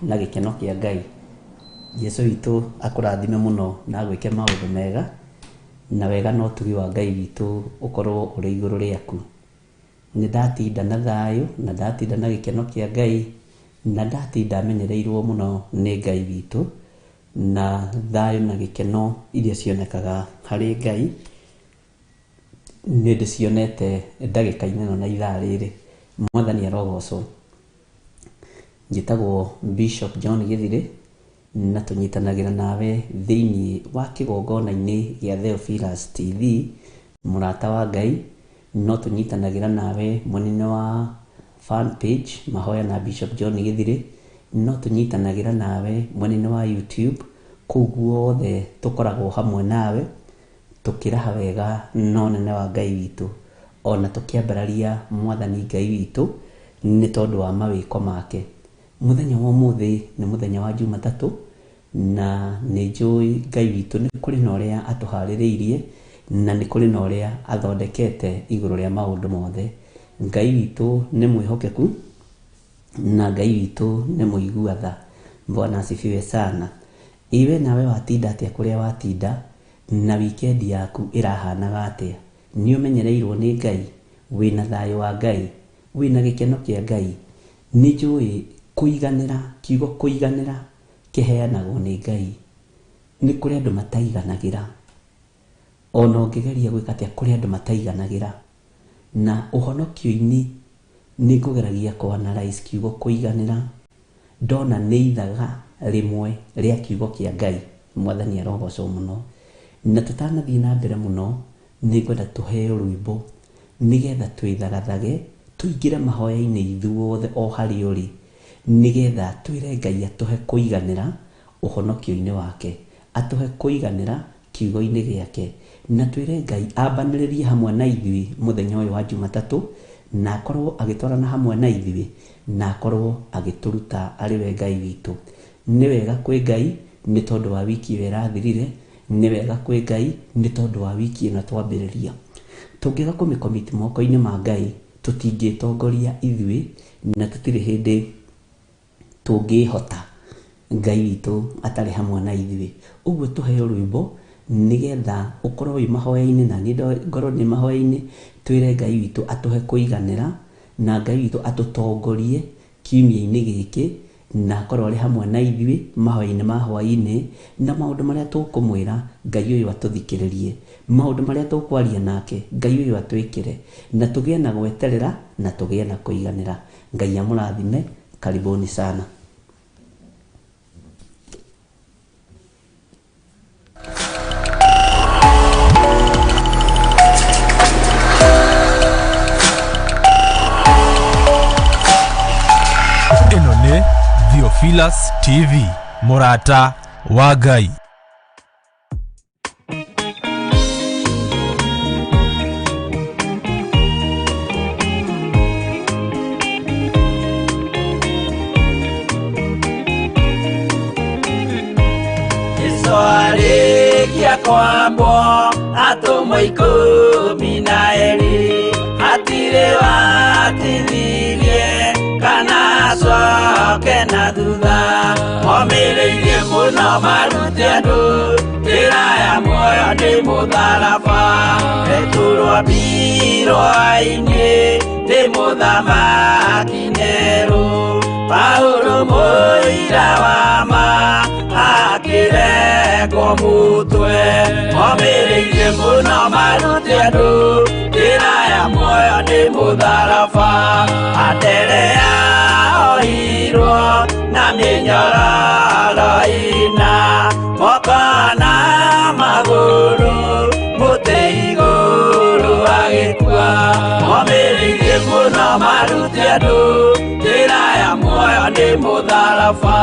na gĩkeno kĩa Ngai. Jesu witũ akũrathime mũno na agwĩke maũndũ mega, na wega na ũtugi wa Ngai witũ ũkorwo ũrĩ igũrũ rĩaku. Nĩ ndatinda na thayũ, na ndatinda na gĩkeno kĩa Ngai, na ndatinda menyereirwo mũno nĩ Ngai witũ, na thayũ na gĩkeno iria cionekaga harĩ Ngai nĩ ndĩcionete ndagĩka-inĩ ĩno na ithaa rĩrĩ. Mwathani arogocwo. Njĩtagwo Bishop John Gĩthirĩ na tũnyitanagĩra nawe thĩinĩ wa kĩgongona-inĩ gĩa Theophilus TV, mũrata wa Ngai. No tũnyitanagĩra nawe mwena-inĩ wa fan page Mahoya na Bishop John Gĩthirĩ, no tũnyitanagĩra nawe mwena-inĩ wa YouTube. Kũu guothe tũkoragwo hamwe nawe tũkĩraha wega na ũnene wa Ngai witũ, ona tũkĩambararia Mwathani Ngai witũ nĩ tondũ wa mawĩko make. Mũthenya wa ũmũthĩ nĩ mũthenya wa Jumatatũ, na nĩ njũĩ Ngai witũ nĩ kũrĩ na ũrĩa atũharĩrĩirie, na nĩ kũrĩ na ũrĩa athondekete igũrũ rĩa maũndũ mothe. Ngai witũ nĩ mwĩhokeku, na Ngai witũ nĩ mũigua tha. Bwana asifiwe sana. Iwe nawe watinda atĩa kũrĩa watinda, na wikendi yaku ĩrahanaga atĩa? Nĩ ũmenyereirwo nĩ Ngai? Wĩna thayũ wa Ngai? Wĩna gĩkeno kĩa Ngai? Nĩ njũĩ kũiganĩra, kiugo kũiganĩra kĩheanagwo nĩ Ngai. Nĩ kũrĩ andũ mataiganagĩra. Ona ũngĩgeria gwĩka atĩa, kũrĩ andũ mataiganagĩra. Na ũhonokio-inĩ nĩ ngũgeragia kũ analyze kiugo kũiganĩra, ndona nĩ ithaga rĩmwe rĩa kiugo kĩa Ngai. Mwathani arogocwo mũno. Na tũtanathiĩ na mbere mũno, nĩ ngwenda tũheo rwĩmbo nĩgetha twĩthagathage, tũingĩre mahoya-inĩ ithuothe o harĩa ũrĩ, nĩgetha twĩre Ngai atũhe kũiganĩra ũhonokio-inĩ wake, atũhe kũiganĩra kiugo-inĩ gĩake, na twĩre Ngai ambanĩrĩrie hamwe na ithuĩ mũthenya ũyũ wa Jumatatũ, na akorwo agĩtwarana hamwe na ithuĩ, na akorwo agĩtũruta arĩ we Ngai witũ. Nĩ wega kwĩ Ngai nĩ tondũ wa wiki ĩyo ĩrathirire, nĩ wega kwĩ Ngai nĩ tondũ wa wiki ĩno twambĩrĩria. Tũngĩaga kũmĩcommit moko-inĩ ma Ngai, tũtingĩtongoria ithuĩ, na tũtirĩ hĩndĩ tũngĩhota Ngai witũ atarĩ hamwe na ithuĩ. Ũguo tũheo rwĩmbo nĩgetha ũkorwo wĩ mahoya-inĩ, na niĩ ngorwo ndĩ mahoya-inĩ, twĩre Ngai witũ atũhe kũiganĩra, na Ngai witũ atũtongorie kiumia-inĩ gĩkĩ, na akorwo arĩ hamwe na ithuĩ mahoya-inĩ ma hwaĩ-inĩ, na maũndũ marĩa tũkũmwĩra Ngai ũyũ atũthikĩrĩrie, maũndũ marĩa tũkwaria nake Ngai ũyũ atwĩkĩre, na tũgĩe na gweterera na tũgĩe na kũiganĩra. Ngai amũrathime. Karibuni sana. Ĩno nĩ Theophilus TV, mũrata wa Ngai. Arĩkia kwambwo atũmwo 12, hatirĩ watithirie kana acoke na thutha. Momĩrĩirie mũno marute andũ njĩra ya muoyo nĩ mũtharaba. Petero ambirwo-inĩ nĩ mũthamaki Nero, Paulo mũira wa ma akĩrengwo mũtwe. Momĩrĩirie mũno marute andũ njĩra ya muoyo nĩ mũtharaba. Anderea ohirwo na mĩnyororo ĩna, moko na magũrũ mũtĩ igũrũ agĩkua. Momĩrĩirie mũno marute andũ njĩra ya muoyo nĩ mũtharaba.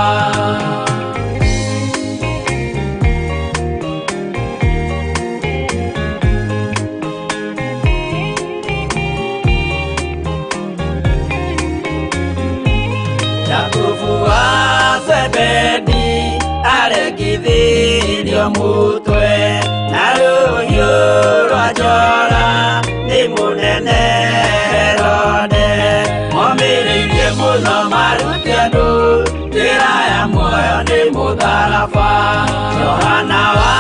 Jakubu wa Zebedi aregithirio mũtwe na rũhiũ rwa njora nĩ mũnene Herode. Momĩrĩirie mũno marute andũ njĩra mũtharaba. Johana wa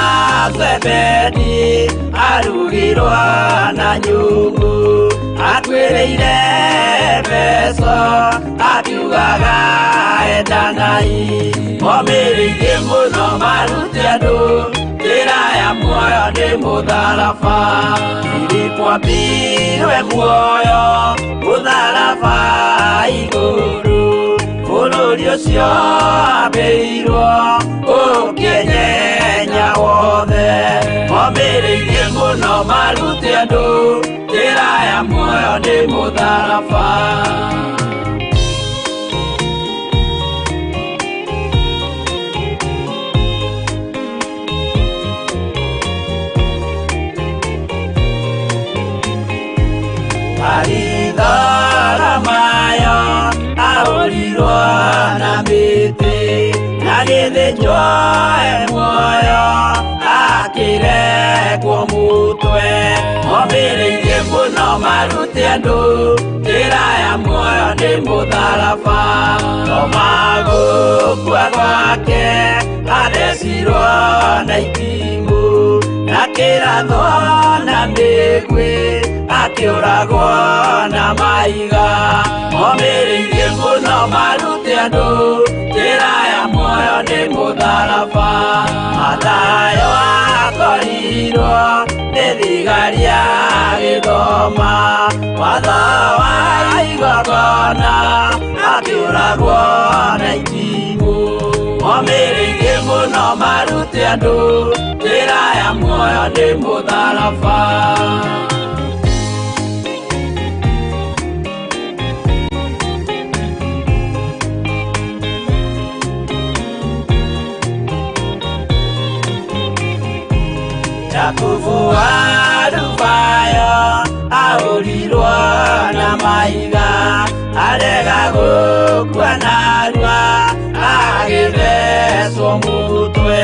Zebedi arugirwo na nyungu, atuĩrĩire mbeca akiugaga endanai. Momĩrĩirie mũno marute andũ njĩra ya muoyo nĩ mũtharaba. Filipo ambirwe muoyo mũtharaba igũrũ, bũrũri ũcio ambĩirwo ũkĩnyenya wothe. Momĩrĩirie mũno marute andũ njĩra ya muoyo nĩ mũtharaba. Maritharamayo ahũrirwo na mĩtĩ, na gĩthĩnjwo e muoyo akĩrekwo mũtwe. Momĩrĩirie mũno marute andũ njĩra ya muoyo nĩ mũtharaba. Toma gũkua gwake athecirwo na itimũ, na kĩrathwo na mĩguĩ akĩũragwo na mahiga. Momĩrĩirie mũno marute andũ njĩra ya muoyo nĩ mũtharaba. Mathayo akorirwo nĩ thigari agĩthoma watho wa igongona, akĩũragwo na itimũ. Momĩrĩirie mũno marute andũ njĩra ya muoyo nĩ mũtharaba. Jakubu wa Alufayo ahũrirwo na mahiga, arega gũkua narua agĩthecwo mũtwe.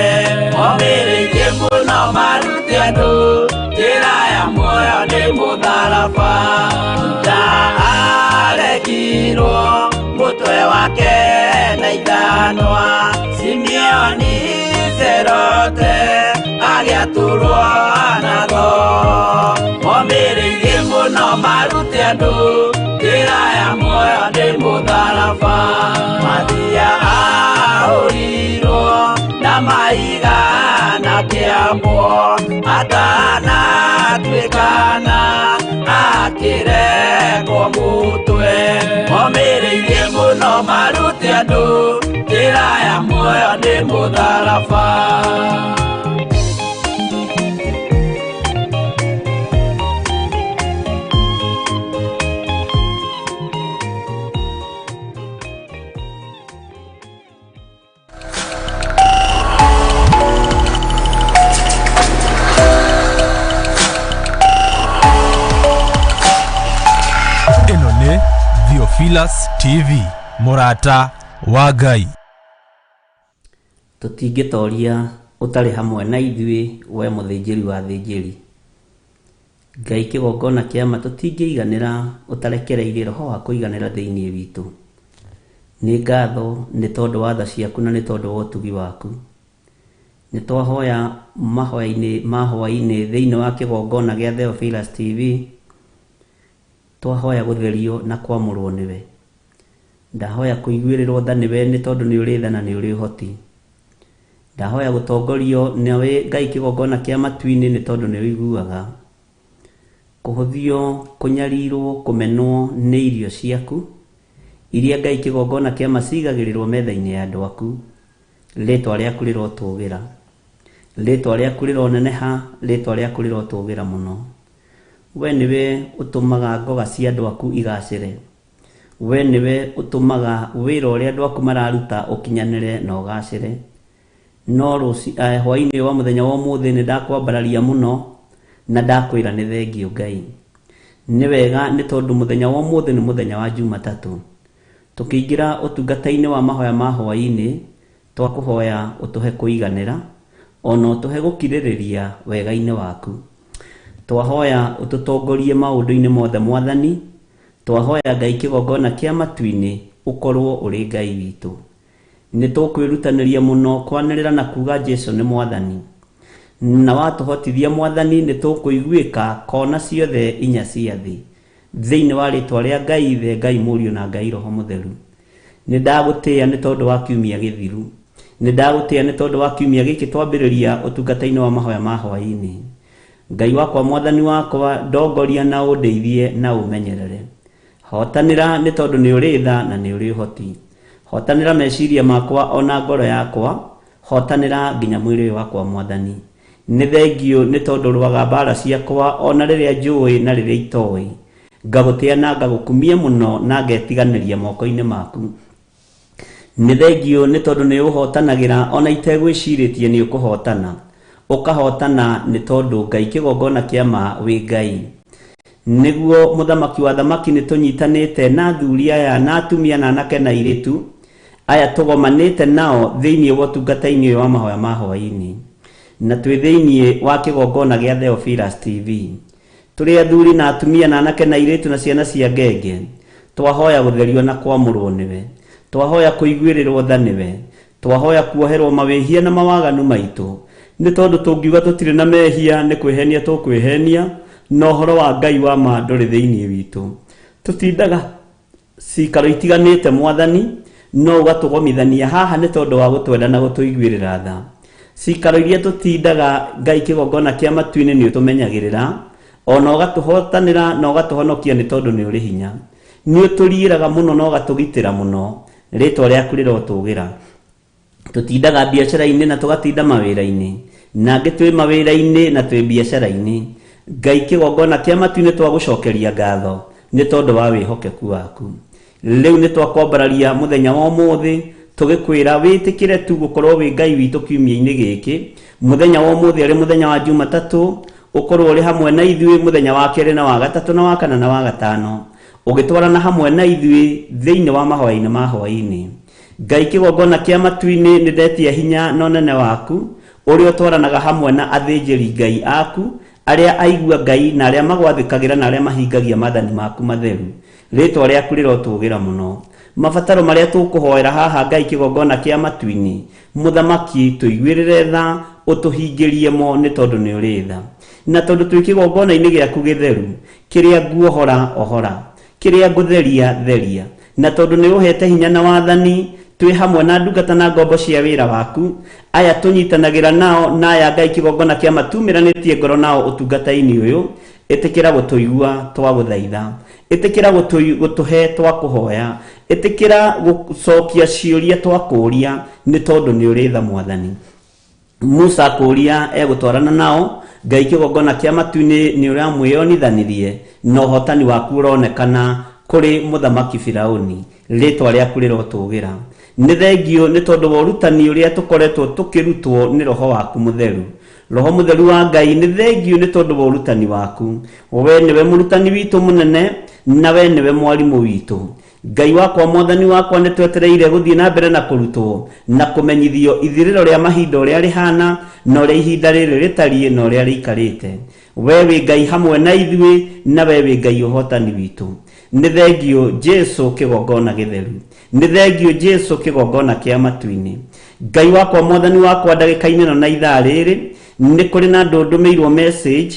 Momĩrĩirie mũno marute andũ njĩra ya muoyo nĩ mũtharaba. Juda arekirwo mũtwe wake na ithanwa, Simeoni Serote agĩatũrwo na thoo. Momĩrĩirie mũno marute andũ njĩra ya muoyo nĩ mũtharaba. Mathia ahũrirwo na mahiga na kĩambwo, atanatuĩkana akĩrekwo mũtwe. Momĩrĩirie mũno marute andũ njĩra ya muoyo nĩ mũtharaba. Ĩno nĩ Theophilus TV, mũrata wa Ngai. Tũtingĩtoria ũtarĩ hamwe na ithuĩ, we mũthĩnjĩri wa thĩnjĩri. Ngai kĩgongona kĩa ma tũtingĩiganĩra ũtarekereirie roho wa kũiganĩra thĩinĩ witũ. Nĩ ngatho nĩ tondũ wa tha ciaku na nĩ tondũ wa ũtugi waku. Nĩ twahoya mahoya-inĩ ma hwaĩ-inĩ thĩinĩ wa kĩgongona gĩa Theophilus TV, twahoya gũtherio na kwamũrwo nĩwe. Ndahoya kũiguĩrĩrwo tha nĩwe nĩ tondũ nĩ ũrĩ tha na nĩ ũrĩ ũhoti. Ndahoya gũtongorio nĩwe Ngai kĩgongona kĩa matu-inĩ nĩ tondũ nĩ ũiguaga. Kũhũthio, kũnyarirwo, kũmenwo nĩ irio ciaku iria Ngai kĩgongona kĩa ma cigagĩrĩrwo metha-inĩ ya andũ aku. Rĩtwa rĩaku rĩrotũgĩra, rĩtwa rĩaku rĩroneneha, rĩtwa rĩaku rĩrotũgĩra mũno. We nĩwe ũtũmaga ngoga cia andũ aku igacĩre. We nĩwe ũtũmaga wĩra ũrĩa andũ aku mararuta ũkinyanĩre na ũgacĩre. No hwaĩ-inĩ wa mũthenya wa ũmũthĩ nĩ ndakwambararia mũno na ndakwĩra nĩ thengio Ngai. Nĩ wega nĩ tondũ mũthenya wa ũmũthĩ nĩ mũthenya wa Jumatatũ. Tũkĩingĩra ũtungata-inĩ wa mahoya ma hwaĩ-inĩ, twakũhoya ũtũhe kũiganĩra, ona ũtũhe gũkirĩrĩria wega-inĩ waku. Twahoya ũtũtongorie maũndũ-inĩ mothe Mwathani, twahoya Ngai kĩgongona kĩa matu-inĩ ũkorwo ũrĩ Ngai witũ. Nĩ tũkwĩrutanĩria mũno kwanĩrĩra na kuga Jesu nĩ mwathani. Na watũhotithia mwathani nĩ tũkũiguĩka kona ciothe inya cia thĩ. Thĩinĩ wa rĩtwa rĩa Ngai Ithe, Ngai Mũriũ na Ngai Roho Mũtheru. Nĩ ndagũtĩĩa nĩ tondũ wa kiumia gĩthiru. Nĩ ndagũtĩĩa nĩ tondũ wa kiumia gĩkĩ twambĩrĩria ũtungata-inĩ wa mahoya ma hwaĩ-inĩ. Ngai wakwa mwathani wakwa ndongoria na ũndeithie na ũmenyerere. Hotanĩra nĩ tondũ nĩ ũrĩ tha na nĩ ũrĩ ũhoti. Hotanĩra meciria makwa ona ngoro yakwa, hotanĩra nginya mwĩrĩ ũyũ wakwa mwathani. Nĩ thengiũ nĩ tondũ rũaga mbara ciakwa ona rĩrĩa njũĩ na rĩrĩa itoĩ. Ngagũtĩa na ngagũkumia mũno na ngetiganĩria moko-inĩ maku. Nĩ thengiũ nĩ tondũ nĩ ũhotanagĩra ona itegwĩcirĩtie nĩ ũkũhotana. Ũkahotana nĩ tondũ Ngai kĩgongona kĩa ma wĩ Ngai. Nĩguo mũthamaki wa thamaki nĩ tũnyitanĩte na athuri aya na atumia na anake na airĩtu aya tũgomanĩte nao thĩinĩ wa ũtungata-inĩ ũyũ wa mahoya ma hwaĩ-inĩ. Na twĩ thĩinĩ wa kĩgongona gĩa Theophilus TV. Tũrĩ athuri na atumia na anake na airĩtu na ciana cia ngenge. Twahoya gũtherio na kwamũrwo nĩwe. Twahoya kũiguĩrĩrwo tha nĩwe. Twahoya kuoherwo mawĩhia na mawaganu maitũ. Nĩ tondũ tũngiuga tũtirĩ na mehia nĩ kwĩhenia tũkwĩhenia, na ũhoro wa Ngai wa ma ndũrĩ thĩinĩ witũ. Tũtindaga cikaro itiganĩte mwathani, no ũgatũgomithania haha nĩ tondũ wa gũtwenda na gũtũiguĩrĩra tha. Cikaro iria tũtindaga Ngai kĩgongona kĩa matu-inĩ nĩ ũtũmenyagĩrĩra, ona ũgatũhotanĩra na ũgatũhonokia nĩ tondũ nĩ ũrĩ hinya. Nĩ ũtũriĩraga mũno na ũgatũgitĩra mũno, rĩtwa rĩaku rĩrotũgĩra. Tũtindaga biacara-inĩ na tũgatinda mawĩra-inĩ, na angĩ twĩ mawĩra-inĩ na twĩ biacara-inĩ. Ngai kĩgongona kĩa matu-inĩ twagũcokeria ngatho nĩ tondũ wa wĩhokeku waku. Rĩu nĩ twakwambararia mũthenya wa ũmũthĩ tũgĩkwĩra wĩtĩkĩre tu gũkorwo wĩ Ngai witũ kiumia-inĩ gĩkĩ. Mũthenya wa ũmũthĩ arĩ mũthenya wa Jumatatũ, ũkorwo ũrĩ hamwe na ithuĩ mũthenya wa kerĩ na wa gatatũ na wa kana na wa gatano, ũgĩtwarana hamwe na ithuĩ thĩinĩ wa mahoya-inĩ ma hwaĩ-inĩ. Ngai kĩgongona kĩa matu-inĩ nĩ ndetia hinya na ũnene waku, ũrĩa ũtwaranaga hamwe na athĩnjĩri Ngai aku, arĩa aigua Ngai na arĩa magwathĩkagĩra na arĩa mahingagia maathani maku matheru. Rĩtwa rĩaku rĩrotũgĩra mũno. Mabataro marĩa tũkũhoera haha Ngai kĩgongona kĩa matu-inĩ, mũthamaki tũiguĩrĩre tha, ũtũhingĩrie mo nĩ tondũ nĩ ũrĩ tha. Na tondũ twĩ kĩgongona-inĩ gĩaku gĩtheru, kĩrĩa nguohora ohora, kĩrĩa ngũtheria theria. Na tondũ nĩ ũhete hinya na wathani, twĩ hamwe na ndungata na ngombo cia wĩra waku, aya tũnyitanagĩra nao na aya Ngai kĩgongona kĩa matumĩranĩtie ngoro nao ũtungata-inĩ ũyũ, ĩtĩkĩra gũtũigua twagũthaitha, ĩtĩkĩra gũtũhe twakũhoya, ĩtĩkĩra gũcokia ciũria twakũũria nĩ tondũ nĩ ũrĩ tha mwathani. Musa akũũria egũtwarana nao, Ngai kĩgongona kĩa matu-inĩ nĩ ũramwĩonithanirie na ũhotani waku ũronekana kũrĩ mũthamaki Firauni, rĩtwa rĩaku rĩrotũgĩra. Nĩ thengiũ nĩ tondũ wa ũrutani ũrĩa tũkoretwo tũkĩrutwo nĩ Roho waku Mũtheru. Roho Mũtheru wa Ngai nĩ thengiũ nĩ tondũ wa ũrutani waku. We nĩwe mũrutani witũ mũnene na we nĩwe mwarimũ witũ. Ngai wakwa mwathani wakwa nĩ twetereire gũthiĩ na mbere na kũrutwo na kũmenyithio ithirĩro rĩa mahinda ũrĩa rĩhana na ũrĩa ihinda rĩrĩ rĩtariĩ na ũrĩa rĩikarĩte. We wĩ Ngai hamwe na ithuĩ na we wĩ Ngai ũhotani witũ. Nĩ thengiũ Jesu kĩgongona gĩtheru. Nĩ thengiũ Jesu kĩgongona kĩa matu-inĩ. Ngai wakwa mwathani wakwa ndagĩka-inĩ ĩno na ithaa rĩrĩ nĩ kũrĩ na andũ ndũmĩirwo message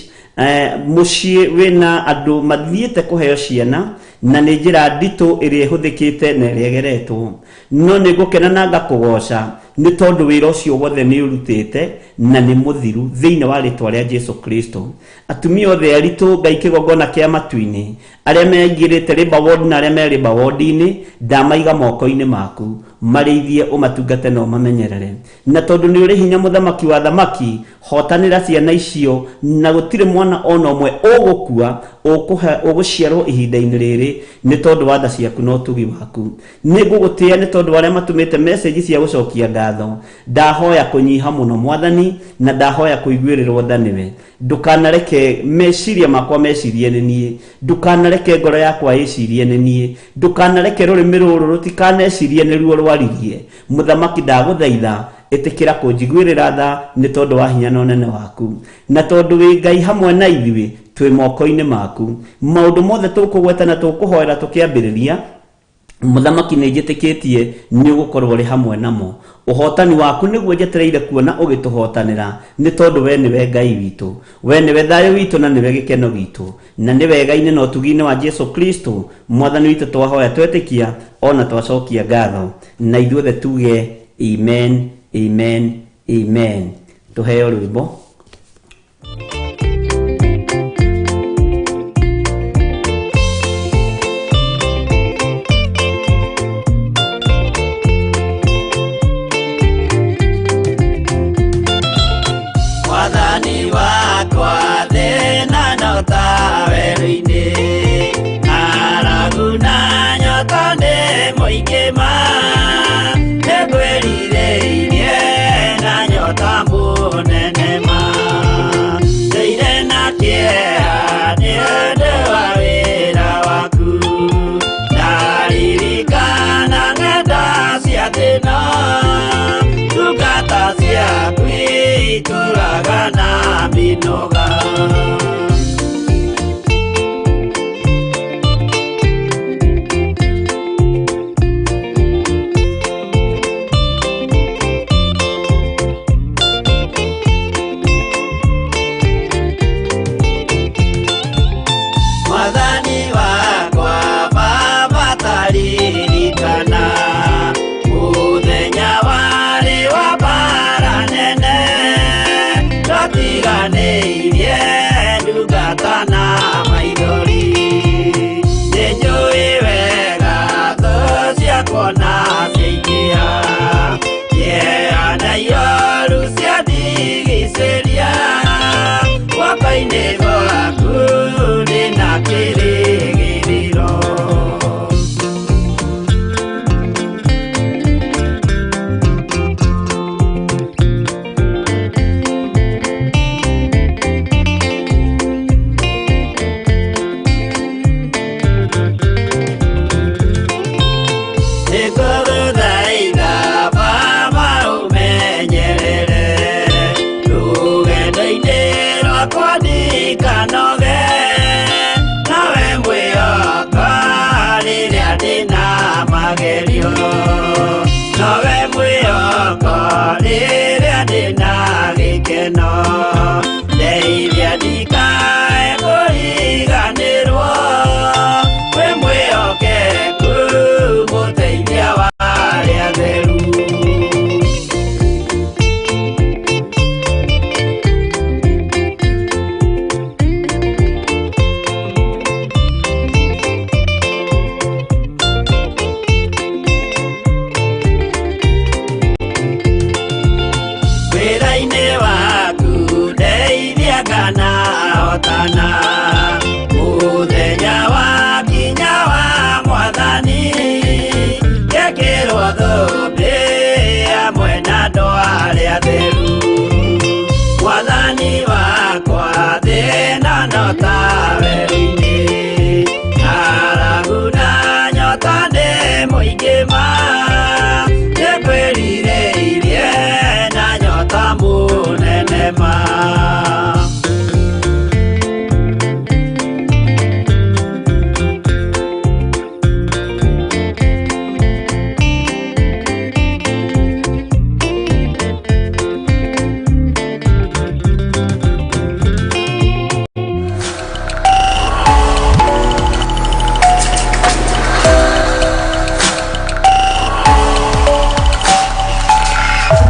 mũciĩ wĩna andũ mathiĩte kũheo ciana na nĩ njĩra nditũ ĩrĩa ĩhũthĩkĩte na ĩrĩa ĩgeretwo. No nĩ ngũkena na ngakũgoca nĩ tondũ wĩra ũcio wothe nĩ ũrutĩte na nĩ mũthiru thĩinĩ wa rĩtwa rĩa Jesu Kristo. Atumia othe aritũ Ngai kĩgongona kĩa matu-inĩ, arĩa meingĩrĩte labor ward na arĩa me labor ward-inĩ, ndamaiga moko-inĩ maku, marĩithie ũmatungate na ũmamenyerere. Na tondũ nĩ ũrĩ hinya mũthamaki wa thamaki, hotanĩra ciana icio na gũtirĩ mwana ona ũmwe ũgũkua ũgũciarwo ihinda-inĩ rĩrĩ nĩ tondũ wa tha ciaku na ũtugi waku. Nĩ ngũgũtĩĩa nĩ tondũ wa arĩa matũmĩte message cia gũcokia ngatho. Ndahoya kũnyiha mũno mwathani na ndahoya kũiguĩrĩrwo tha nĩwe. Ndũkanareke meciria makwa mecirie nĩ niĩ, ndũkanareke ngoro yakwa ĩcirie nĩ niĩ, ndũkanareke rũrĩmĩ rũrũ rũtikanecirie nĩruo rwaririe. Mũthamaki ndagũthaitha, ĩtĩkĩra kũnjiguĩrĩra tha nĩ tondũ wa hinya na ũnene waku. Na tondũ wĩ Ngai hamwe na ithuĩ, twĩ moko-inĩ maku. Maũndũ mothe tũkũgweta na tũkũhoera tũkĩambĩrĩria, Mũthamaki nĩ njĩtĩkĩtie nĩ ũgũkorwo ũrĩ hamwe namo. Ũhotani waku nĩguo njetereire kuona ũgĩtũhotanĩra, nĩ tondũ we nĩwe Ngai witũ, we nĩwe thayũ witũ na nĩwe gĩkeno gitũ, na nĩ wega-inĩ na ũtugi-inĩ wa Jesu Kristo mwathani witũ twahoya twetĩkia ona twacokia ngatho, na ithuothe tuge amen, amen, amen. Tũheo rwĩmbo. Mwathani wakwa thĩna no ta werũ-inĩ, ng'aragu na nyota nĩ mũingĩ ma, nĩngwĩrirĩirie na nyota mũnene ma. Ndũire na kĩeha nĩ ũndũ wa wĩra waku, ndaririkana ng'enda cia thĩna, ndungata ciaku itũraga na mĩnoga. Mwathani wakwa Baba taririkana mũthenya warĩ wa mbara nene, twatiganĩirie ndungata na maithori. Nĩnjũĩ wega thũ ciakwa na ciaingĩha, kĩeha na ioru ciandigicĩria, guoko-inĩ gwaku ndĩna kĩrĩgĩrĩro. Nĩngũgũthaitha Baba ũmenyerere rũgendo-inĩ rwakwa ndikanoge, nawe mwĩhoka rĩrĩa ndĩna magerio, nowe mwĩhoko rĩrĩa ndĩna gĩkeno, ndeithia ndikae kũriganĩrwo, wĩ mwĩhokeku mũteithia wa arĩa atheru. Wĩra-inĩ waku ndeithia kana hotana, mũthenya wakinya wa mwathani, ngekĩrwo thũmbĩ hamwe na andũ arĩa atheru. Mwathani wakwa thĩna no ta werũ-inĩ, ng'aragu na nyota nĩ mũingĩ ma, nĩngwĩrirĩirie na nyota mũnene ma.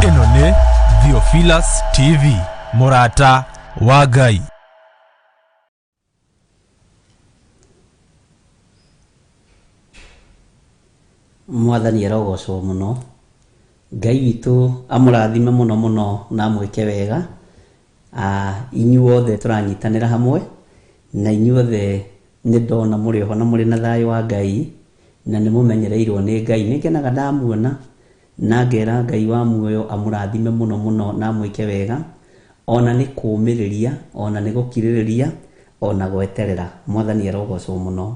Ĩno nĩ Theophilus TV, mũrata wa Ngai. Mwathani arogocwo mũno. Ngai witũ amũrathime mũno mũno na amwĩke wega. Inyuothe tũranyitanĩra hamwe, na inyuothe nĩ ndona mũrĩ oho na mũrĩ na thayũ wa Ngai, na nĩ mũmenyereirwo nĩ Ngai. Nĩ ngenaga ndamuona na ngera Ngai wa muoyo amũrathime mũno mũno na amwĩke wega, ona nĩ kũũmĩrĩria, ona nĩ gũkirĩrĩria, ona gweterera. Mwathani arogocwo mũno.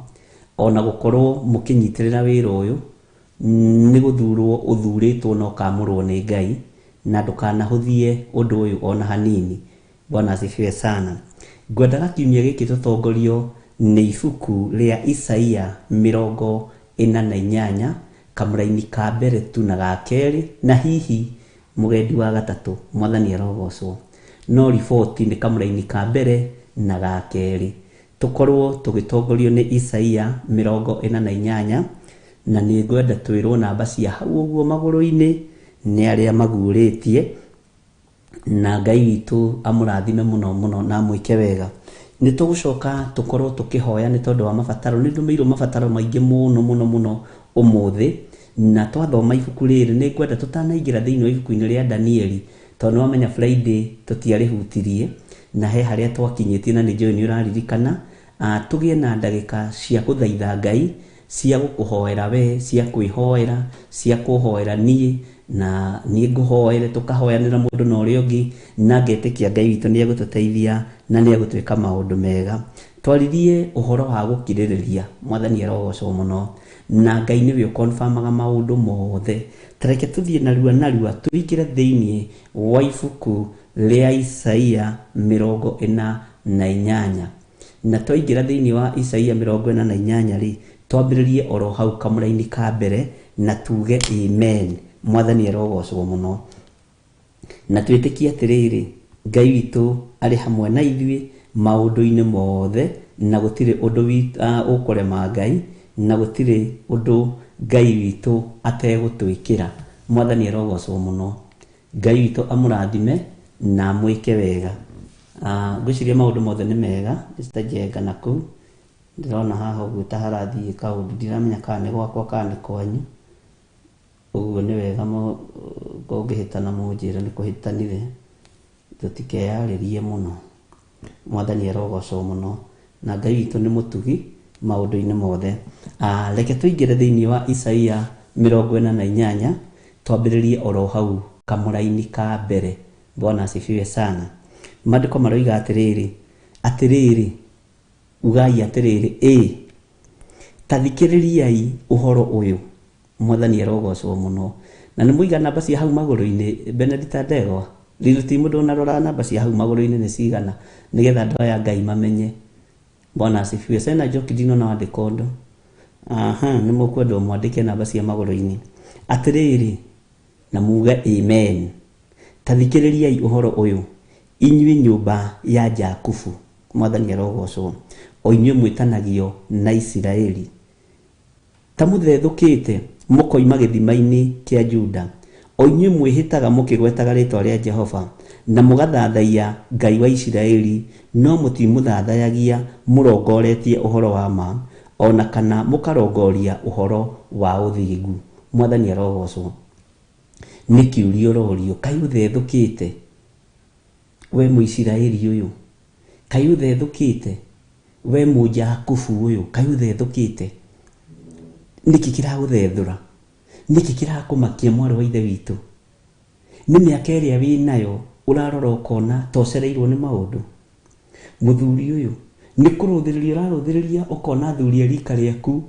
Ona gũkorwo mũkĩnyitĩrĩra wĩra ũyũ, nĩ gũthurwo ũthurĩtwo na ũkamũrwo nĩ Ngai, na ndũkanahũthie ũndũ ũyũ ona hanini. Bwana asifiwe sana. Ngwendaga kiumia gĩkĩ tũtongorio nĩ ibuku rĩa Isaia mĩrongo 48, kamũraini ka mbere tu na ga kerĩ, na hihi mũgendi wa gatatũ, mwathani arogocwo. No riboti nĩ kamũraini ka mbere na ga kerĩ. Tũkorwo tũgĩtongorio nĩ Isaia 48, na nĩ ngwenda twĩrwo namba cia hau ũguo magũrũ-inĩ nĩ arĩa maguũrĩtie, na Ngai witũ amũrathime mũno mũno na amwĩke wega. Nĩ tũgũcoka tũkorwo tũkĩhoya nĩ tondũ wa mabataro. Nĩ ndũmĩirwo mabataro maingĩ mũno mũno mũno ũmũthĩ, na twathoma ibuku rĩrĩ nĩ ngwenda tũtanaingĩra thĩinĩ wa ibuku-inĩ rĩa Danieli, tondũ nĩ wamenya Friday tũtiarĩhutirie na he harĩa twakinyĩtie, na nĩ njũĩ nĩ ũraririkana. Tũgĩe na ndagĩka cia gũthaitha Ngai, cia gũkũhoera we, cia kwĩhoera, cia kũhoera niĩ, na niĩ ngũhoere, tũkahoyanĩra mũndũ na ũrĩa ũngĩ, na ngetĩkia Ngai witũ nĩ egũtũteithia na nĩ egũtwĩka maũndũ mega. Twaririe ũhoro wa gũkirĩrĩria, mwathani arogocwo mũno, na Ngai nĩwe ũkonfamaga maũndũ mothe. Tareke tũthiĩ narua narua tũingĩre thĩinĩ wa ibuku rĩa Isaia 48. Na twaingĩra thĩinĩ wa Isaia 48 rĩ, twambĩrĩrie oro hau kamũraini ka mbere na tuge amen. Mwathani arogocwo mũno. Na twĩtĩkie atĩrĩrĩ, Ngai witũ arĩ hamwe na ithuĩ maũndũ-inĩ mothe, na gũtirĩ ũndũ ũkũrema Ngai, na gũtirĩ ũndũ Ngai witũ ategũtwĩkĩra. Mwathani arogocwo mũno. Ngai witũ amũrathime na amwĩke wega. Ngwĩciria maũndũ mothe nĩ mega. Esther Njenga na kũu ndĩrona haha ũguo ta harathiĩ kaũndũ, ndiramenya kana nĩ gwakwa kana nĩ kwanyu. Ũguo nĩ wega kũngĩhĩtana mũnjĩre nĩ kũhĩtanire, tũtikeyarĩrie mũno. Mwathani arogocwo mũno, na Ngai witũ nĩ mũtugi maũndũ-inĩ mothe. Reke tũingĩre thĩinĩ wa Isaia 48, twambĩrĩrie oro hau kamũraini ka mbere. Bwana asifiwe sana. Maandĩko maroiga atĩrĩrĩ, atĩrĩrĩ, ugai atĩrĩrĩ, ĩ ta thikĩrĩriai ũhoro ũyũ. Mwathani arogocwo mũno. Na nĩ mũiga namba cia hau magũrũ-inĩ, Benedicta Ndegwa, rĩrĩ mũndũ onarora namba cia hau magũrũ-inĩ nĩ cigana, nĩgetha andũ aya Ngai mamenye. Bwana asifiwe. Sena Njoki ndinona wandĩka ũndũ. Aha, nĩ mũkwendwo mwandĩke namba cia magũrũ-inĩ. Atĩrĩrĩ, na muge amen. Ta thikĩrĩriai ũhoro ũyũ, inyuĩ nyũmba ya Jakubu. Mwathani arogocwo. O inyuĩ mwĩtanagio na Isiraeli. Ta mũthethũkĩte mũkoima gĩthima-inĩ kĩa Juda, o inyuĩ mwĩhĩtaga mũkĩgwetaga rĩĩtwa rĩa Jehova, na mũgathathaiya Ngai wa Isiraeli, no mũtimũthathayagia mũrongoretie ũhoro wa ma, ona kana mũkarongoria ũhoro wa ũthingu. Mwathani arogocwo. Nĩ kĩũria ũrorio, kaĩ ũthethũkĩte we Mũisiraeli ũyũ? Kaĩ ũthethũkĩte we Mũjakubu ũyũ? Kaĩ ũthethũkĩte? Nĩkĩ kĩragũthethũra? Nĩkĩ kĩrakũmakia mwarĩ wa ithe witũ? Nĩ mĩaka ĩrĩa wĩnayo ũrarora ũkona ta ũcereirwo nĩ maũndũ. Mũthuri ũyũ nĩ kũrũthĩrĩria ũrarũthĩrĩria ũkona athuri a rika rĩaku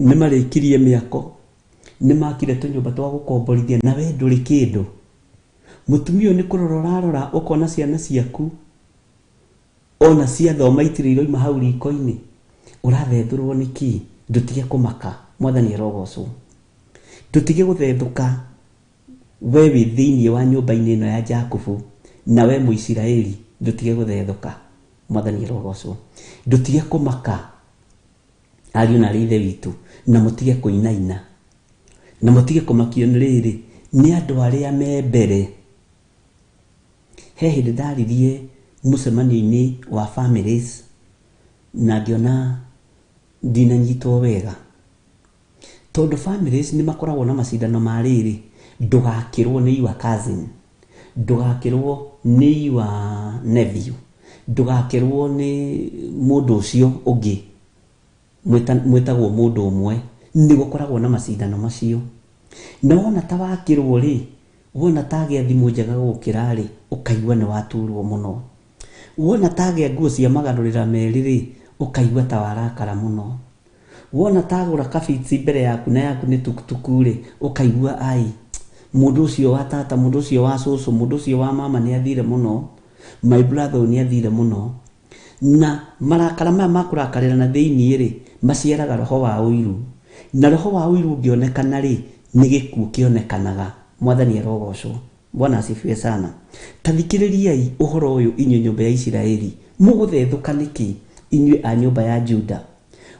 nĩ marĩkirie mĩako, nĩ makire tũnyũmba twa gũkomborithia, na we ndũrĩ kĩndũ. Mũtumia ũyũ nĩ kũrora ũrarora ũkona ciana ciaku ona ciathoma itirĩ iroima hau riko-inĩ. Ũrathethũrwo nĩ kĩ? Ndũtige kũmaka. Mwathani arogocwo. Ndũtige gũthethũka we wĩ thĩinĩ wa nyũmba-inĩ ĩno ya Jakubu, na we Mũisiraeli, ndũtige gũthethũka. Mwathani arogocwo. Ndũtige kũmaka ariũ na arĩ ithe witũ, na mũtige kũinaina, na mũtige kũmakio nĩ rĩrĩ nĩ andũ arĩa me mbere. He hĩndĩ ndaririe mũcemanio-inĩ wa families na ngĩona ndinanyitwo wega, tondũ families nĩ makoragwo na macindano ma rĩrĩ, ndũgakĩrwo nĩ your cousin, ndũgakĩrwo nĩ your nephew, ndũgakĩrwo nĩ mũndũ ũcio ũngĩ mwĩtagwo mũndũ ũmwe. Nĩ gũkoragwo na macindano macio. Na wona ta wakĩrwo rĩ, wona ta agĩa thimũ njega gũkĩra rĩ, ũkaigua nĩ waturwo mũno. Wona ta agĩa nguo cia magarũrĩra merĩ rĩ, ũkaigua ta warakara mũno. Wona ta agũra kabiti mbere yaku na yaku nĩ tukutuku rĩ, ũkaigua ai, mũndũ ũcio wa tata, mũndũ ũcio wa cũcũ, mũndũ ũcio wa mama nĩ athire mũno, my brother nĩ athire mũno. Na marakara maya ma kũrakarĩra na thĩinĩ rĩ, Maciaraga roho wa ũiru, na roho wa ũiru ũngĩonekana rĩ, nĩ gĩkuũ kĩonekanaga. Mwathani arogocwo. Bwana asifiwe sana. Ta thikĩrĩriai ũhoro ũyũ inyuĩ nyũmba ya Isiraeli, mũgũthethũka nĩkĩ inyuĩ a nyũmba ya Juda?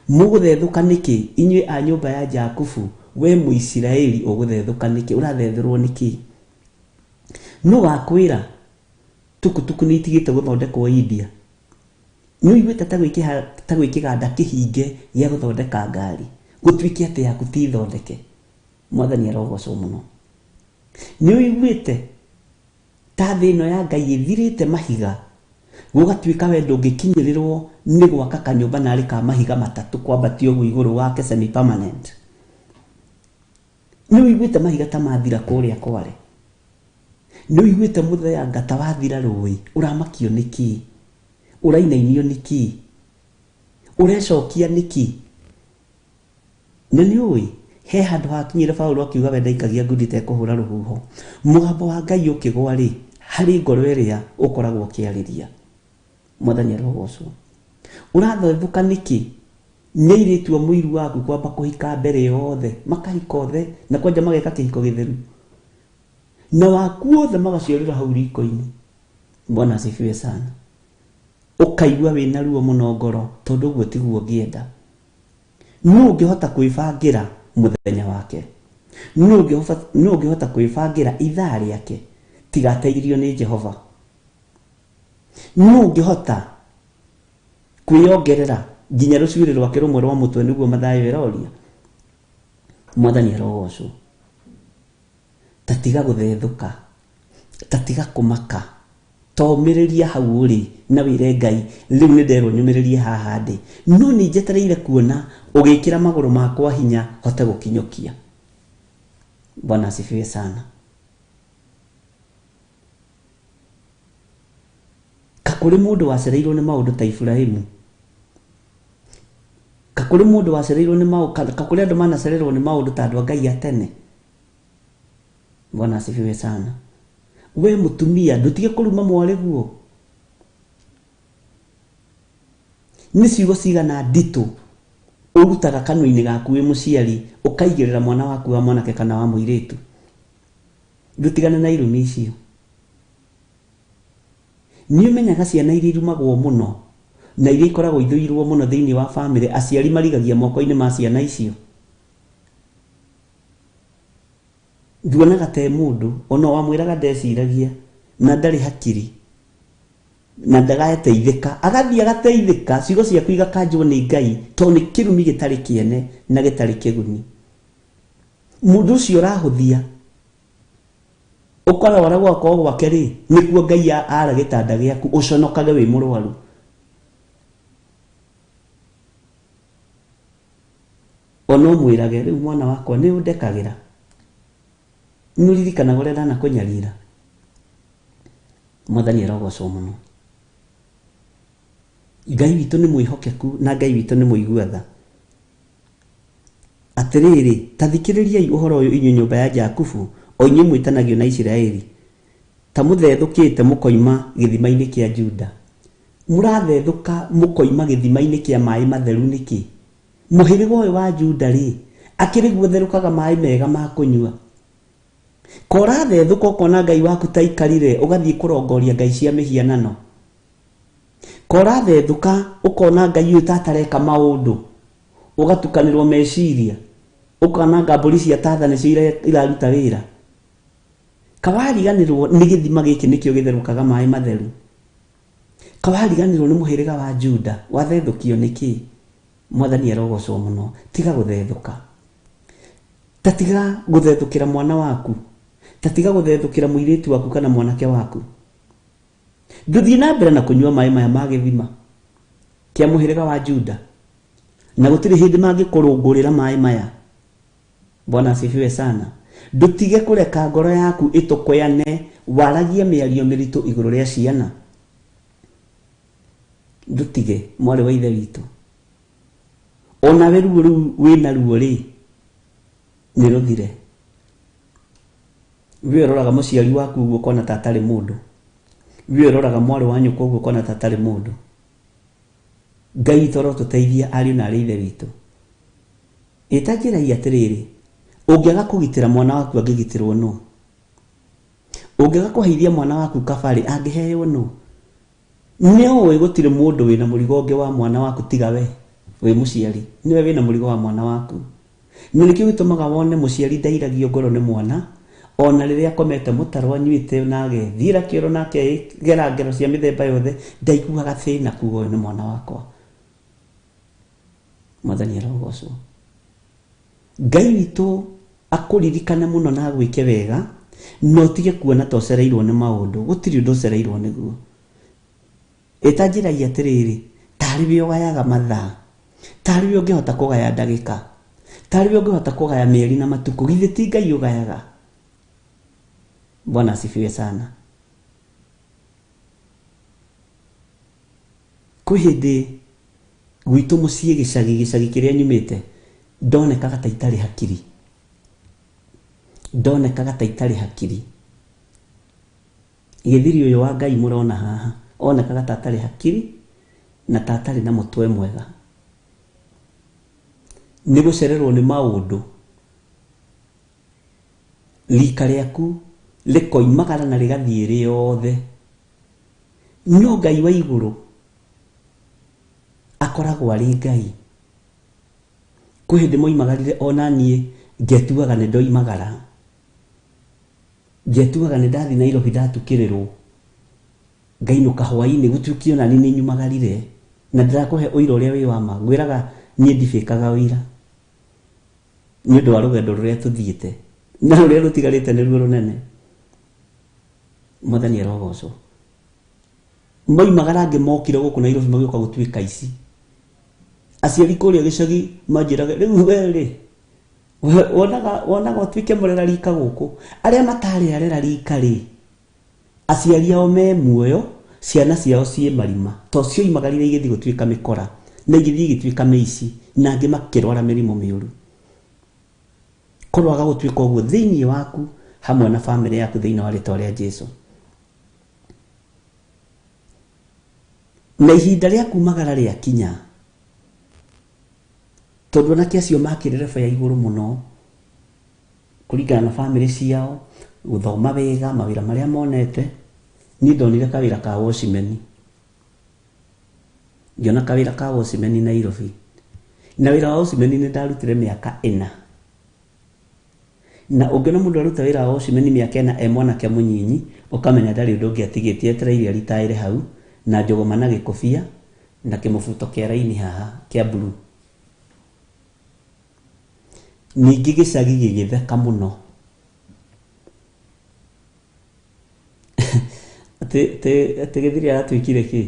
Mũgũthethũka nĩkĩ inyuĩ a nyũmba ya Jakubu? We Mũisiraeli ũgũthethũka nĩkĩ? Ũrathethũrwo nĩkĩ? Nũ wakwĩra tukutuku nĩ itigĩte gũthondekwo India? Nĩ ũiguĩte ta gwĩ kĩganda kĩhinge gĩa gũthondeka ngari, gũtuĩke atĩ yaku ti thondeke? Mwathani arogocwo mũno. Nĩ ũiguĩte ta thĩ ĩno ya Ngai ĩthirĩte mahiga, gũgatuĩka we ndũngĩkinyĩrĩrwo nĩ gwaka kanyũmba narĩ ka mahiga matatũ kwambatio ũguo igũrũ wake semi permanent? Nĩ ũiguĩte mahiga ta mathira kũrĩa Kware? Nĩ ũiguĩte mũthanga ta wathira rũĩ? Ũramakio nĩkĩ? Ũrainainio nĩkĩ? Ũrecokia nĩkĩ? Na nĩ ũĩ he handũ hakinyire Paulo akiuga we ndaikagia ngundi itekũhũra rũhuho. Mũgambo wa Ngai ũkĩgwa rĩ, harĩ ngoro ĩrĩa ũkoragwo ũkĩarĩria. Mwathani arogocwo. Ũrathethũka nĩkĩ? Nĩ airĩtu a mũiru waku kwamba kũhika mbere yothe, makahika othe, na kwanja mageka kĩhiko gĩtheru, na waku othe magaciarĩra hau riko-inĩ. Bwana asifiwe sana. Ũkaigua wĩna ruo mũno ngoro, tondũ ũguo tiguo ũngĩenda. Nũ ũngĩhota kwĩbangĩra mũthenya wake? Nũ ũngĩhota kwĩbangĩra ithaa rĩake tiga ateithirio nĩ Jehova? Nũ ũngĩhota kwĩyongerera nginya rũcuĩrĩ rwake rũmwe rwa mũtwe nĩguo Mathayo ĩroria? Mwathani arogocwo. Ta tiga gũthethũka, ta tiga kũmaka, tomĩrĩria hau ũrĩ na wĩre Ngai, rĩu nĩ nderwo nyũmĩrĩrie haha ndĩ, no nĩ njetereire kuona ũgĩkĩra magũrũ makwa hinya hote gũkinyũkia. Bwana asifiwe sana. Kakũrĩ mũndũ wacereirwo nĩ maũndũ ta Iburahĩmu? Kakũrĩ mũndũ wacereirwo nĩ maũndũ, kakũrĩ andũ manacererwo nĩ maũndũ ta andũ a Ngai a tene? Bwana asifiwe sana. We mũtumia ndũtige kũruma mwarĩguo. Nĩ ciugo cigana nditũ ũrutaga kanua-inĩ gaku wĩ mũciari ũkaigĩrĩra mwana waku wa mwanake kana wa mũirĩtu? Ndũtigane na irumi icio. Nĩ ũmenyaga ciana iria irumagwo mũno na iria ikoragwo ithũirwo mũno thĩinĩ wa bamĩrĩ, aciari marigagia moko-inĩ ma ciana icio? Nduonaga te mũndũ ona wamwĩraga ndeciragia na ndarĩ hakiri na ndagateithĩka, agathiĩ agateithĩka, ciugo ciaku igakanjwo nĩ Ngai tondũ nĩ kĩrumi gĩtarĩ kĩene na gĩtarĩ kĩguni. Mũndũ ũcio ũrahũthia ũkarwara gwako gwake rĩ, nĩkuo Ngai ara gĩtanda gĩaku ũconokage wĩ mũrwaru. Ona ũmwĩrage rĩu mwana wakwa nĩ ũndekagĩra, nĩ ũririkanaga ũrĩa ndanakũnyarira. Mwathani arogocwo mũno. Ngai witũ nĩ mwĩhokeku na Ngai witũ nĩ mũigua tha. Atĩrĩrĩ, ta thikĩrĩriai ũhoro ũyũ inyuĩ nyũmba ya Jakubu, o inyuĩ mwĩtanagio na Isiraeli, ta mũthethũkĩte mũkoima gĩthima-inĩ kĩa Juda. Mũrathethũka mũkoima gĩthima-inĩ kĩa maĩ matheru nĩkĩ? Mũhĩrĩga ũyũ wa Juda rĩ, akĩrĩ guo therũkaga maĩ mega ma kũnyua. Korathethũka ũkona Ngai waku ta aikarire, ũgathiĩ kũrongoria ngai cia mĩhianano. Korathethũka ũkona Ngai ũyũ ta atareka maũndũ, ũgatukanĩrwo meciria, ũkona mbũri cia tatha nĩcio iraruta wĩra. Kawariganĩrwo nĩ gĩthima gĩkĩ nĩkĩo gĩtherũkaga maĩ matheru. Kawariganĩrwo nĩ mũhĩrĩga wa Juda, wathethũkio nĩkĩ? Mwathani arogocwo mũno. Tiga gũthethũka. Ta tiga gũthethũkĩra mwana waku, ta tiga gũthethũkĩra mũirĩtu waku kana mwanake waku. Ndũthiĩ na mbere na kũnyua maĩ maya ma gĩthima kĩa mũhĩrĩga wa Juda, na gũtirĩ hĩndĩ mangĩkũrũngũrĩra maĩ maya. Bwana asifiwe sana. Ndũtige kũreka ngoro yaku ĩtũkũyane, waragie mĩario mĩritũ igũrũ rĩa ciana. Ndũtige, mwarĩ wa ithe witũ. Onawe ruo rũu wĩna ruo rĩ, nĩ rũthire. We ũroraga mũciari waku ũguo ũkona ta atarĩ mũndũ. We ũroraga mwarĩ wa nyũkwa ũguo ũkona ta atarĩ mũndũ. Ngai witũ arotũteithia ariũ na arĩ ithe witũ. Ĩta njĩra atĩrĩrĩ, ũngĩaga kũgitĩra mwana waku angĩgitĩrwo nũ? Ũngĩaga kũheithia mwana waku kabarĩ angĩheo nũ? Nĩ ũĩ gũtirĩ mũndũ wĩna mũrigo ũngĩ wa mwana waku tiga we wĩ mũciari. Nĩwe wĩna mũrigo wa mwana waku. Na nĩkĩo gĩtũmaga wone mũciari ndairagio ngoro nĩ mwana ona rĩrĩa akomete mũtaro anyuĩte na agethiĩra kĩoro na akegera ngero cia mĩthemba yothe, ndaiguaga thĩna kuga ũyũ nĩ mwana wakwa. Mwathani arogocwo. Ngai witũ akũririkane mũno na agwĩke wega, na ũtige kuona ta ũcereirwo nĩ maũndũ. Gũtirĩ ũndũ ũcereirwo nĩguo. Ĩta njĩra atĩrĩrĩ, tarĩ we ũgayaga mathaa, tarĩ we ũngĩhota kũgaya ndagĩka, tarĩ we ũngĩhota kũgaya mĩeri na matukũ, githĩ ti Ngai ũgayaga? Bwana asifiwe sana. Kwĩ hĩndĩ gwitũ mũciĩ gĩcagi, gĩcagi kĩrĩa nyumĩte, ndonekaga ta itarĩ hakiri. Ndonekaga ta itarĩ hakiri. Gĩthiri ũyũ wa Ngai mũrona haha, onekaga ta atarĩ hakiri na ta atarĩ na mũtwe mwega. Nĩ gũcererwo nĩ maũndũ. Rika rĩaku rĩkoimagara na rĩgathiĩ rĩothe. No Ngai wa igũrũ akoragwo arĩ Ngai. Kwĩ hĩndĩ moimagarire ona niĩ ngetuaga nĩ ndoimagara. Ngetuaga nĩ ndathiĩ Nairobi ndatukĩrĩrwo. Ngainũka hwaĩ-inĩ gũtuĩke ona niĩ nĩ nyumagarire. Na ndĩrakũhe ũira ũrĩa wĩ wa ma. Ngwĩraga niĩ ndibĩkaga ũira. Nĩ ũndũ wa rũgendo rũrĩa tũthiĩte. Na rũrĩa rũtigarĩte nĩruo rũnene. Mwathani arogocwo. Moimagara angĩ mokire gũkũ Nairobi magĩũka gũtuĩka ici. Aciari kũrĩa gĩcagi manjĩraga rĩu we rĩ, wonaga ũtuĩke mũrera rika gũkũ. Arĩa matarĩ arera rika rĩ, aciari ao me muoyo, ciana ciao ciĩ marima. To cioimagarire igĩthiĩ gũtuĩka mĩkora, na igĩthiĩ igĩtuĩka mĩici, na angĩ makĩrwara mĩrimũ mĩũru. Kũrwaga gũtuĩka ũguo thĩinĩ waku hamwe na bamĩrĩ yaku thĩinĩ wa rĩtwa rĩa Jesũ. Na ihinda rĩa kumagara rĩakinya, tondũ anake acio makĩrĩ level ya igũrũ mũno kũringana na bamĩrĩ ciao, gũthoma wega, mawĩra marĩa monete, niĩ ndonire kawĩra ka watchman. Ngĩona kawĩra ka watchman Nairobi. Na wĩra wa watchman nĩ ndarutire mĩaka 4. Na ũngĩona mũndũ aruta wĩra wa watchman mĩaka 4 e mwanake mũnyinyi, ũkamenya ndarĩ ũndũ ũngĩ atigĩtie, etereire aritaĩre hau na njũgũma na gĩkobia na kĩmũbuto kĩa raini haha kĩa blue. Ningĩ gĩcagi gĩgĩtheka mũno. Atĩ gĩthiri aratuĩkire kĩ?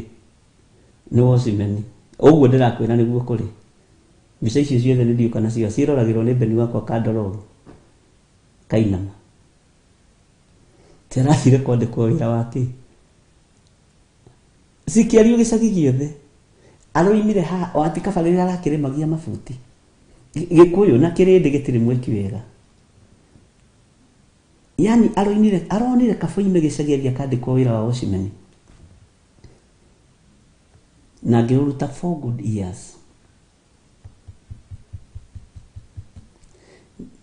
Nĩ watchman. Ũguo ndĩrakwĩra nĩguo kũrĩ. Mbica icio ciothe nĩ ndiũka nacio, ciroragĩrwo nĩ Beni wakwa Kandorogo. Kainama. Ti arathire kwandĩkwo wĩra wa kĩ? Cikĩario gĩcagi gĩothe. Aroimire haha, o atĩ kaba rĩrĩa arakĩrĩmagia mabuti. Gĩkũyũ na kĩrĩndĩ gĩtirĩ mwĩki wega. Yani aronire kaba oime gĩcagi athiĩ akandĩkwo wĩra wa watchman. Na ngĩũruta 4 good years.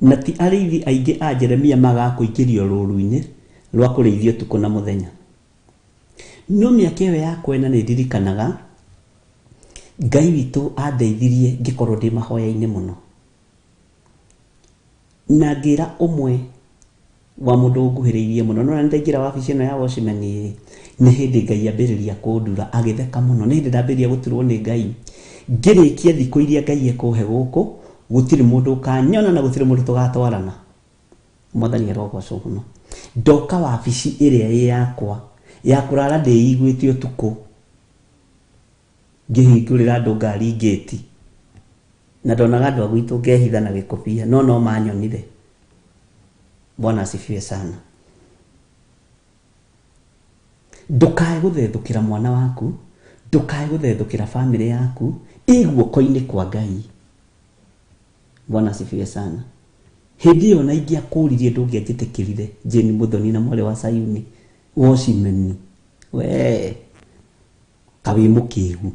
Na ti arĩithi aingĩ a Jeremia magaga kũingĩrio rũru-inĩ rwa kũrĩithio ũtukũ na mũthenya. No mĩaka ĩyo ya kwena nĩ ndirikanaga Ngai witũ andeithirie ngĩkorwo ndĩ mahoya-inĩ mũno. Na ngĩra ũmwe wa mũndũ ũnguhĩrĩirie mũno, no nĩ ndaingĩra wabici ĩno ya watchman ĩ, nĩ hĩndĩ Ngai ambĩrĩria kũndura, agĩtheka mũno. Nĩ hĩndĩ ndambĩrĩria gũturwo nĩ Ngai. Ngĩrĩkia thikũ iria Ngai ekũhe gũkũ, gũtirĩ mũndũ ũkanyona na gũtirĩ mũndũ tũgatwarana. Mwathani arogocwo mũno. Ndoka wabici ĩrĩa ĩ yakwa ya kũrara ndĩiguĩte ũtukũ, ngĩhingũrĩra andũ ngari ngĩti, na ndonaga andũ a gwitũ ngehitha na gĩkobia, no manyonire. Bwana asifiwe sana. Ndũkae gũthethũkĩra mwana waku, ndũkae gũthethũkĩra bamĩrĩ yaku, ĩ guoko-inĩ kwa Ngai. Bwana asifiwe sana. Hĩndĩ ĩyo na ingĩakũririe ndũngĩanjĩtĩkĩrire, Jane Muthoni na mwarĩ wa Sayuni, watchman, we kawĩ mũkĩgu.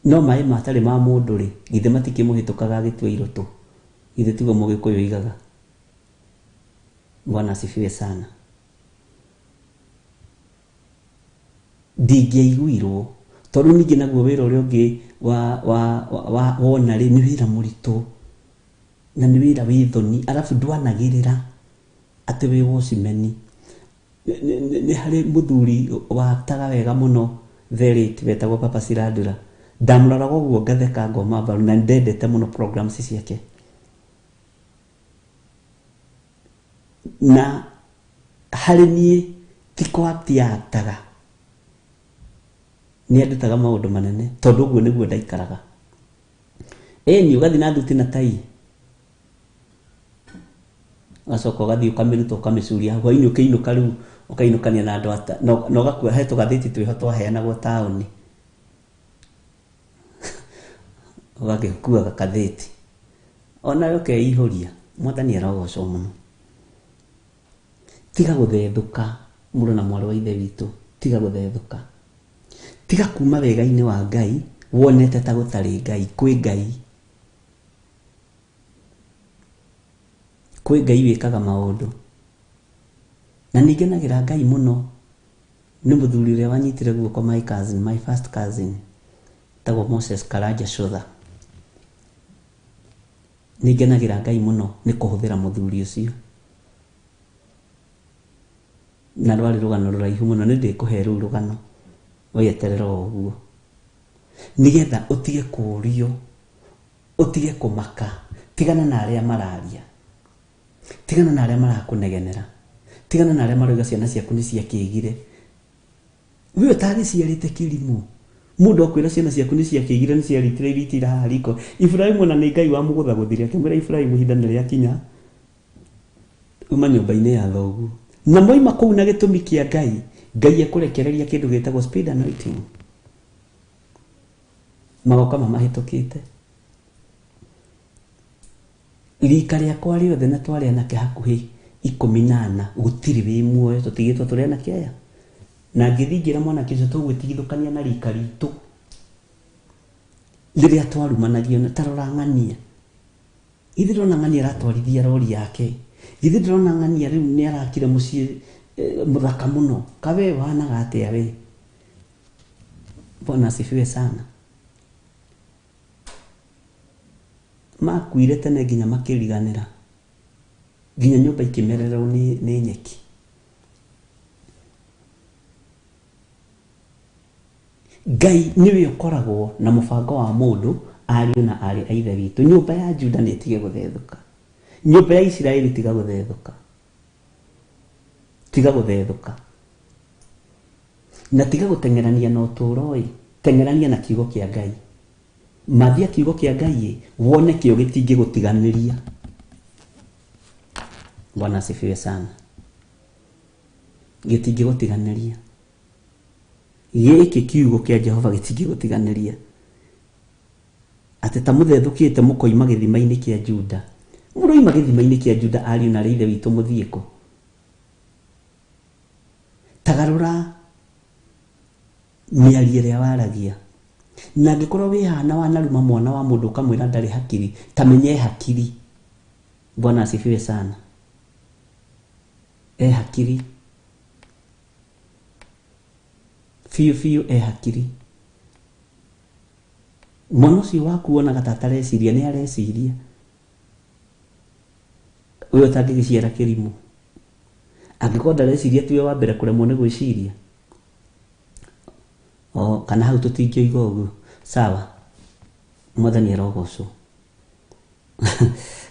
No maĩ matarĩ ma mũndũ rĩ, githĩ matikĩmũhĩtũkaga agĩtua irũtũ? Githĩ tiguo Mũgĩkũyũ oigaga? Bwana asifiwe sana. Ndingĩaiguirwo tondũ ningĩ naguo wĩra ũrĩa ũngĩ wa wa wa wona rĩ, nĩ wĩra mũritũ na nĩ wĩra wĩ thoni, arabu ndwanagĩrĩra atĩ wĩ wocimeni. Nĩ harĩ mũthuri wataga wega mũno the late wetagwo Papa Siradura. Ndamũroraga ũguo ngatheka ngoma mbaru na nĩndendete mũno programs ciake. Na harĩ niĩ ti kũ act aaktaga, nĩ andutaga maũndũ manene tondũ ũguo nĩguo ndaikaraga. Ĩni ũgathiĩ na thuti na tai ũgacoka ũgathiĩ ũkamĩruta ũkamĩcuria hau hwainĩ ũkĩinũka rĩu ũkainũkania na andũ ata na ũgakua he tũgathĩti twĩho twaheanagwo taũni ũgagĩkua gakathĩti onawe ũkeihũria. Mwathani arogocwo mũno. Tiga gũthethũka mũrũ na mwarĩ wa ithe witũ, tiga gũthethũka. Tiga kuma wega-inĩ wa Ngai wonete ta gũtarĩ Ngai. Kwĩ Ngai. Kwĩ Ngai wĩkaga maũndũ. Na nĩ ngenagĩra Ngai mũno nĩ mũthuri ũrĩa wanyitire guoko my cousin, my first cousin, etagwo Moses Karanja Shotha. Nĩ ngenagĩra Ngai mũno nĩ kũhũthĩra mũthuri ũcio. Na rwarĩ rũgano rũraihu mũno, nĩ ndĩkũhe rũu rũgano, wĩeterere o ũguo. Nĩgetha ũtige kũũrio, ũtige kũmaka, tigana na arĩa mararia, tigana na arĩa marakũnegenera, tigana na arĩa marauga ciana ciaku nĩ ciakĩgire. We ũtagĩciarĩte kĩrimũ, mũndũ akwĩra ciana ciaku nĩ ciakĩgire, nĩ ciaritire iritira haha riko. Iburahĩmu ona nĩ Ngai wamũgũthagũthire akĩmwĩra Iburahĩmu ihinda nĩ rĩakinya uma nyũmba-inĩ ya thoguo. Na mwaima kũu na gĩtũmi kĩa Ngai, Ngai ekũrekereria kĩndũ gĩtagwo speed anointing. Magoka mamahĩtũkĩte. Rika rĩakwa rĩothe na twarĩ anake hakuhĩ 14, gũtirĩ wĩ muoyo, tũtigĩtwo tũrĩ anake aya. Na ngĩthiĩ ngĩra mwanake ũcio tũgwĩtigithũkania na rika ritũ rĩrĩa twarumanagio na ta rora ng'ania. Githĩ ndĩrona ng'ania aratwarithia rori yake? Githĩ ndĩrona ng'ania rĩu nĩ arakire mũciĩ mũthaka mũno? Kawe wanaga atĩa we? Bwana asifiwe sana. Makuire tene nginya makĩriganĩra, nginya nyũmba ikĩmererwo nĩ nyeki. Ngai nĩwe ũkoragwo na mũbango wa mũndũ, ariũ na aarĩ a ithe witũ. Nyũmba ya Juda nĩ ĩtige gũthethũka, nyũmba ya Isiraeli tiga gũthethũka, tiga gũthethũka, na tiga gũteng'erania na ũtũũro ĩ, teng'erania na kiugo kĩa Ngai. Mathia kiugo kĩa Ngai ĩ, wone kĩo gĩtingĩgũtiganĩria. Bwana asifiwe sana. Gĩtingĩgũtiganĩria. Gĩkĩ kiugo kĩa Jehova gĩtingĩgũtiganĩria. Atĩ ta mũthethũkĩte mũkoima gĩthima-inĩ kĩa Juda. Mũroima gĩthima-inĩ kĩa Juda ariũ na ithe witũ mũthiĩ kũ? Tagarũra mĩario ĩrĩa waragia. Na angĩkorwo wĩ hana wanaruma mwana wa mũndũ ũkamwĩra ndarĩ hakiri, ta menye hakiri. Bwana asifiwe sana. E hakiri. Biũ biũ e hakiri. Mwana ũcio waku wonaga ta atareciria, nĩ areciria. Ũyũ ũtangĩgĩciara kĩrimũ. Angĩkorwo ndareciria tiwe wa mbere kũremwo nĩ gwĩciria. O, kana hau tũtingĩoiga ũguo. Sawa. Mwathani arogocwo.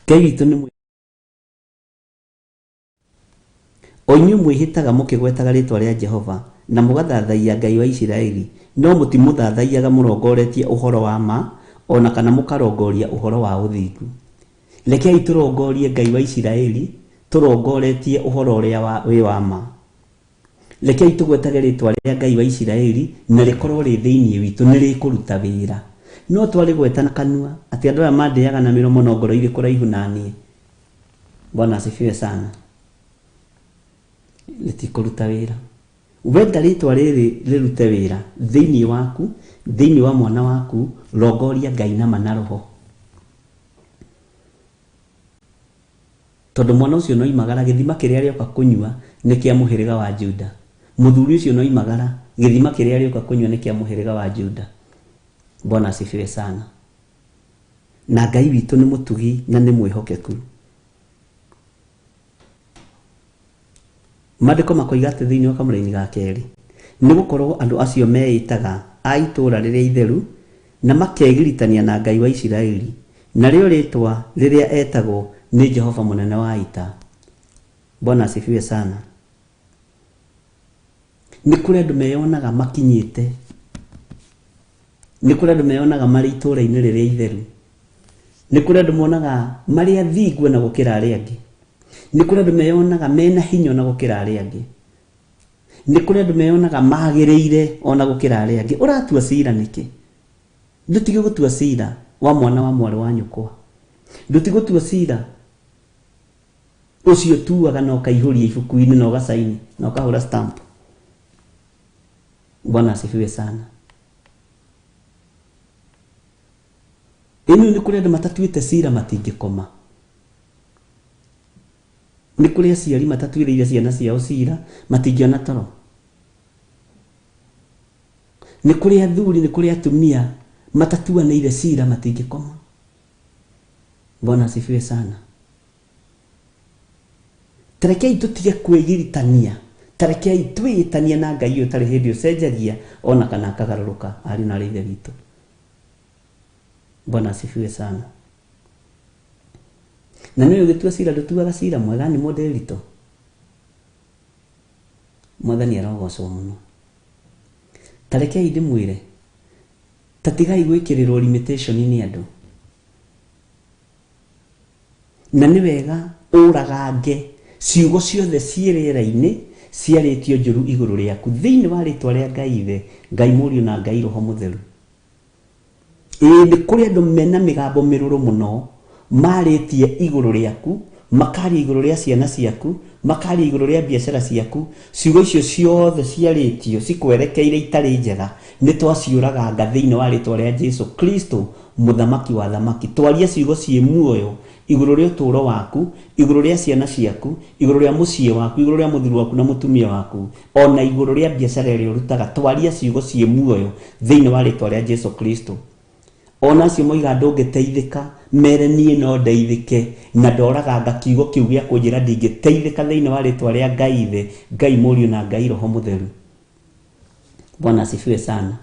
Ngai witũ nĩ O inyuĩ mwĩhĩtaga mũkĩgwetaga rĩĩtwa rĩa Jehova, na mũgathathaiya Ngai wa Isiraeli, no mũtimũthathaiyaga mũrongoretie ũhoro wa ma, o na kana mũkarongoria ũhoro wa ũthingu. Rekei tũrongorie Ngai wa Isiraeli tũrongoretie ũhoro ũrĩa wĩ wa ma. Rekei tũgwetage rĩĩtwa rĩa Ngai wa Isiraeli, na rĩkorũo rĩ thĩinĩ witũ, nĩrĩkũruta wĩra. No twarĩgweta na kanua, atĩ andũ aya mandĩaga na mĩromo no ngoro irĩ kũraihu na niĩ. Bwana asifiwe sana. Rĩtikũruta wĩra. Wenda rĩtwa rĩrĩ rĩrute wĩra thĩinĩ waku Thĩinĩ wa mwana waku rongoria Ngai na ma na roho, tondũ mwana ũcio no imagara gĩthima kĩrĩa arĩoka kũnyua nĩ kĩa mũhĩrĩga wa Juda. Mũthuri ũcio no imagara gĩthima kĩrĩa arĩoka kũnyua nĩ kĩa mũhĩrĩga wa Juda. Bwana asifiwe sana. Na Ngai witũ nĩ mũtugi na nĩ mwĩhokeku. Maandĩko makoiga atĩ thĩinĩ wa kamũraini ga kerĩ, nĩ gũkorwo andũ acio meĩtaga a itũũra rĩrĩa itheru na makegiritania na Ngai wa Isiraeli, narĩo rĩtwa rĩrĩa etagwo nĩ Jehova mũnene wa ita. Bwana asifiwe sana. Nĩ kũrĩ andũ meyonaga makinyĩte, nĩ kũrĩ andũ meyonaga marĩ itũũra-inĩ rĩrĩa itheru, nĩ kũrĩ andũ monaga marĩ athingu na gũkĩra arĩa angĩ, nĩ kũrĩ andũ meyonaga mena hinya na gũkĩra arĩa angĩ, nĩ kũrĩ andũ meyonaga magĩrĩire ona gũkĩra arĩa angĩ. Ũratua cira nĩkĩ? Ndũtige gũtua cira wa mwana wa mwarĩ wa nyũkwa, ndũtige gũtua cira ũcio tuaga na ũkaihũria ibuku-inĩ na ũgacaini na ũkahũra stamp. Bwana asifiwe sana. Ĩno nĩ kũrĩ andũ matatuĩte cira matingĩkoma. Nĩ kũrĩ aciari matatuĩrĩire ciana ciao cira matingĩona toro. Nĩ kũrĩ athuri, nĩ kũrĩ atumia matatuanĩire cira matingĩkoma. Bwana asifiwe sana. Tarekei tũtige kwĩgiritania, tarekei twĩĩtanie na Ngai ũyũ ũtarĩ hĩndĩ ũcenjagia ona kana akagarũrũka, ariũ na aarĩ a Ithe witũ. Bwana asifiwe sana. Na nĩ ũgĩtua cira ndũtuaga cira mwega nĩ mũndĩritũ. Mwathani arogocwo mũno. Tarekei ndĩmwĩre, tatigai gwĩkĩrĩrwo limitation nĩ andũ. Na nĩ wega ũragange ciugo ciothe ciĩ rĩera-inĩ ciarĩtio njũru igũrũ rĩaku thĩinĩ wa rĩtwa rĩa Ngai Ithe, Ngai Mũriũ na Ngai Roho Mũtheru. Ĩĩ nĩ kũrĩ andũ mena mĩgambo mĩrũrũ mũno marĩtie igũrũ rĩaku, makaria igũrũ rĩa ciana ciaku, makaria igũrũ rĩa biacara ciaku. Ciugo icio ciothe ciarĩtio cikwerekeire itarĩ njega, nĩ twaciũraganga thĩinĩ wa rĩtwa rĩa Jesu Kristo mũthamaki wa thamaki. Twaria ciugo ciĩ muoyo igũrũ rĩa ũtũũro waku, igũrũ rĩa ciana ciaku, igũrũ rĩa mũciĩ waku, igũrũ rĩa mũthuri waku na mũtumia waku, ona igũrũ rĩa biacara ĩrĩa ũrutaga. Twaria ciugo ciĩ muoyo thĩinĩ wa rĩtwa rĩa Jesu Kristo. Ona acio moiga ndũngĩteithĩka, mere niĩ no ndeithĩke, na ndoraganga kiugo kĩu gĩa kũnjĩra ndingĩteithĩka thĩinĩ wa rĩtwa rĩa Ngai Ithe, Ngai Mũriũ na Ngai Roho Mũtheru. Bwana asifiwe sana.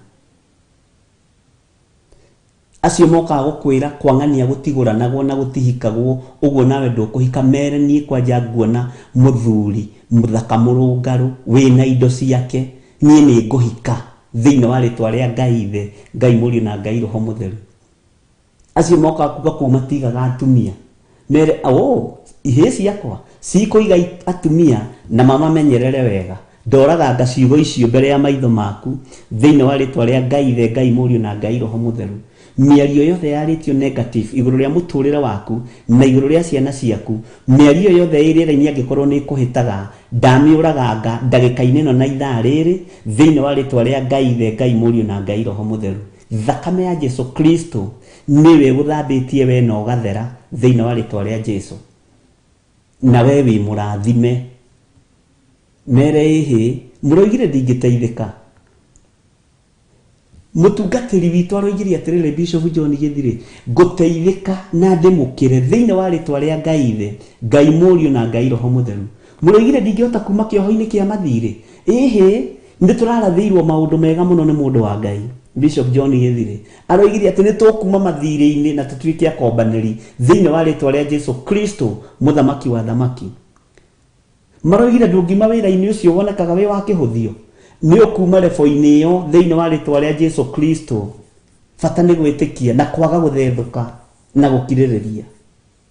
Acio mokaga gũkwĩra kwang'ania gũtigũranagwo na gũtihikagwo, ũguo nawe ndũkũhika, mere niĩ kwanja nguona mũthuri mũthaka mũrũngarũ wĩna indo ciake, niĩ nĩ ngũhika thĩinĩ wa rĩtwa rĩa Ngai Ithe, Ngai Mũriũ na Ngai Roho Mũtheru. Acio mokaga kuga kũu matigaga atumia, mere oh, ihĩĩ ciakwa cikũiga atumia na mamamenyerere wega. Ndoraganga ciugo icio mbere ya maitho maku thĩinĩ wa rĩtwa rĩa Ngai Ithe, Ngai Mũriũ na Ngai Roho Mũtheru. Mĩario yothe yarĩtio negative igũrũ rĩa mũtũrĩre waku na igũrũ rĩa ciana ciaku, mĩario yothe ĩ rĩera-inĩ angĩkorwo nĩ ĩkũhĩtaga, ndamĩũraganga ndagĩka-inĩ ĩno na ithaa rĩrĩ thĩinĩ wa rĩtwa rĩa Ngai Ithe, Ngai Mũriũ na Ngai Roho Mũtheru. Thakame ya Jesu Kristo nĩwe ĩgũthambĩtie we na ũgathera thĩinĩ wa rĩtwa rĩa Jesu, na we wĩ mũrathime. Mere ĩhĩ, mũroigire ndingĩteithĩka. Mũtungatĩri witũ aroigire atĩrĩrĩ, Bishop John Gĩthirĩ, ngũteithĩka na ndĩmũkĩre thĩinĩ wa rĩtwa rĩa Ngai Ithe, Ngai Mũriũ na Ngai Roho Mũtheru. Mũroigire ndingĩhota kuma kĩoho-inĩ kĩa mathirĩ. Ĩhĩ, nĩ tũrarathĩirwo maũndũ mega mũno nĩ mũndũ wa Ngai Bishop John Gĩthirĩ. Aroigire atĩ nĩ tũkuma mathirĩ-inĩ na tũtuĩke akombanĩri thĩinĩ wa rĩtwa rĩa Jesu Kristo mũthamaki wa thamaki. Maroigire ndũngiuma wĩra-inĩ ũcio wonekaga wĩ wa kĩhũthio, nĩ ũkuma rebo-inĩ ĩyo thĩinĩ wa rĩtwa rĩa Jesu Kristo. Bata nĩ gwĩtĩkia na kwaga gũthethũka na gũkirĩrĩria.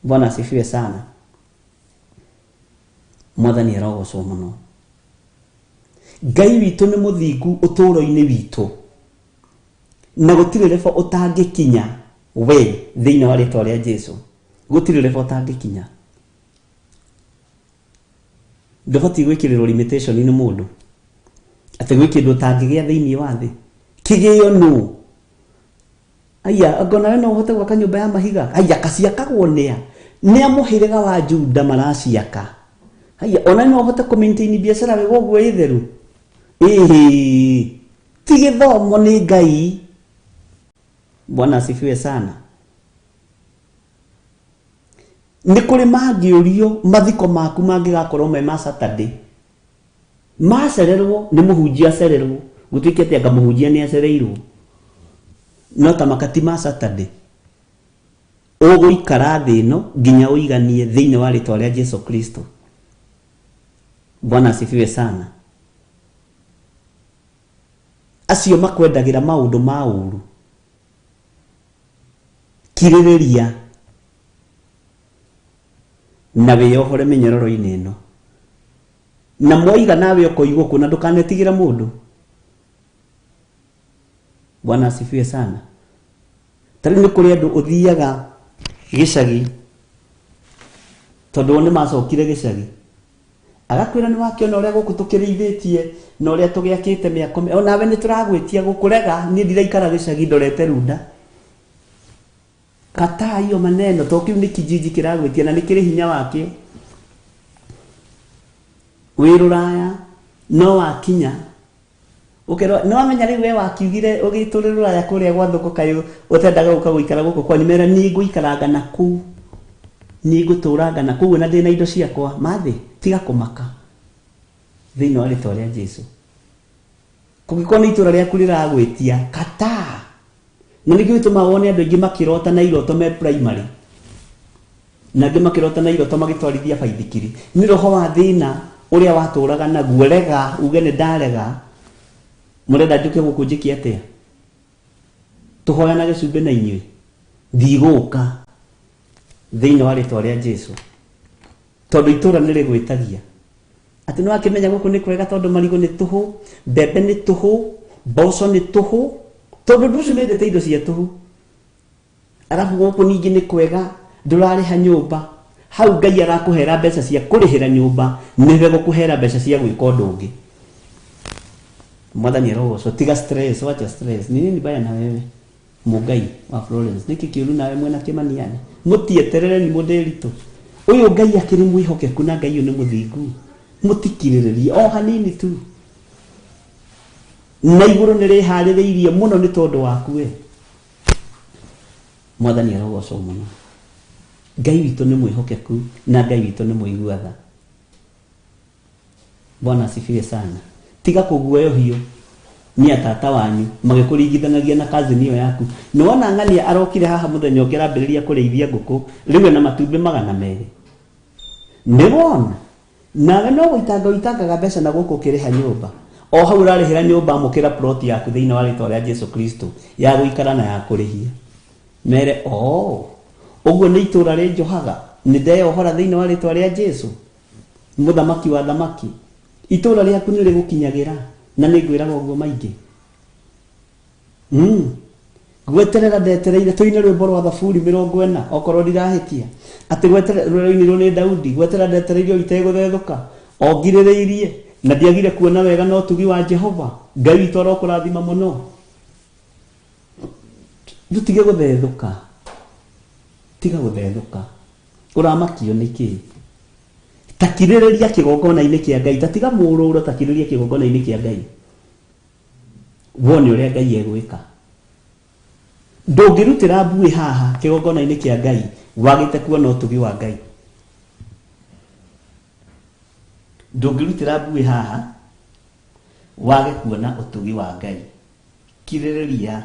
Bwana asifiwe sana. Mwathani arogocwo mũno. Ngai witũ nĩ mũthingu ũtũũro-inĩ witũ, na gũtirĩ rebo ũtangĩkinya we thĩinĩ wa rĩtwa rĩa Jesu. Gũtirĩ rebo ũtangĩkinya. Ndũbatiĩ gwĩkĩrĩrwo limitation nĩ mũndũ atĩ gwĩ kĩndũ ũtangĩgĩa thĩinĩ wa thĩ. Kĩgĩo nũ? Aya, anga nawe no ũhote gwaka nyũmba ya mahiga. Aya, kaciakagwo nĩa? Nĩa mũhĩrĩga wa Juda maraciaka. Aya, ona no ũhote kũ maintain biacara wega ũguo ĩ theru. Ĩhĩ, ti gĩthomo nĩ Ngai. Bwana asifiwe sana. Nĩ kũrĩ mangĩũrio mathiko maku mangĩgakorwo me ma Saturday. Macererwo nĩ mũhunjia acererwo, gũtuĩke atĩ anga mũhunjia nĩ acereirwo. No ta makati ma Saturday. Ũgũikara thĩ ĩno nginya ũiganie thĩinĩ wa rĩtwa rĩa Jesu Kristo. Bwana asifiwe sana. Acio makwendagĩra maũndũ ma ũru, kirĩrĩria na wĩyohore mĩnyororo-inĩ ĩno. Na mwaiga nawe ũkoigwo kũ na ndũkanetigĩre mũndũ. Bwana asifiwe sana. Ta rĩu nĩ kũrĩ andũ ũthiaga gĩcagi tondũ o nĩ macokire gĩcagi, agakwĩra nĩ wakĩona ũrĩa gũkũ tũkĩrĩithĩtie na ũrĩa tũgĩakĩte mĩako onawe nĩ tũragwĩtia gũkũrega, niĩ ndiraikara gĩcagi ndorete runda. Kataa hiyo maneno, to kĩu nĩ kijiji kĩragwĩtia na nĩ kĩrĩ hinya wakĩo. Wĩ rũraya no wakinya ũkerwo nĩ wamenya rĩu we wakiugire ũgĩtũrĩ rũraya kũrĩa gwa thũkũ kayũ ũtendaga gũka gũikara gũkũ kwanyu, mera niĩ ngũikaranga na kũu, niĩ ngũtũranga na kũu na ndĩna indo ciakwa. Mathĩ tiga kũmaka thĩinĩ wa rĩtwa rĩa Jesu. Kũngĩkorwo nĩ itũra rĩaku rĩragwĩtia, kataa. Na nĩkĩo gĩtũmaga wone andũ aingĩ makĩrota na iroto me primary, na angĩ makĩrota na iroto magĩtwarithia baithikiri. Nĩ roho wa thĩna ũrĩa watũraga naguo. Rega uge nĩ ndarega, mũrenda njũke gũkũ njĩke atĩa? Tũhoyanage cumbĩ na inyuĩ, ndigũka thĩinĩ wa rĩtwa rĩa Jesu, tondũ itũra nĩ rĩgwĩtagia atĩ nĩ wakĩmenya gũkũ nĩ kwega tondũ marigũ nĩ tũhũ, mbembe nĩ tũhũ, mboco nĩ tũhũ, tondũ ũndũ ũcio mendete indo cia tũhũ. Arabu gũkũ ningĩ nĩ kwega, ndũrarĩha nyũmba. Hau Ngai arakũhera mbeca cia kũrĩhĩra nyũmba, nĩwe gũkũhera mbeca cia gwĩka ũndũ ũngĩ. Mwathani arogocwo. Tiga stress, wacha stress. Ni nini baya na wewe Mũngai wa Florence? Nĩkĩ kĩũru nawe mwena Kĩmaniani? Mũtieterere ni mũndĩritũ. Ũyũ Ngai akĩrĩ mwĩhokeku na Ngai ũyũ nĩ mũthingu. Mũtikirĩrĩrie o hanini tu. Na igũrũ nĩ rĩharĩrĩirie mũno nĩ tondũ waku we. Mwathani arogocwo mũno. Ngai witũ nĩ mwĩhokeku na Ngai witũ nĩ mũigua tha. Bwana asifiwe sana. Tiga kũguoyohio nĩ atata wanyu magĩkũringithanagia na cousin ĩyo yaku. Nĩ wona ng'ania arokire haha mũthenya ũngĩ arambĩrĩria kũrĩithia ngũkũ, rĩu ena matumbĩ 200. Nĩ wona? Nawe no gũitanga ũitangaga mbeca na gũkũ ũkĩrĩha nyũmba. O hau ũrarĩhĩra nyũmba, amũkĩra plot yaku thĩinĩ wa rĩtwa rĩa Jesu Kristo ya gũikara na ya kũrĩhia. Mere, oh, ũguo nĩ itũra rĩnjohaga, nĩ ndeyohora thĩinĩ wa rĩtwa rĩa Jesu, mũthamaki wa thamaki. Itũra rĩaku nĩ rĩgũkinyagĩra, na nĩ ngwĩraga ũguo maingĩ. Gweterera ndetereire tũine rwĩmbo rwa Thaburi 40, okorwo ndirahĩtia. Atĩ gweterera rũinirwo nĩ Daudi, gweterera ndetereire o itegũthethũka, o ngirĩrĩirie, na ndiagire kuona wega na ũtugi wa Jehova. Ngai witũ arokũrathima mũno. Ndũtige gũthethũka. Tiga gũthethũka. Ũramakio nĩkĩ? Takirĩrĩria kĩgongona-inĩ kĩa Ngai, ta tiga mũrũro, takirĩrĩria kĩgongona-inĩ kĩa Ngai. Wone ũrĩa Ngai egwĩka. Ndũngĩrutĩra mbuĩ haha kĩgongona-inĩ kĩa Ngai wagĩte kuona ũtugi wa Ngai. Ndũngĩrutĩra mbuĩ haha wage kuona ũtugi wa Ngai. Kirĩrĩria.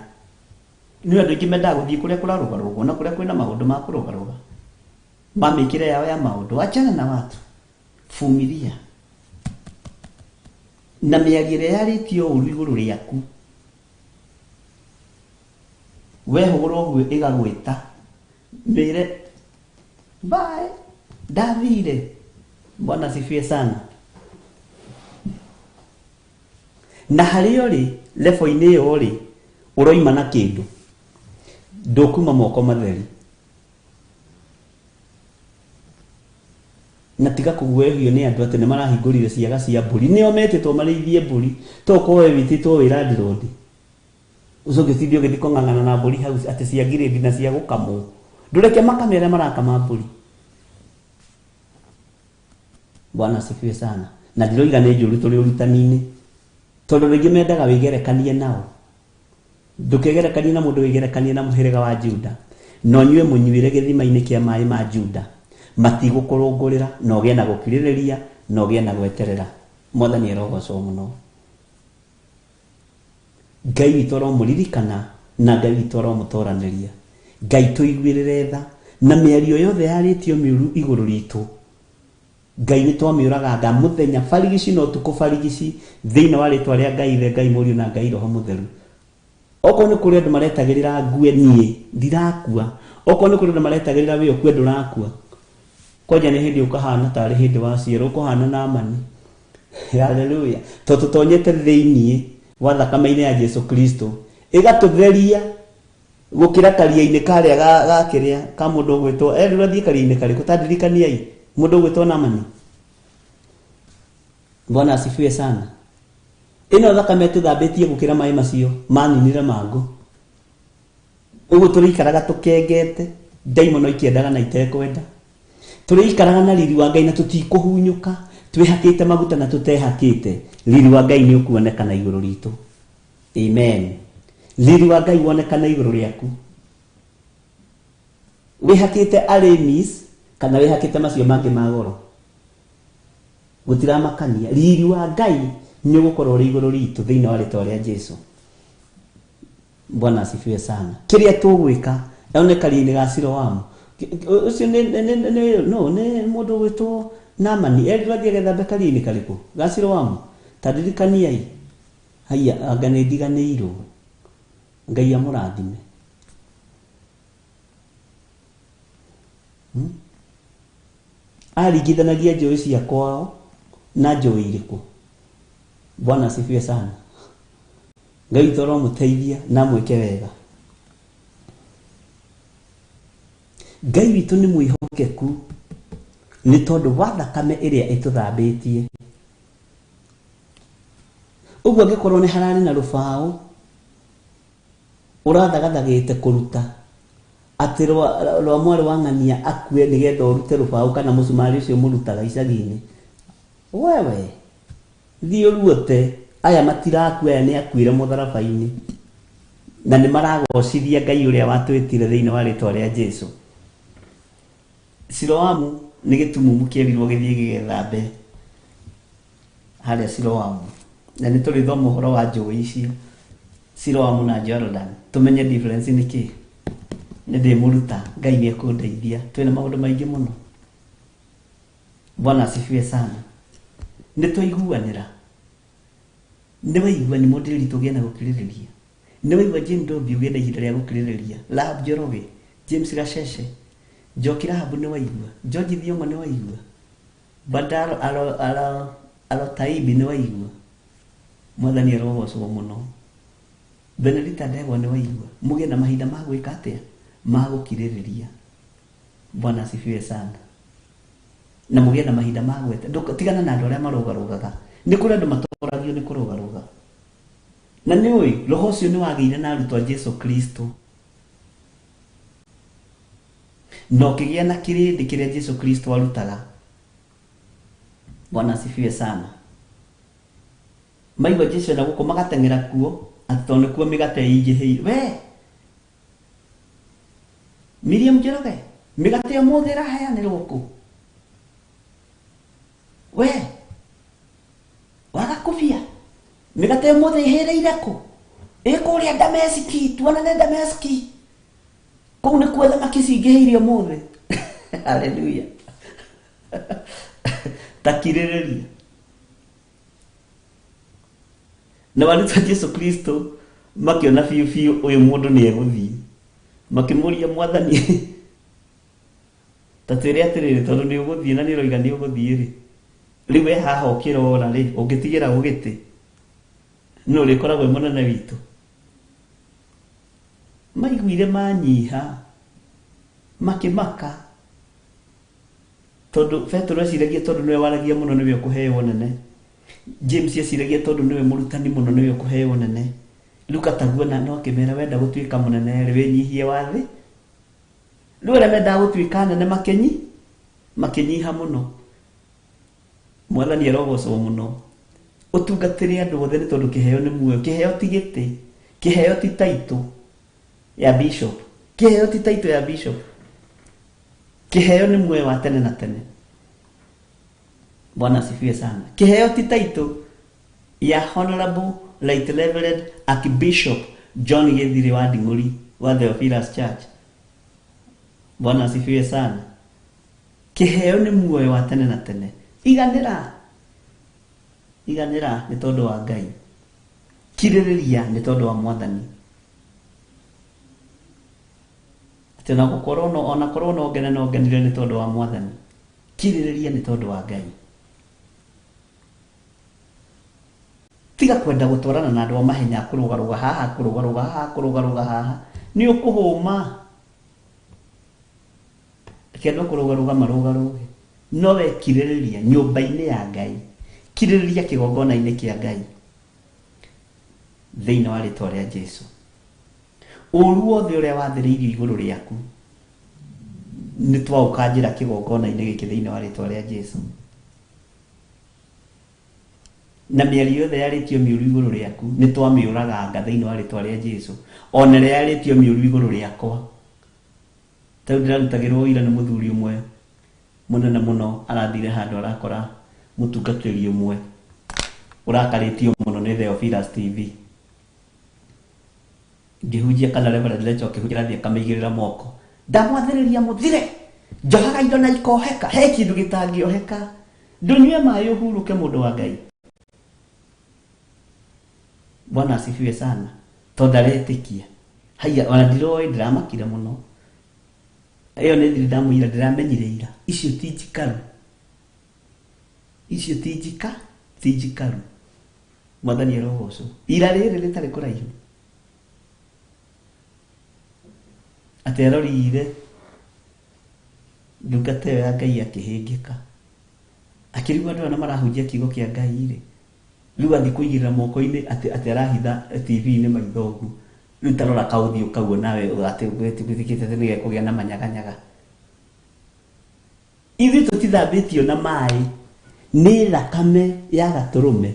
Nĩ andũ aingĩ mendaga gũthiĩ kũrĩa kũrarũgarũgwo na kũrĩa kwĩna maũndũ ma kũrũgarũga, ma mĩkĩre yao ya maũndũ. Achana na watu, vumilia. Na mĩario ĩrĩa yarĩtio ũru igũrũ rĩaku, wehũgũra ũguo ĩgagwĩta, mĩre bye, ndathire. Bwana asifiwe sana. Na harĩa ũrĩ level-inĩ ĩyo rĩ, ũroima na kĩndũ, ndũkuma moko matheri. Na tiga kũguoyohio nĩ andũ atĩ nĩ marahingũrire ciaga cia mbũri. Nĩo metĩtwo marĩithie mbũri, to ũkorwo we wĩtĩtwo wĩ landlord. Ũcoke ũtinde ũgĩthiĩ kũng'ang'ana na mbũri hau atĩ cia ngirĩndi na cia gũkamwo. Ndũreke makame arĩa marakama mbũri. Bwana asifiwe sana. Na ndiroiga nĩ njũru tũrĩ ũrutani-inĩ, tondũ rĩngĩ mendaga wĩgerekanie nao. Ndũkegerekanie na mũndũ, wĩgerekanie na mũhĩrĩga wa Juda. Na ũnyue mũnyuĩre gĩthima-inĩ kĩa maĩ ma Juda. Matigũkũrũngũrĩra, na ũgĩe na gũkirĩrĩria, na ũgĩe na gweterera. Mwathani arogocwo mũno. Ngai witũ aromũririkana na Ngai witũ aromũtoranĩria. Ngai tũiguĩrĩre tha na mĩario yothe yarĩtio mĩũru igũrũ ritũ. Ngai nĩ twamĩũraganga mũthenya barigici na ũtukũ barigici thĩinĩ wa rĩtwa rĩa Ngai Ithe, Ngai Mũriũ na Ngai Roho Mũtheru. Okorwo nĩ kũrĩ andũ maretagĩrĩra ngue niĩ ndirakua. Okorwo nĩ kũrĩ andũ maretagĩrĩra we ũkue ndũrakua. Kwanja nĩ hĩndĩ ũkahana tarĩ hĩndĩ waciarwo, ũkũhana na amani. Hallelujah. Tondũ tũtonyete thĩinĩ wa thakame-inĩ ya Jesu Kristo ĩgatũtheria gũkĩra karia-inĩ karĩa ga kĩrĩa ka mũndũ ũgwĩtwo erirwo athiĩ karia-inĩ karĩkũ, ta ndirikaniai mũndũ ũgwĩtwo Naamani. Bwana asifiwe sana. Ĩno thakame tũthambĩtie gũkĩra maĩ macio maninire mangũ. Ũguo tũrĩikaraga tũkengete, ndaimono ikĩendaga na itekwenda. Tũrĩikaraga na riri wa Ngai na tũtikũhunyũka, twĩhakĩte maguta na tũtehakĩte. Riri wa Ngai nĩ ũkuonekana igũrũ ritũ. Amen. Riri wa Ngai wonekana igũrũ rĩaku. Wĩhakĩte Aramis kana wĩhakĩte macio mangĩ ma goro. Gũtiramakania. Riri wa Ngai nĩ ũgũkorwo ũrĩ igũrũ ritũ thĩinĩ wa rĩtwa rĩa Jesu. Bwana asifiwe sana. Kĩrĩa tũgwĩka one karia-inĩ ga Siloamu. Ũcio nĩ no nĩ mũndũ ũgwĩtwo Naamani erirwo athiĩ agethambe karia-inĩ karĩkũ ga Siloamu. Ta ndirikaniai. Haiya, anga nĩ ndiganĩirwo. Ngai amũrathime. Aringithanagia njũĩ cia kwao na njũĩ irĩkũ? Bwana asifiwe sana. Ngai witũ aromũteithia na amwĩke wega. Ngai witũ nĩ mwĩhokeku nĩ tondũ wa thakame ĩrĩa ĩtũthambĩtie. Ũguo angĩkorwo nĩ hararĩ na rũbaũ ũrathagathagĩte kũruta atĩ rwa mwarĩ wa ng'ania akue nĩgetha ũrute rũbaũ kana mũcumarĩ ũcio mũrutaga icagi-inĩ, wewe thiĩ ũruote. Aya matirakua, aya nĩ akuire mũtharaba-inĩ na nĩ maragocithia Ngai ũrĩa watwĩtire thĩinĩ wa rĩtwa rĩa Jesu. Siloamu nĩ gĩtumumu kĩerirwo gĩthiĩ gĩgethambe harĩa Siloamu, na nĩ tũrĩthoma ũhoro wa njũĩ icio Siloamu na Jordan, tũmenye difference nĩ kĩ. Nĩ ndĩmũruta, Ngai nĩ ekũndeithia. Twĩna maũndũ maingĩ mũno. Bwana asifiwe sana. Nĩ twaiguanĩra. Nĩ waigua nĩ mũndĩrĩri tũgĩe na gũkirĩrĩria. Nĩ waigua Jane Dobi ũgĩe na ihinda rĩa gũkirĩrĩria. Rahab Njoroge, James Gachece, Njoki Rahabu nĩ waigua, George Thiong'o nĩ waigua, Badar Alotaibi nĩ waigua. Mwathani arogocwo mũno. Benedicta Ndegwa nĩ waigua. Mũgĩe na mahinda ma gwĩka atĩa? Ma gũkirĩrĩria. Bwana asifiwe sana. Na mũgĩe na mahinda ma gweta. Tigana na andũ arĩa marũgarũgaga. Nĩ kũrĩ andũ matoragio nĩ kũrũgarũga. Na nĩ ũĩ roho ũcio nĩ wagĩire na arutwo a Jesu Kristo. Na ũkĩgĩa na kĩrĩndĩ kĩrĩa Jesu Kristo arutaga. Bwana asifiwe sana. Maigua Jesu ena gũkũ magateng'era kuo atĩ tondũ nĩkuo mĩgate ĩingĩhĩire. We Miriam Njoroge, mĩgate ũmũthĩ ĩraheanĩrwo kũ? We waga kũbia mĩgate ũmũthĩ ĩhĩrĩire kũ? Ĩ kũrĩa Dameski, tuonane Dameski. Kũu nĩkuo thamaki cingĩhĩire ũmũthĩ. Hallelujah. Takirĩrĩria. Na arutwo a Jesu Kristo makĩona biũ biũ ũyũ mũndũ nĩ egũthiĩ. Makĩmũria, Mwathani, ta twĩre atĩrĩrĩ, tondũ nĩ ũgũthiĩ na nĩ ũroiga nĩ ũgũthiĩ rĩ, rĩu we haha ũkĩrora rĩ, ũngĩtigĩra gũgĩtĩ, nũ ũrĩkoragwo e mũnene witũ? Maiguire manyiha, makĩmaka, tondũ Petero eciragia tondũ nĩwe waragia mũno nĩwe ũkũheo ũnene. James eciragia tondũ nĩwe mũrutani mũno nĩwe ũkũheo ũnene. Rĩu kataguo na no akĩmera wenda gũtuĩka mũnene rĩ wĩnyihie wa thĩ. Rĩu arĩa mendaga gũtuĩka anene makĩnyiha mũno. Mwathani arogocwo mũno. Ũtungatĩre andũ othe nĩ tondũ kĩheo nĩ muoyo. Kĩheo ti gĩtĩ, kĩheo ti title ya bishop, kĩheo ti title ya bishop. Kĩheo nĩ muoyo wa tene na tene. Bwana asifiwe sana. Kĩheo ti title ya Honorable Right Reverend Archbishop John Githiri wa Nding'uri wa Theophilus Church. Bwana asifiwe sana. Kĩheo nĩ muoyo wa tene na tene. Iganĩra, iganĩra nĩ tondũ wa Ngai. Kirĩrĩria nĩ tondũ wa Mwathani. Atĩ ona gũkorwo no, ona korwo no ngene no ngenire nĩ tondũ wa Mwathani. Kirĩrĩria nĩ tondũ wa Ngai. Tiga kwenda gũtwarana na andũ a mahenya kũrũgarũga haha, kũrũgarũga haha, kũrũgarũga haha. Nĩ ũkũhũma. Reke andũ a kũrũgarũga marũgarũge. No we kirĩrĩria nyũmba-inĩ ya Ngai. Kirĩrĩria kĩgongona-inĩ kĩa Ngai. Thĩinĩ wa rĩtwa rĩa Jesu. Ũru wothe ũrĩa wathĩrĩirio igũrũ rĩaku nĩ twaũkanjĩra kĩgongona-inĩ gĩkĩ thĩinĩ wa rĩtwa rĩa Jesu. Na mĩario yothe yarĩtio mĩũru igũrũ rĩaku nĩ twamĩũraganga thĩinĩ wa rĩtwa rĩa Jesu. Ona ĩrĩa yarĩtio mĩũru igũrũ rĩakwa. Ta rĩu ndĩrarutagĩrwo ũira nĩ mũthuri ũmwe mũnene mũno arathire handũ arakora mũtungatĩri ũmwe ũrakarĩtio mũno nĩ Theophilus TV. Ngĩhunjia kana Reverend Lecho akĩhunjia arathiĩ akamĩigĩrĩra moko. Ndamwathĩrĩria mũthire. Njohaga indo na ikoheka. He kĩndũ gĩtangĩoheka. Ndũnyue maĩ ũhurũke mũndũ wa Ngai. Bwana asifiwe sana. Tondũ aretĩkia. Haiya, ona ndiroĩ ndĩramakire mũno. Ĩyo nĩ thiri ndamũira ndĩramenyire ira. Icio ti njikaru. Icio ti njika, ti njikaru. Mwathani arogocwo. Ira rĩrĩ rĩtarĩ kũraihu. Atĩ arorire ndungata ĩyo ya Ngai akĩhĩngĩka. Akĩrigwo andũ aya na marahunjia kiugo kĩa Ngai rĩ. Rĩu athiĩ kũigĩrĩra moko-inĩ atĩ arahitha TV-inĩ maitho ũguo. Rĩu ta rora kaũthiũ kau nawe atĩ gwĩtĩkĩte atĩ nĩgekũgĩa na manyaganyaga. Ithuĩ tũtithambĩtio na maĩ nĩ thakame ya gatũrũme.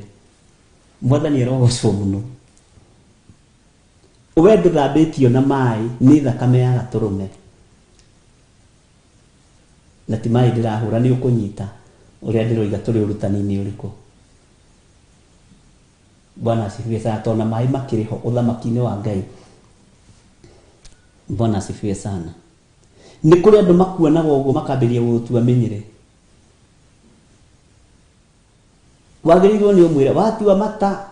Mwathani arogocwo mũno. We ndũthambĩtio na maĩ nĩ thakame ya gatũrũme. Na ti maĩ ndĩrahũra nĩ ũkũnyita ũrĩa ndĩroiga tũrĩ ũrutani-inĩ ũrĩkũ. Bwana asifiwe sana. Tondũ maĩ makĩrĩ ho ũthamaki-inĩ wa Ngai. Bwana asifiwe sana. Nĩ kũrĩ andũ makuonaga ũguo makambĩrĩria gũgũtua mĩnyĩre. Wagĩrĩirwo nĩ ũmwĩre watua mata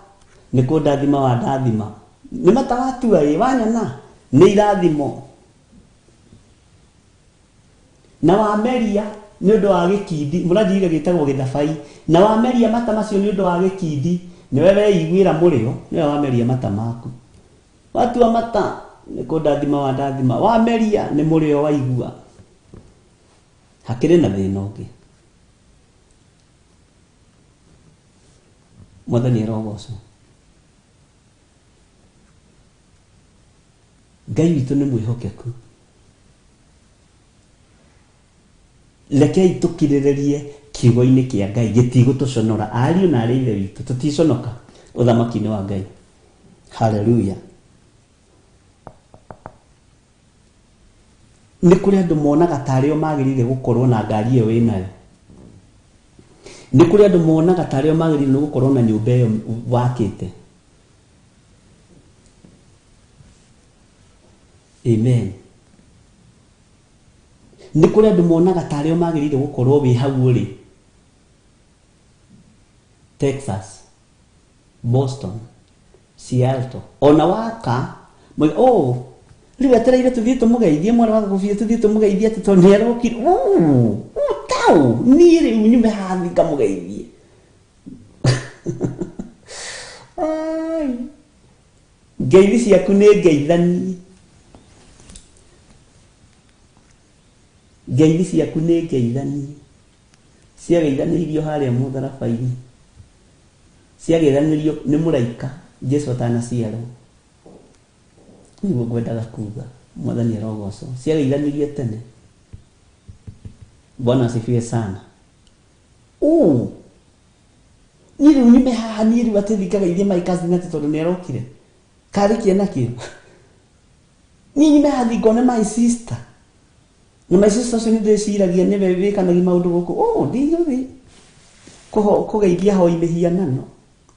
nĩ kũndathima wandathima. Nĩ mata watua ĩ wanyona nĩ irathimo. Na wameria nĩ ũndũ wa gĩkindi, mũranjigire gĩtagwo gĩthabai. Na wameria mata macio nĩ ũndũ wa gĩkindi, nĩwe weiguĩra mũrĩo, nĩwe wameria mata maku. Watua mata nĩ kũndathima wandathima, wameria nĩ mũrĩo waigua. Hakĩrĩ na thĩna ũngĩ. Mwathani arogocwo. Ngai witũ nĩ mwĩhokeku. Rekei tũkirĩrĩrie kiugo-inĩ kĩa Ngai gĩtigũtũconora. Ariũ na arĩ ithe witũ tũticonoka ũthamaki-inĩ wa Ngai. Hallelujah. Nĩ kũrĩ andũ monaga tarĩ o magĩrĩire gũkorwo na ngari ĩyo wĩnayo. Nĩ kũrĩ andũ monaga tarĩ o magĩrĩire nĩ gũkorwo na nyũmba ĩyo wakĩte. Amen. Nĩ kũrĩ andũ monaga tarĩ o magĩrĩire gũkorwo wĩ hau ũrĩ. Texas, Boston, Seattle. Ona waka, oh, rĩu etereire tũthiĩ tũmũgeithie mwana wa gũbia tũthiĩ tũmũgeithie atĩ tondũ nĩ arokire. Tau, niĩ rĩu nyume haha thiĩ ngamũgeithie. Ai. Ngeithi ciaku nĩ ngeithanie. Ngeithi ciaku nĩ ngeithanie. Ciageithanĩirio harĩa mũtharaba-inĩ. Ciageithanĩirio nĩ mũraika Jesu atanaciarwo. Nĩguo ngwendaga kuga Mwathani arogocwo. Ciageithanirie tene. Bwana asifiwe sana. Niĩ rĩu nyume haha niĩ rĩu atĩ thikageithie my cousin atĩ tondũ nĩ arokire. Karĩkia nakĩo. Niĩ nyume haha thiĩ ngone my sister. Na my sister ũcio nĩ ndĩciragia nĩwe wĩkanagia maũndũ gũkũ. Ndigũthiĩ kũgeithia hoi mĩhianano.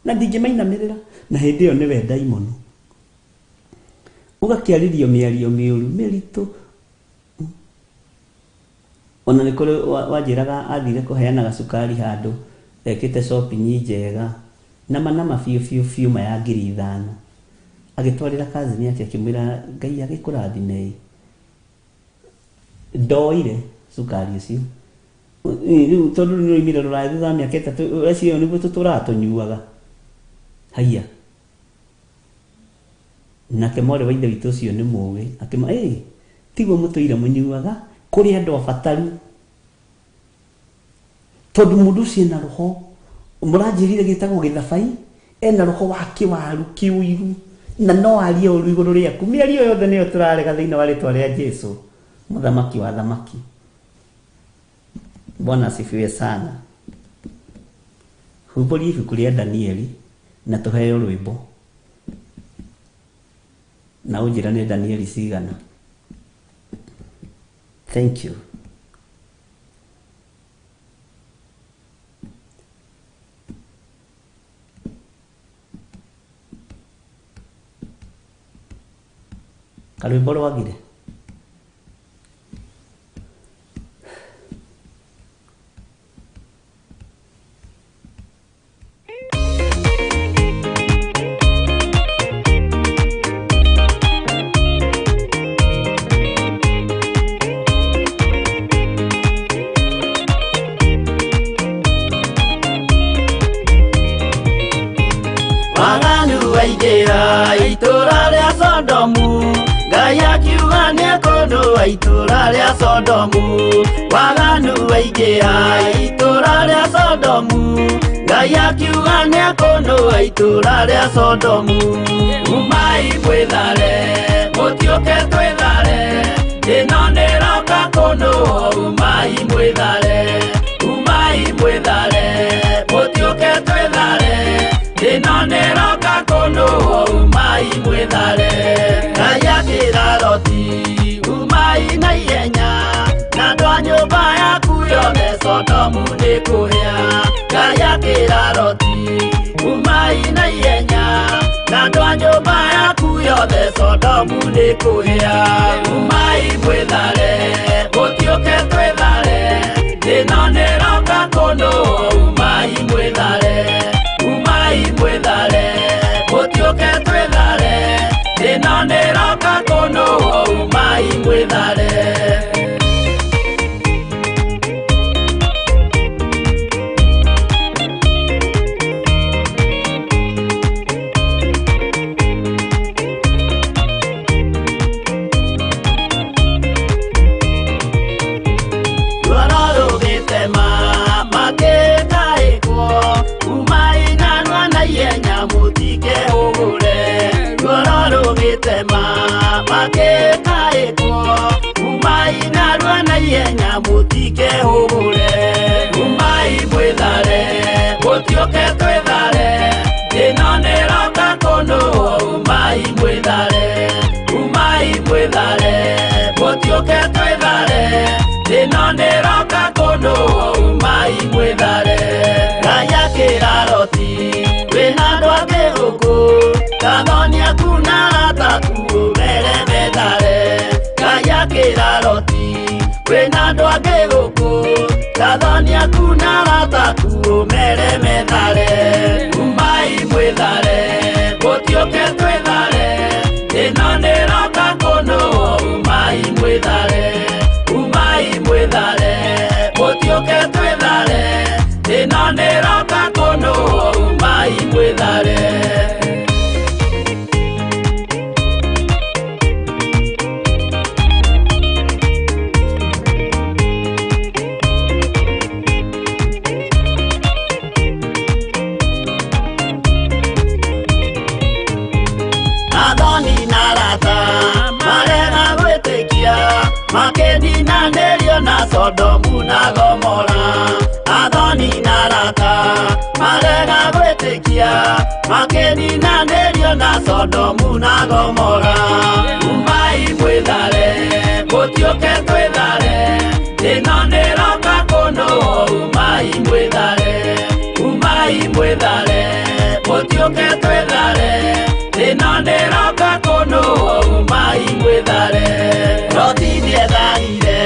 Na ndingĩmainamĩrĩra. Na hĩndĩ ĩyo nĩwe ndaimono. Ũgakĩarĩrio mĩario mĩũru mĩritũ. Ona nĩ kũrĩ wanjĩraga athire kũheana gacukari handũ ekĩte shopping njega nama nama biũ biũ biũ ma ya 5,000. Agĩtwarĩra cousin yake akĩmwĩra Ngai agĩkũrathime. Ndoire cukari ũcio. Rĩu tondũ nĩ oimire rũraya thutha wa mĩaka 3 ũreciria nĩguo tũtũraga tũnyuaga. Haiya. Nake mwarĩ wa ithe witũ ũcio nĩ mũũgĩ akĩma tiguo mũtũire mũnyuaga kũrĩ andũ abataru. Tondũ mũndũ ũcio ena roho mũranjĩrire gĩtagwo gĩthabai, ena roho wa kĩwaru kĩũiru na no arie ũru igũrũ rĩaku. Mĩario yothe nĩyo tũrarega thĩinĩ wa rĩtwa rĩa Jesũ, mũthamaki wa thamaki. Bwana asifiwe sana. Humbũria ibuku rĩa Danieli na tũheo rwĩmbo. Na ũnjĩra nĩ Danieli cigana. Thank you. Karwĩmbo rwagire. Waganu waingĩra itũũra rĩa Sodomu, Ngai akiuga nĩekũnũa itũũra rĩa Sodomu. Waganu waingĩra itũũra rĩa Sodomu, Ngai akiuga nĩekũnũa itũũra rĩa Sodomu. Umai mwĩthare, mũtiũke twĩthare, ĩno nĩroka kũnũo. Umai mwĩthare, umai mwĩthare, mũtiũke twĩthare, ĩno nĩroka kũnũo. Umai mwĩthare. Ngai akĩra Loti, umai na ihenya, na andũ a nyũmba yaku yothe Sodomu nĩkũhĩa. Ngai akĩra Loti, umai na ihenya, na andũ a nyũmba yaku yothe Sodomu nĩkũhĩa. Umai mwĩthare, mũtiũke twĩthare, ĩno nĩroka kũnũo. Umai mwĩthare, umai mwĩthare, mũtiũke twĩthare, ĩno nĩroka kũnũo. Umai mwĩthare. Ruoro rũgĩtema makĩtaĩkwo, umai narua na ihenya mũtikehũgũre. Ruoro rũgĩtema makĩtaĩkwo, umai narua na ihenya mũtikehũgũre. Umai mwĩthare, mũtiũke twĩthare, ĩno nĩroka kũnũo. Umai mwĩthare, umai mwĩthare, mũtiũke twĩthare, ĩno nĩroka kũnũo. Umai mwĩthare. Ngai akĩra Loti, wĩna andũ angĩ gũkũ, kathoni aku na arata aku ũmere methare. Ngai akĩra Loti, wĩna andũ angĩ gũkũ, kathoni aku na arata aku ũmere methare. Umai mwĩthare, mũtiũke twĩthare, ĩno nĩroka kũnũo. Umai mwĩthare, umai mwĩthare, mũtiũke twĩthare, ĩno nĩroka kũnũo. Umai mwĩthare. Athoni na arata Sodomu na Gomora athoni na arata marega gwĩtĩkia makĩninanĩrio na Sodomu na Gomora. Umai mwĩthare mũtiũke twĩthare ĩno nĩroka kũnũ umai mwĩthare umai mwĩthare mũtiũke twĩthare ĩno nĩroka kũnũ umai mwĩthare. Loti nĩetharire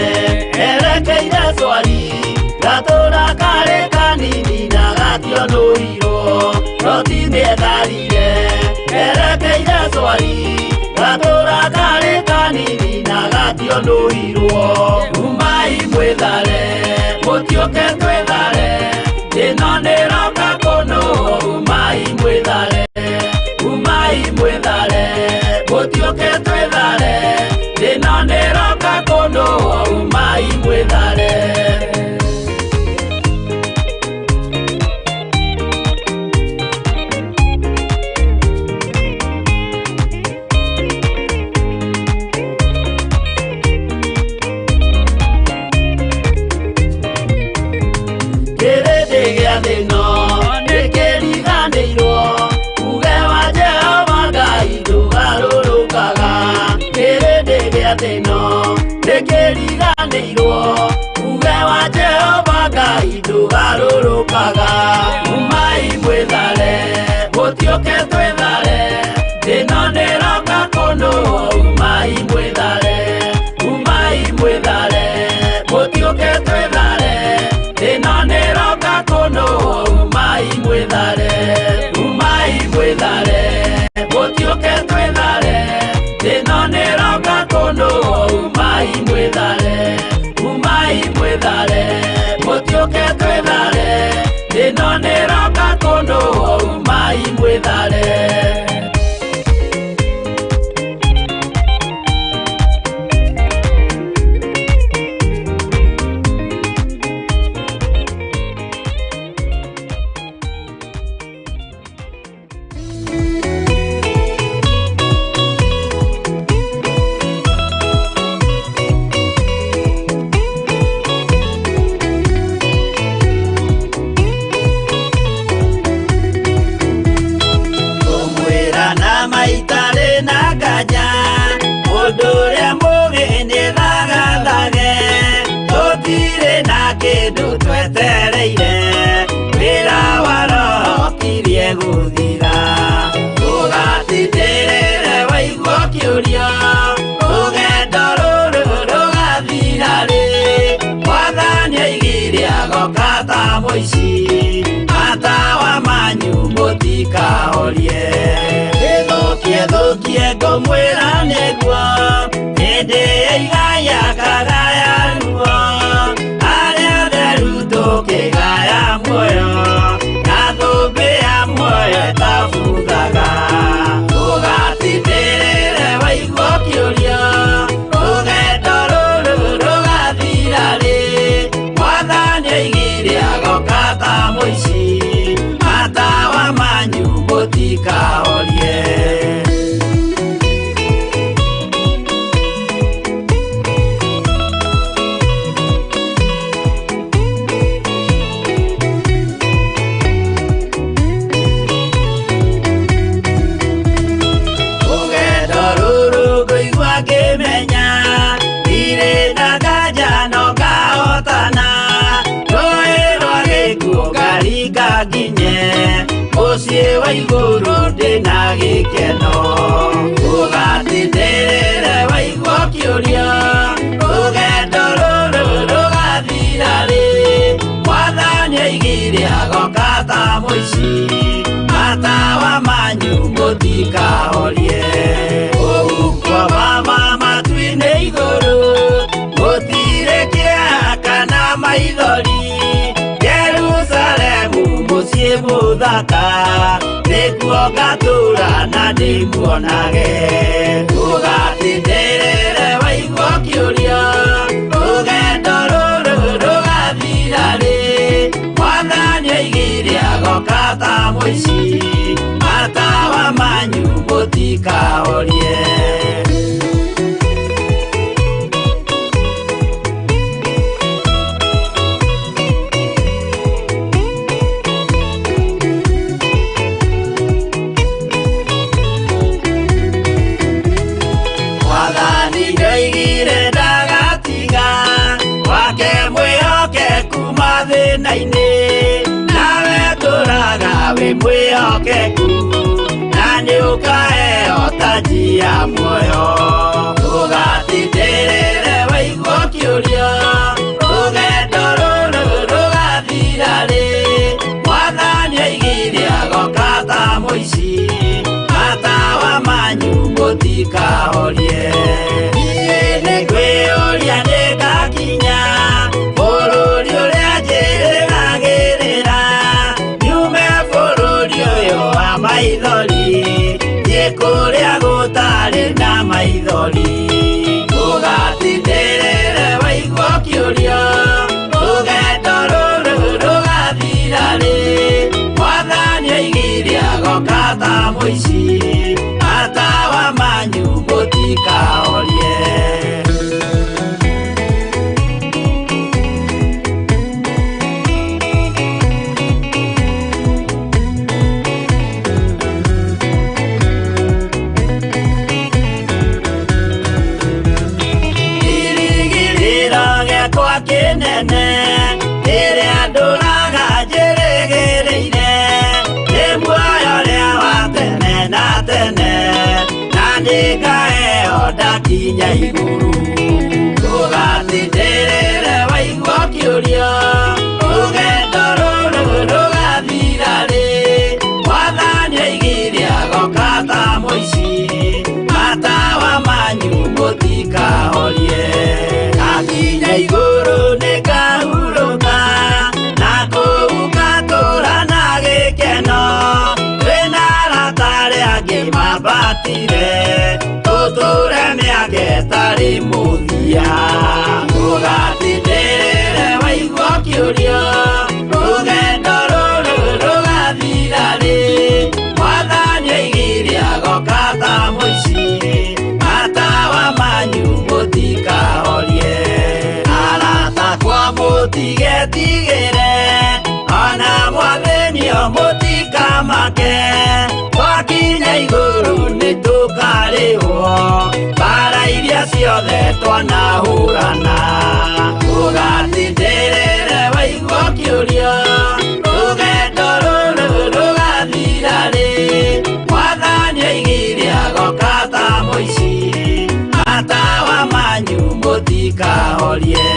erekeire Swari gatũra karĩ kanini na gationũirwo. Loti nĩetharire erekeire Swari gatũra karĩ kanini na gationũirwo. Umai mwĩthare mũtiũke twĩthare ĩno nĩroka kũnũ umai mwĩthare umai mwĩthare mũtiũke twĩthare ĩno nĩroka kũnũ umai mwĩthare. Kĩrĩndĩ gĩa thĩ ĩno nĩkĩriganĩirwo uge wa Jehova Ngai ndũgarũrũkaga. Kĩrĩndĩ gĩa thĩ ĩno nĩkĩriganĩirwo uge wa Jehova Ngai ndũgarũrũkaga. Umai mwĩthare mũtiũke twĩthare ĩno nĩroka kũnũ umai mwĩthare umai mwĩthare mũtiũke twĩthare ĩno nĩroka kũnũ umai mwĩthare umai mwĩthare mũtiũke twĩthare ĩno nĩroka kũnũ umai mwĩthare umai mwĩthare mũtiũke twĩthare ĩno nĩroka kũnũ umai mwĩthare. Twetereire wĩra wa Roho kirie gũthira ũgatindĩrĩre waigua kĩũria rũgendo rũrũ rũgathira rĩ Mwathani aigire agoka ta mũici matawa manyu mũtikahorie. Ĩthũkie thũkie ngũmwĩra nĩguo hĩndĩ ĩigaya kagaya ruo arĩa theru tũkĩgaya muoyo na thũmbĩ ya muoyo ĩtabuthaga. Ũgatindĩrĩre waigua kĩũria rũgendo rũrũ rũgathira rĩ Mwathani aigire agoka ta mũici matawa manyu mũtikahorie. Mũciĩ wa igũrũ ndĩna gĩkeno ũgatindĩrĩre waigua kĩũria rũgendo rũrũ rũgathira rĩ Mwathani aigire agoka ta mũici matawa manyu mũtikahorie. Ũhuko wa matu-inĩ igũrũ gũtirĩ kĩeha kana maithori Jerusalemu mũciĩ mũthaka nĩkuo ngatũũra na ndĩmuonage. Ũgatindĩrĩre waigua kĩũria rũgendo rũrũ rũgathira rĩ Mwathani aigire agoka ta mũici matawa manyu mũtikahorie. mathĩna-inĩ nawe tũraga wĩ mwĩhokeku na nĩ ũkaheo taji ya muoyo ũgatindĩrĩre waigua kĩũria rũgendo rũrũ rũgathira rĩ mwathani aigire agoka ta mũici matawa manyu mũtikahorie niĩ nĩngwĩyũria nĩngakinya bũrũri ũrĩa njĩrĩgagĩrĩra nyume bũrũri ũyũ wa maithori thiĩ kũrĩa gũtarĩ na maithori ũgatindĩrĩre waigua kĩũria rũgendo rũrũ rũgathira rĩ mwathani aigire agoka ta mũici matawa manyu mũtikahorie. Kĩnene rĩrĩa ndũraga njĩrĩgĩrĩire nĩ muoyo ũrĩa wa tene na tene na nĩngaheo ndakinya igũrũ ũgatindĩrĩre waigua kĩũria rũgendo rũrũ rũgathira rĩ mwathani aigire agoka ta mũici matawa manyu mũtikahorie ndakinya igũrũ nĩngahurũka na kũu ngatũũra na gĩkeno twĩna arata arĩa angĩ mambatire tũtũũre mĩaka ĩtarĩ mũthia ũgatindĩrĩre waigua kĩũria rũgendo rũrũ rũgathira rĩ mwathani aigire agoka ta mũici matawa manyu mũtikahorie arata kwa mũtigetigĩre ona mwathĩnio mũtikamake twakinya igũrũ nĩtũkarĩhwo mbara iria ciothe twanahũrana ũgatindĩrĩre waigua kĩũria rũgendo rũrũ rũgathira rĩ mwathani aigire agoka ta mũici matawa manyu mũtikahorie.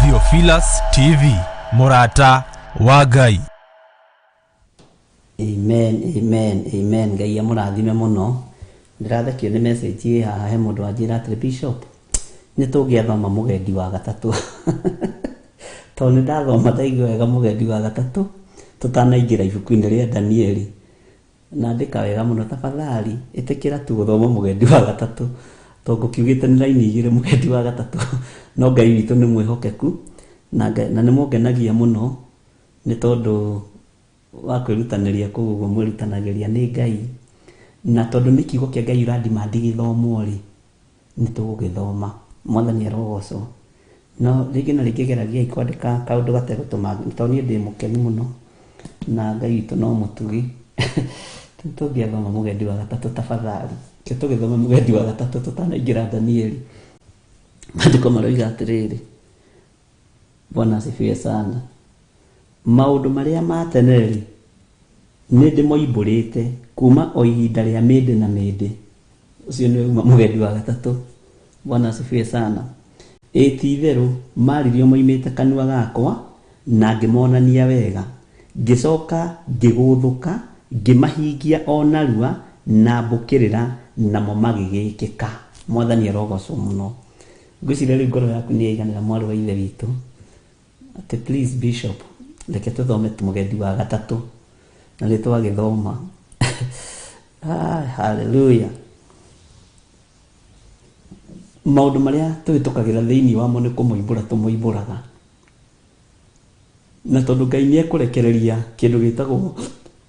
Theophilus TV, mũrata wa Ngai. Amen, amen, amen. Ngai amũrathime mũno. Ndĩrathekio nĩ message ĩ haha he mũndũ wanjĩra atĩrĩ Bishop, nĩ tũngĩathoma mũgendi wa gatatũ. Tondũ nĩ ndathoma ndaigua wega mũgendi wa gatatũ tũtanaingĩra ibuku-inĩ rĩa Danieli. Na andĩka wega mũno tafadhali ĩtĩkĩra tu gũthoma mũgendi wa gatatũ. Tondũ ngũkiugĩte nĩ raini igĩrĩ mũgendi wa gatatũ. No Ngai witũ nĩ mwĩhokeku na nĩ mũngenagia mũno nĩ tondũ wa kwĩrutanĩria kũu ũguo mwĩrutanagĩria nĩ Ngai. Na tondũ nĩ kiugo kĩa Ngai ũrandimandi gĩthomwo rĩ, nĩ tũgũgĩthoma. Mwathani arogocwo. No rĩngĩ na rĩngĩ geragiai kwandĩka kaũndũ gategũtũma tondũ niĩ ndĩ mũkenu mũno na Ngai witũ no mũtugi. Tũngĩathoma mũgendi wa gatatũ tafadhali. Reke tũgĩthome mũgendi wa gatatũ tũtanaingĩra Danieli. Maandĩko maroiga atĩrĩrĩ, Bwana asifiwe sana. Maũndũ marĩa ma tene rĩ, nĩ ndĩmoimbũrĩte kuma o ihinda rĩa mĩndĩ na mĩndĩ. Ũcio nĩ uma mũgendi wa gatatũ. Bwana asifiwe sana. Ĩ ti-itherũ maririo moimĩte kanua gakwa na ngĩmonania wega. Ngĩcoka ngĩgũthũka ngĩmahingia o narua na mbũkĩrĩra namo magĩgĩkĩka. Mwathani arogocwo mũno. Ngwĩciria rĩu ngoro yaku nĩ yaiganĩra mwarĩ wa ithe witũ. Atĩ please Bishop, reke tũthome mũgendi wa gatatũ. Na nĩ twagĩthoma. Hallelujah. Maũndũ marĩa tũhĩtũkagĩra thĩinĩ wamo nĩ kũmũimbũra tũmũimbũraga. Na tondũ Ngai nĩ ekũrekereria kĩndũ gĩtagwo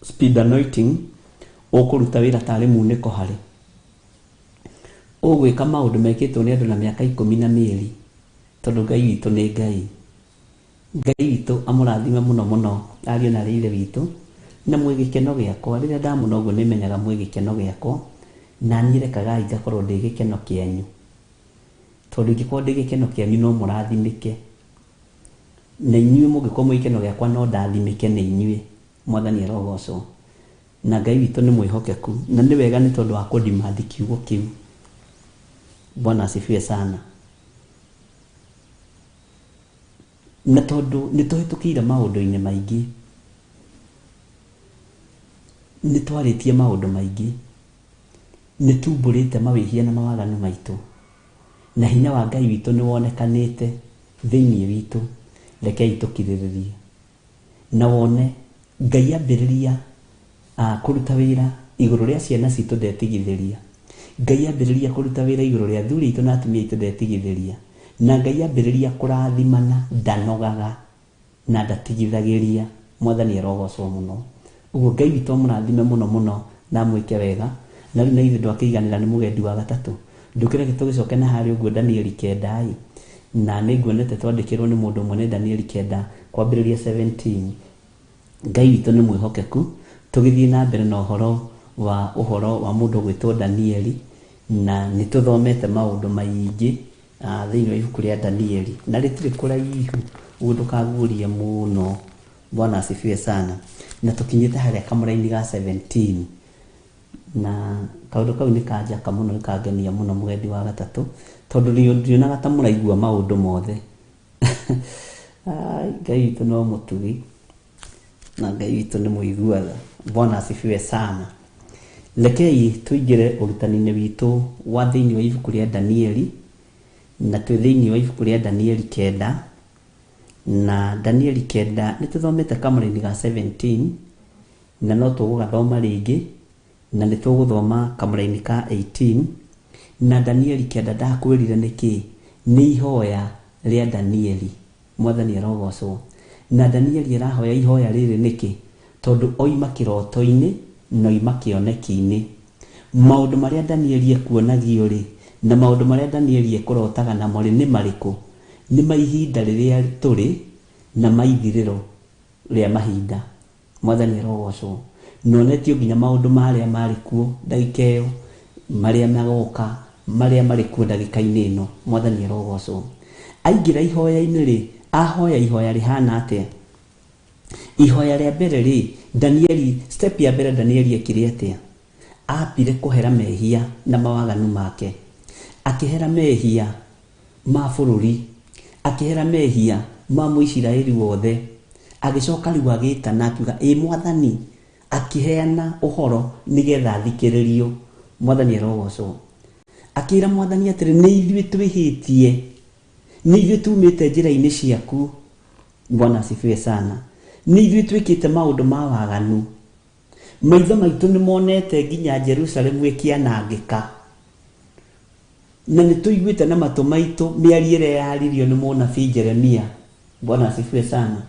speed anointing, ũkũruta wĩra tarĩ munĩko harĩ. Ũgwĩka maũndũ mekĩtwo nĩ andũ na mĩaka 12, tondũ Ngai witũ nĩ Ngai. Ngai witũ amũrathime mũno mũno ariũ na aarĩ a Ithe witũ, na mwĩ gĩkeno gĩakwa. Rĩrĩa ndamũona ũguo nĩmenyaga mwĩ gĩkeno gĩakwa, na niĩ rekagai ngakorwo ndĩ gĩkeno kĩanyu. Tondũ ingĩkorwo ndĩ gĩkeno kĩanyu no mũrathimĩke. Na inyuĩ mũngĩkorwo mwĩ gĩkeno gĩakwa no ndathimĩke nĩ inyuĩ. Mwathani arogocwo. Na Ngai witũ nĩ mwĩhokeku, na nĩ wega nĩ tondũ wa kũdemand kiugo kĩu. Bwana asifiwe sana. Na tondũ nĩ tũhĩtũkĩire maũndũ-inĩ maingĩ, nĩ twarĩtie maũndũ maingĩ, nĩ tumbũrĩte mawĩhia na mawaganu maitũ, na hinya wa Ngai witũ nĩ wonekanĩte thĩinĩ witũ. Rekei tũkirĩrĩrie na wone Ngai ambĩrĩria kũruta wĩra igũrũ rĩa ciana citũ ndetigithĩria. Ngai ambĩrĩria kũruta wĩra igũrũ rĩa athuri aitũ na atumia aitũ ndetigithĩria. Na Ngai ambĩrĩria kũrathimana ndanogaga na ndatigithagĩria. Mwathani arogocwo mũno. Ũguo Ngai witũ amũrathime mũno mũno na amwĩke wega. Na rĩu na ithuĩ ndwakĩiganĩra nĩ mũgendi wa gatatũ. Ndũkĩreke tũgĩcoke na harĩa ũguo Danieli 9 ĩ. Na nĩ nguonete twandĩkĩrwo nĩ mũndũ ũmwe nĩ Danieli 9 kwambĩrĩria 17. Ngai witũ nĩ mwĩhokeku. Tũgĩthiĩ na mbere na ũhoro wa mũndũ ũgwĩtwo Danieli, na nĩ tũthomete maũndũ maingĩ thĩinĩ wa ibuku rĩa Danieli, na rĩtirĩ kũraihu ũguo ndũkaguũrie mũno. Bwana asifiwe sana. Na tũkinyĩte harĩa kamũraini ga 17, na kaũndũ kau nĩ kanjaka mũno, nĩ kangenia mũno mũgendi wa gatatũ, tondũ ndionaga ta mũraigua maũndũ mothe. Ngai witũ no mũtugi na Ngai witũ nĩ mũigua tha. Bwana asifiwe sana. Rekei tũingĩre ũrutani-inĩ witũ wa thĩinĩ wa ibuku rĩa Danieli, na twĩ thĩinĩ wa ibuku rĩa Danieli 9, na Danieli 9 nĩ tũthomete kamũraini ga 17, na no tũgũgathoma rĩngĩ, na nĩ tũgũthoma kamũraini ka 18. Na Danieli 9 ndakwĩrire nĩkĩ? Nĩ ihoya rĩa Danieli. Mwathani arogocwo. Na Danieli arahoya ihoya rĩrĩ nĩkĩ? Tondũ oima kĩroto-inĩ na oima kĩoneki-inĩ. Maũndũ marĩa Danieli ekuonagio rĩ, na maũndũ marĩa Danieli ekũrotaga namo rĩ, nĩ marĩkũ? Nĩ ma ihinda rĩrĩa tũrĩ na ma ithirĩro rĩa mahinda. Mwathani arogocwo. Na onetio nginya maũndũ marĩa marĩ kuo ndagĩka ĩyo, marĩa magoka, marĩa marĩ kuo ndagĩka-inĩ ĩno. Mwathani arogocwo. Aingĩra ihoya-inĩ rĩ, ahoya ihoya rĩhana atĩa? Ihoya rĩa mbere rĩ, Danieli, step ya mbere Danieli ekire atĩa? Ambire kũhera mehia na mawaganu make. Akĩhera mehia ma bũrũri, akĩhera mehia ma Mũisiraeli wothe. Agĩcoka rĩu agĩtana akiuga, ĩ Mwathani, akĩheana ũhoro nĩgetha athikĩrĩrio. Mwathani arogocwo. Akĩra Mwathani atĩrĩ, nĩ ithuĩ twĩhĩtie, nĩ ithuĩ tumĩte njĩra-inĩ ciaku. Bwana asifiwe sana. Nĩ ithuĩ twĩkĩte maũndũ ma waganu. Maitho maitũ nĩ monete nginya Jerusalemu ĩkĩanangĩka, na nĩ tũiguĩte na matũ maitũ mĩario ĩrĩa yaririo nĩ mũnabii Jeremia. Bwana asifiwe sana.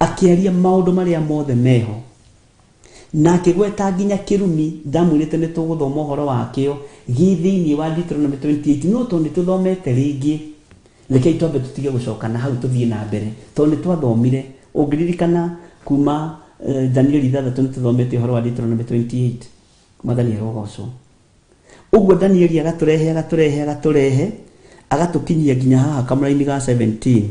Akĩaria maũndũ marĩa mothe meho, na akĩgweta nginya kĩrumi. Ndamwĩrĩte nĩ tũgũthoma ũhoro wakĩo gĩ thĩinĩ wa Deuteronomy 28, no tondũ nĩ tũthomete rĩngĩ, rekei twambe tũtige gũcoka na hau tũthiĩ na mbere, tondũ nĩ twathomire. Ũngĩririkana kuma Danieli 6 nĩ tũthomete ũhoro wa Deuteronomy 28. Mwathani arogocwo. Ũguo Danieli agatũrehe, agatũrehe, agatũrehe, agatũkinyia nginya haha kamũraini ga 17.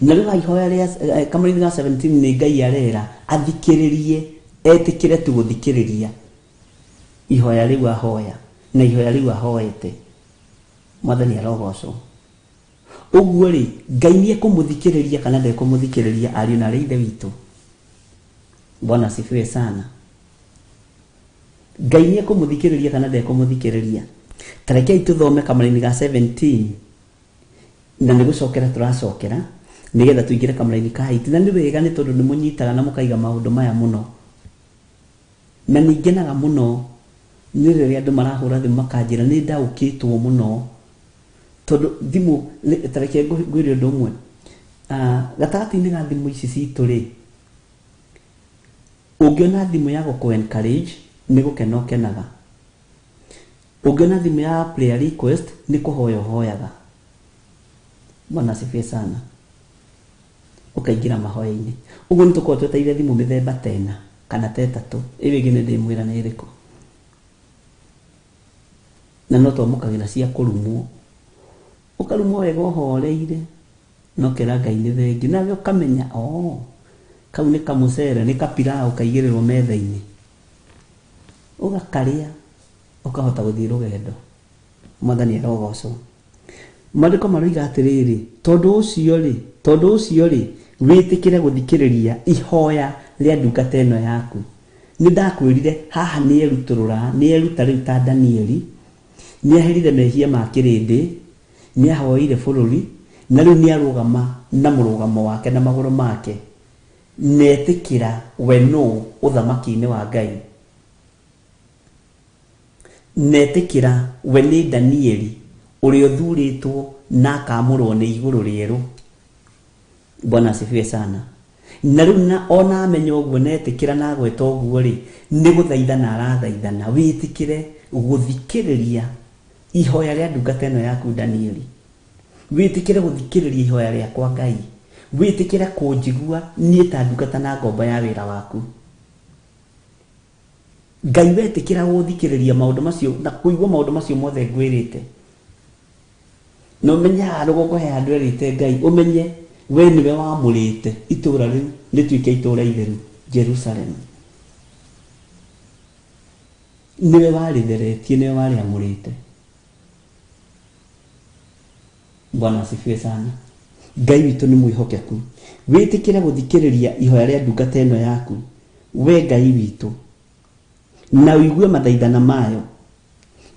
Na rĩu ihoya rĩa kamũraini ga 17 nĩ Ngai arera athikĩrĩrie, etĩkĩre tu gũthikĩrĩria ihoya rĩu ahoya, na ihoya rĩu ahoete. Mwathani arogocwo. Ũguo rĩ, Ngai nĩ ekũmũthikĩrĩria kana ndekũmũthikĩrĩria, ariũ na aarĩ a Ithe witũ? Bwana asifiwe sana. Ngai nĩ ekũmũthikĩrĩria kana ndekũmũthikĩrĩria? Ta rekei tũthome kamũraini ga 17, na nĩ gũcokera tũracokera nĩgetha tũingĩre kamũraini ka 8. Na nĩ wega nĩ tondũ nĩ mũnyitaga na mũkaiga maũndũ maya mũno, na nĩ ngenaga mũno Nĩ rĩrĩa andũ marahũra thimũ makanjĩra nĩ ndaũkĩtwo mũno. Tondũ thimũ, ta reke ngwĩre ũndũ ũmwe. Gatagatĩ-inĩ ga thimũ ici citũ rĩ, ũngĩona thimũ ya gũkũ encourage nĩ gũkena ũkenaga. Ũngĩona thimũ ya prayer request nĩ kũhoya ũhoyaga. Bwana asifiwe sana. Ũkaingĩra mahoya-inĩ. Ũguo nĩ tũkoragwo twetereire thimũ mĩthemba ta ĩna kana ta ĩtatũ. Ĩyo ĩngĩ nĩ ndĩmwĩra nĩ ĩrĩkũ. Na no twamũkagĩra cia kũrumwo. Ũkarumwo wega ũhoreire na ũkera Ngai nĩ thengiũ. Nawe ũkamenya oo kau nĩ kamũcere, nĩ kapilau kaigĩrĩrwo metha-inĩ. Ũgakarĩa ũkahota gũthiĩ rũgendo. Mwathani arogocwo. Maandĩko maroiga atĩrĩrĩ, tondũ ũcio-rĩ, tondũ ũcio-rĩ, wĩtĩkĩre gũthikĩrĩria ihoya rĩa ndungata ĩno yaku. Nĩ ndakwĩrire haha nĩ erutũrũra, nĩ eruta rĩu ta Danieli, nĩ aherire mehia ma kĩrĩndĩ, nĩ ahoeire bũrũri, na rĩu nĩ arũgama na mũrũgamo wake na magũrũ make, na etĩkĩra we nũ ũthamaki-inĩ wa Ngai. Metĩkĩra we nĩ Danieli, ũrĩa ũthurĩtwo na akaamũrwo nĩ igũrũ rĩerũ. Bwana asifiwe sana. Na rĩu na ona amenya ũguo na etĩkĩra na agweta ũguo-rĩ, nĩ gũthaithana arathaithana wĩtĩkĩre gũthikĩrĩria ihoya rĩa ndungata ĩno yaku Danieli. Wĩtĩkĩre gũthikĩrĩria ihoya rĩakwa Ngai. Wĩtĩkĩre kũnjigua niĩ ta ndungata na ngombo ya wĩra waku. Ngai wetĩkĩra gũthikĩrĩria maũndũ macio na kũigua maũndũ macio mothe ngwĩrĩte, na ũmenye haha rũgongo he handũ erĩte Ngai, ũmenye we nĩwe wamũrĩte itũũra rĩu rĩtuĩke itũũra itheru, Jerusalem. Nĩwe warĩtheretie, nĩwe warĩamũrĩte. Bwana asifiwe sana. Ngai witũ nĩ mwĩhokeku. Wĩtĩkĩre gũthikĩrĩria ihoya rĩa ndungata ĩno yaku, we Ngai witũ, na ũigue mathaithana mayo,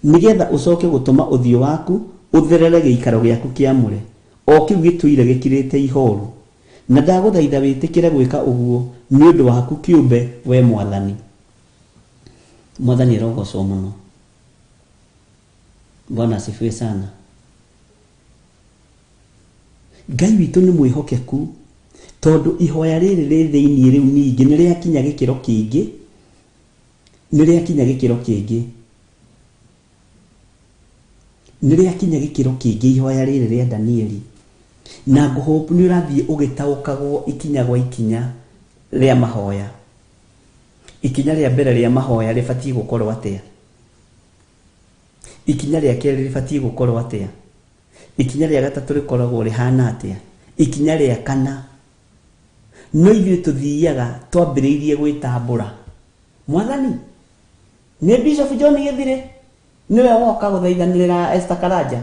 nĩgetha ũcoke gũtũma ũthiũ waku ũtherere gĩikaro gĩaku kĩamũre, o kĩu gĩtũire gĩkirĩte ihooru. Na ndagũthaitha wĩtĩkĩre gwĩka ũguo nĩ ũndũ waku kĩũmbe, wee Mwathani. Mwathani arogocwo mũno. Bwana asifiwe sana. Ngai witũ nĩ mwĩhokeku tondũ ihoya rĩrĩ rĩ thĩinĩ rĩu ningĩ nĩ rĩakinya gĩkĩro kĩngĩ, nĩ rĩakinya gĩkĩro kĩngĩ, nĩ rĩakinya gĩkĩro kĩngĩ ihoya rĩrĩ rĩa Danieli. Na ngũhope nĩ ũrathiĩ ũgĩtaũkagwo ikinya gwa ikinya rĩa mahoya. Ikinya rĩa mbere rĩa mahoya rĩbatiĩ gũkorwo atĩa? Ikinya rĩa kerĩ rĩbatiĩ gũkorwo atĩa? Ikinya rĩa gatatũ rĩkoragwo rĩhana atĩa? Ikinya rĩa kana. No ithuĩ tũthiaga twambĩrĩirie gwĩtambũra. Mwathani, nĩ Bishop John Gĩthirĩ nĩwe woka gũthaithanĩrĩra Esther Karanja?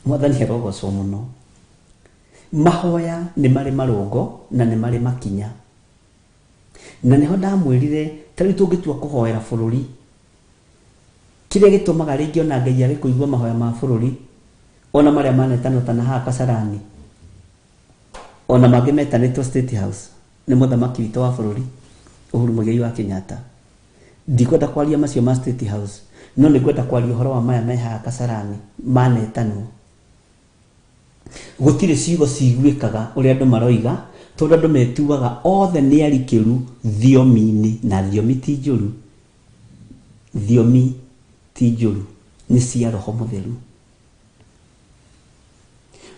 Mwathani arogocwo mũno. Mahoya nĩ marĩ marũngo na nĩ marĩ makinya. Na nĩho ndamwĩrire ta rĩu tũngĩtua kũhoera bũrũri, kĩrĩa gĩtũmaga rĩngĩ ona Ngai age kũigua mahoya ma bũrũri, ona marĩa manetanwo ta na haha Kasarani, ona mangĩ metanĩtwo State House nĩ mũthamaki witũ wa bũrũri Uhuru Muigai wa Kenyatta. Ndikwenda kwaria macio ma State House, no nĩ ngwenda kwaria ũhoro wa maya me haha Kasarani manetanwo. Gũtirĩ ciugo ciguĩkaga ũrĩa andũ maroiga tondũ andũ metuaga othe nĩ arikĩru thiomi-inĩ na thiomi ti njũru. Thiomi ti njũru, nĩ cia Roho Mũtheru.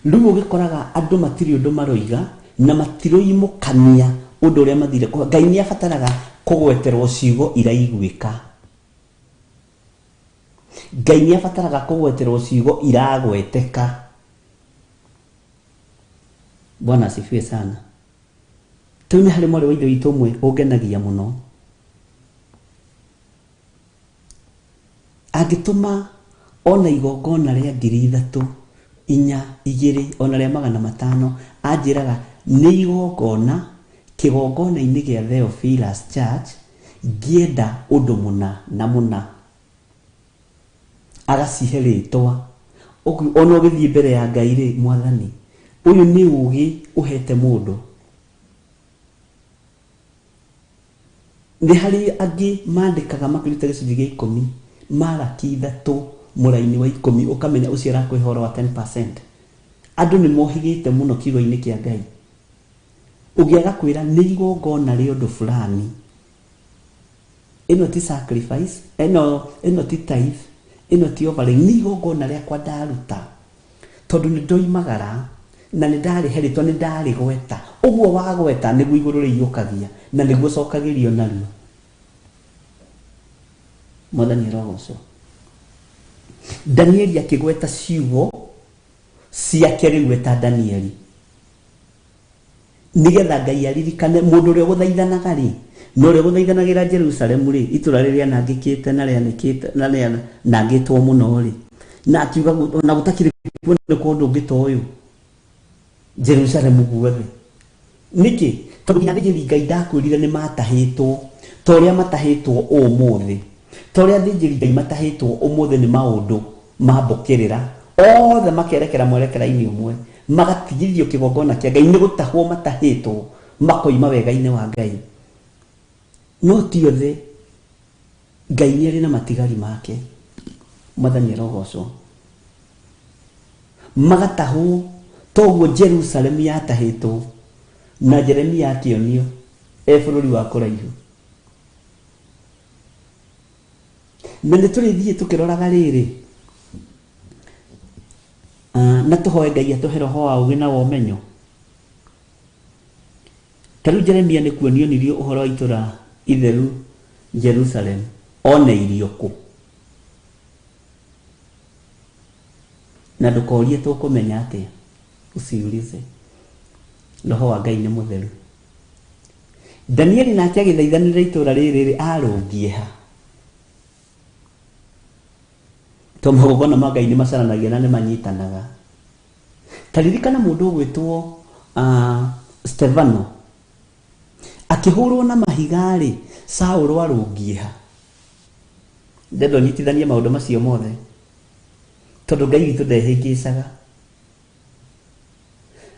Rĩu ũgĩkoraga andũ matirĩ ũndũ maroiga na matiroimũkania ũndũ ũrĩa mathire kũhoya. Ngai nĩ abataraga kũgweterwo ciugo iraiguĩka. Ngai nĩ abataraga kũgweterwo ciugo iragweteka. Bwana asifiwe sana. Tau nĩ harĩ mwarĩ wa ithe witũ ũmwe ũngenagia mũno. Angĩtũma ona igongona rĩa 3000, 4, 2, ona rĩa 500, anjĩraga nĩ igongona kĩgongona-inĩ gĩa Theophilus Church ngĩenda ũndũ mũna na mũna. Agacihe rĩtwa. Ona ũgĩthiĩ mbere ya Ngai rĩ, Mwathani, ũyũ nĩ ũgĩ ũhete mũndũ. Nĩ harĩ angĩ mandĩkaga makĩruta gĩcunjĩ gĩa ikũmi maraki ithatũ mũraini wa ikũmi ũkamenya ũcio arakũhe ũhoro wa 10%. Andũ nĩ mohĩgĩte mũno kiugo-inĩ kĩa Ngai. Ũngĩaga kwĩra nĩ igongona rĩa ũndũ fulani, ĩno ti sacrifice, ĩno ti tithe, ĩno ti offering, nĩ igongona rĩakwa ndaruta tondũ nĩ ndoimagara na nĩ ndarĩhe rĩtwa, nĩ ndarĩgweta. Ũguo wagweta nĩguo igũrũ rĩiyũkagia na nĩguo ũcokagĩrio narua. Mwathani arogocwo. Danieli akĩgweta ciugo ciake rĩu eta Danieli nĩgetha Ngai aririkane mũndũ ũrĩa ũgũthaithanaga rĩ, na ũrĩa ũgũthaithanagĩra Jerusalemu rĩ, itũra rĩrĩa rĩanangĩkĩte na rĩanĩkĩte na rĩanangĩtwo mũno rĩ, na akiuga ona gũtakĩrĩ kuoneka ũndũ ũngĩ ta ũyũ Jerusalemu guothe. Nĩkĩ? Tondũ nginya athĩnjĩri Ngai ndakwĩrire nĩ matahĩtwo ta ũrĩa matahĩtwo ũmũthĩ, ta ũrĩa athĩnjĩri Ngai matahĩtwo ũmũthĩ nĩ maũndũ ma mbũkĩrĩra, othe makerekera mwerekera-inĩ ũmwe, magatigithio kĩgongona kĩa Ngai, nĩ gũtahwo matahĩtwo makoima wega-inĩ wa Ngai. No ti othe, Ngai nĩ arĩ na matigari make. Mwathani arogocwo. Magatahwo toguo Jerusalemu yatahĩtwo na Jeremia akĩonio e bũrũri wa kũraihu. Na nĩ tũrĩthiĩ tũkĩroraga rĩrĩ, na tũhoe Ngai atũhe roho wa ũgĩ na wa ũmenyo. Ta rĩu Jeremia nĩ kuonionirio ũhoro wa itũra itheru Jerusalem, oneirio kũ? Na ndũkorie tũkũmenya atĩa, usiulize. Roho wa Ngai nĩ mũtheru. Danieli nake agĩthaithanĩra itũra rĩrĩ rĩ, arũngie ha? To magongona ma Ngai nĩ macaranagia na nĩ manyitanaga. Ta ririkana mũndũ ũgwĩtwo Stefano akĩhũrwo na mahiga rĩ, Saũlũ arũngie ha? Ndenda ũnyitithanie maũndũ macio mothe tondũ Ngai witũ ndehĩngĩcaga.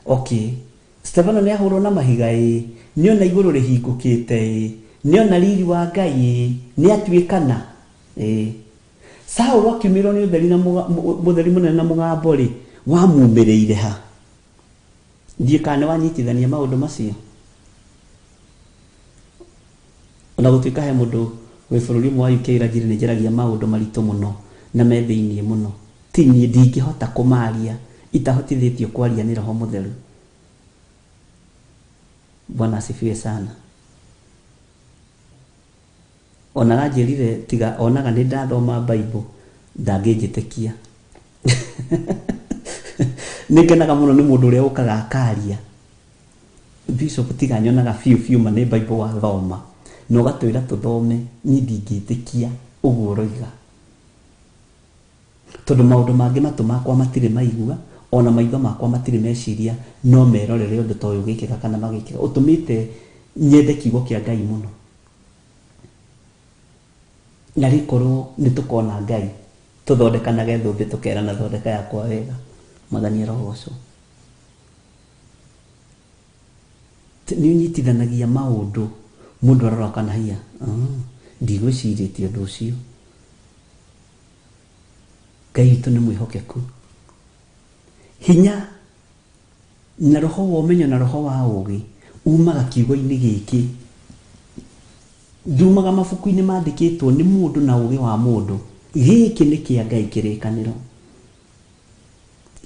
Okay, Stefano nĩ ahũrwo na mahiga ĩĩ, nĩona igũrũ rĩhingũkĩte ĩĩ, nĩona riri wa Ngai ĩĩ, nĩatuĩkana ĩĩ. Saũlũ akiumĩrwo nĩ ũtheri na mũtheri mũnene na mũgambo rĩ, wamumĩrĩire ha? Ndiĩ kana nĩ wanyitithania maũndũ macio. Ona gũtuĩka he mũndũ wĩ bũrũri ũmwe wa UK ũranjĩrire nĩ njaragia maũndũ maritũ mũno na me thĩiniĩ mũno, ti niĩ ndingĩhota kũmaria itahotithĩtio kwaria nĩ Roho Mũtheru. Bwana asifiwe sana. Ona aranjĩrire tiga onaga nĩ ndathoma Bible ndangĩnjĩtĩkia. Nĩ ngenaga mũno nĩ mũndũ ũrĩa ũkaga akaria. Bishop tiga nyonaga biũ biũ ma nĩ Bible wathoma na ũgatwĩra tũthome, niĩ ndingĩtĩkia ũguo ũroiga. Tondũ maũndũ mangĩ matũ makwa matirĩ maigua, ona maitho makwa matirĩ meciria, no merorere ũndũ ta ũyũ ũgĩkĩka kana magĩkĩka. Ũtũmĩte nyende kiugo kĩa Ngai mũno. Na rĩkorwo nĩ tũkona Ngai, tũthondekanage thũmbĩ tũkerana thondeka yakwa wega. Mwathani arogocwo. Nĩ ũnyitithanagia maũndũ mũndũ arora kana hiya, ndigwĩcirĩtie ũndũ ũcio. Ngai witũ nĩ mwĩhokeku. Hinya na roho wa ũmenyo na roho wa ũgĩ umaga kiugo-inĩ gĩkĩ. Ndumaga mabuku-inĩ mandĩkĩtwo nĩ mũndũ na ũgĩ wa mũndũ. Gĩkĩ nĩ kĩa Ngai kĩrĩkanĩro.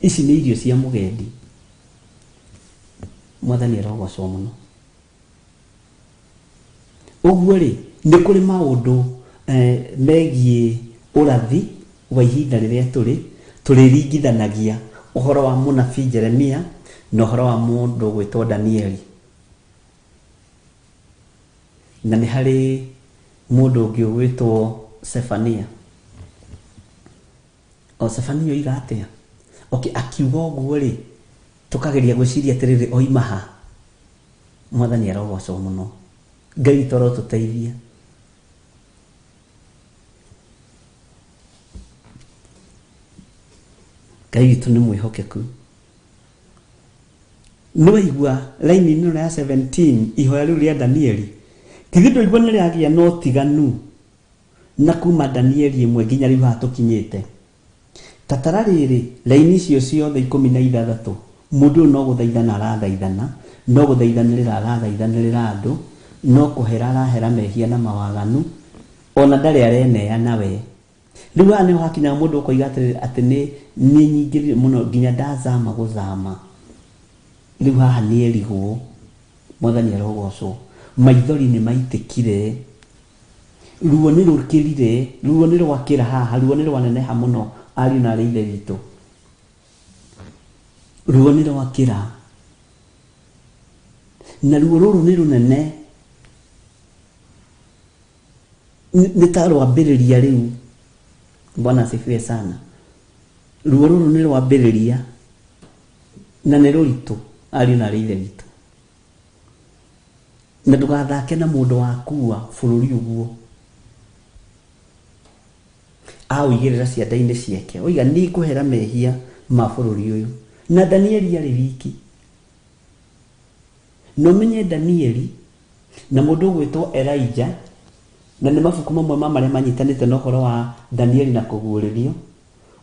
Ici nĩ irio cia mũgendi. Mwathani arogocwo mũno. Ũguo rĩ, nĩ kũrĩ maũndũ megiĩ ũrathi wa ihinda rĩrĩa tũrĩ, tũrĩringithanagia ũhoro wa mũnabii Jeremia na ũhoro wa mũndũ ũgwĩtwo Danieli. Na nĩ harĩ mũndũ ũngĩ ũgwĩtwo Sefania. O Sefania oiga atĩa? Okay, akiuga ũguo rĩ, tũkageria gwĩciria atĩrĩrĩ, oima ha? Mwathani arogocwo mũno. Ngai witũ arotũteithia. Ngai witũ nĩ mwĩhokeku. Nĩ waigua raini ĩno ya 17 ihoya rĩu rĩa Danieli. Githĩ ndũigua nĩ rĩagĩa na ũtiganu na kuma Danieli 1 nginya rĩu haha tũkinyĩte. Tatara rĩrĩ raini icio ciothe 16 mũndũ ũyũ no gũthaithana arathaithana, no gũthaithanĩrĩra arathaithanĩrĩra andũ, no kũhera arahera mehia na mawaganu, ona ndarĩ areneana we. Rĩu haha nĩho hakinyaga mũndũ ũkoiga atĩrĩrĩ atĩ nĩ nyingĩrire mũno nginya ndazama gũthama. Rĩu haha nĩ erigwo, Mwathani arogocwo. Maithori nĩ maitĩkire, ruo nĩ rũkĩrire, ruo nĩ rwakĩra haha, ruo nĩ rwaneneha mũno ariũ na arĩ ithe witũ. Ruo nĩ rwakĩra, na ruo rũrũ nĩ rũnene, nĩ ta rwambĩrĩria rĩu. Bwana asifiwe sana. Ruo rũrũ nĩ rwambĩrĩria na nĩ rũritũ ariũ na arĩ ithe witũ. Na ndũgathake na mũndũ wakua bũrũri ũguo aũigĩrĩra cianda-inĩ ciake, oiga nĩ ngũhera mehia ma bũrũri ũyũ. Na Danieli arĩ wiki. Na ũmenye Danieli na mũndũ ũgwĩtwo Elijah, na nĩ mabuku mamwe ma marĩa manyitanĩte na ũhoro wa Danieli na kũguũrĩrio.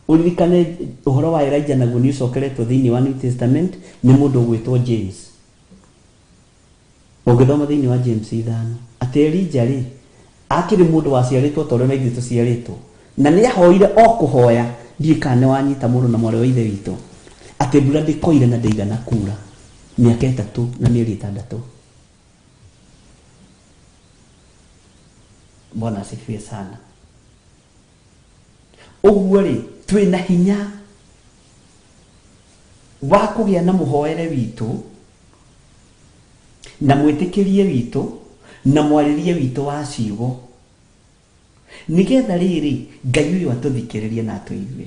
Ũririkane ũhoro wa Elijah naguo nĩ ũcokeretwo thĩinĩ wa New Testament nĩ mũndũ ũgwĩtwo James. Ũngĩthoma thĩinĩ wa James 5 atĩ Elijah rĩ akĩrĩ mũndũ waciarĩtwo ta ũrĩa na ithuĩ tũciarĩtwo, na nĩ ahoire o kũhoya, ndiũĩ kana nĩ wanyita mũndũ na mwarĩ wa ithe witũ, atĩ mbura ndĩkoire na ndĩigana kura mĩaka 3 na mĩeri 6. Bwana asifiwe sana. Ũguo rĩ twĩna hinya wa kũgĩa na mũhoere witũ na mwĩtĩkĩrie witũ na mwarĩrie witũ wa ciugo, nĩgetha rĩrĩ Ngai ũyũ atũthikĩrĩrie na atũigue.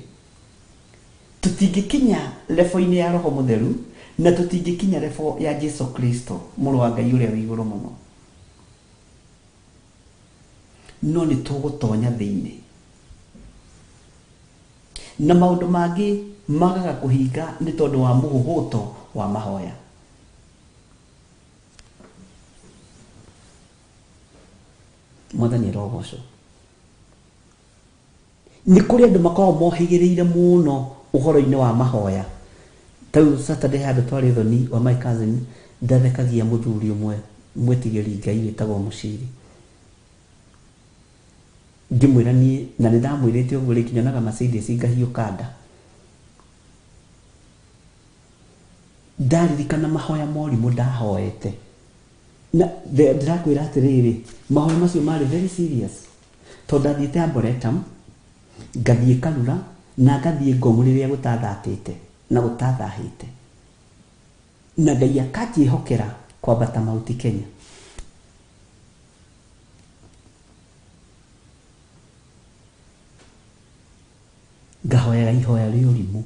Tũtingĩkinya level-inĩ ya Roho Mũtheru na tũtingĩkinya level ya Jesu Kristo mũrũ wa Ngai ũrĩa wĩ igũrũ mũno, no nĩ tũgũtonya thĩinĩ. Na maũndũ mangĩ magaga kũhinga nĩ tondũ wa mũhũhũto wa mahoya. Mwathani arogocwo. Nĩ kũrĩ andũ makoragwo mohĩgĩrĩire mũno ũhoro-inĩ wa mahoya. Tau Saturday handũ twarĩ thoni wa my cousin, ndathekagia mũthuri ũmwe mwĩtigĩri Ngai wĩtagwo Mũciri. Ngĩmwĩra niĩ, na nĩ ndamwĩrĩte ũguo rĩngĩ nyonaga Mercedes ngahiũka nda. Ndaririkana mahoya morimũ ndahoete. Na ndĩrakwĩra atĩrĩrĩ, mahoya macio marĩ very serious. Tondũ ndathiĩte Arboretum, ngathiĩ Karura, na ngathiĩ Ngong rĩrĩa gũtathatĩte na gũtathahĩte. Na Ngai akanjĩhokera kwambata Mount Kenya. Ngahoyaga ihoya rĩa ũrimũ,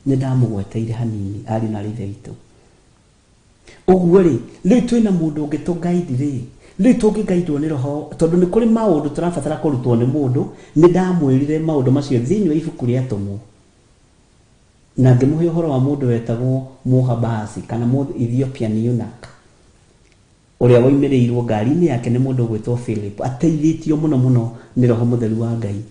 nĩ ndamũgweteire hanini ariũ na arĩ ithe witũ. Ũguo rĩ, rĩu twĩna mũndũ ũngĩ tũngaidi rĩ, rĩu tũngĩgaidwo nĩ Roho, tondũ nĩ kũrĩ maũndũ tũrabatara kũrutwo nĩ mũndũ. Nĩ ndamwĩrire maũndũ macio thĩinĩ wa ibuku rĩa Atũmwo, na ngĩmũhe ũhoro wa mũndũ wetagwo Mũhabasi kana mũndũ Ethiopian eunuch, ũrĩa woimĩrĩirwo ngari-inĩ yake nĩ mũndũ ũgwĩtwo Philip, ateithĩtio mũno mũno nĩ Roho Mũtheru wa Ngai.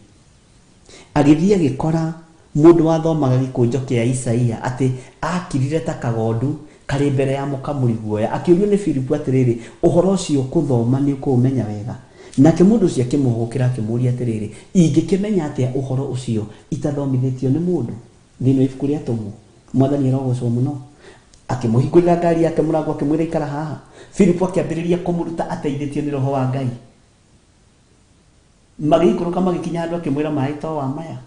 Agĩthiĩ agĩkora mũndũ wathomaga gĩkũnjo kĩa Isaia atĩ akirire ta kagondu karĩ mbere ya mũkamuri guoya. Akĩũrio nĩ Philip atĩrĩrĩ, ũhoro ũcio ũkũthoma nĩ ũkũũmenya wega? Nake mũndũ ũcio akĩmũhũgũkĩra akĩmũũria atĩrĩrĩ, ingĩkĩmenya atĩa ũhoro ũcio itathomithĩtio nĩ mũndũ? Thĩinĩ wa ibuku rĩa Atũmwo, Mwathani arogocwo mũno. Akĩmũhingũrĩra ngari yake mũrango akĩmwĩra ikara haha. Philip akĩambĩrĩria kũmũruta ateithĩtio nĩ Roho wa Ngai. Magĩikũrũka magĩkinya handũ akĩmwĩra maĩ to wa maya.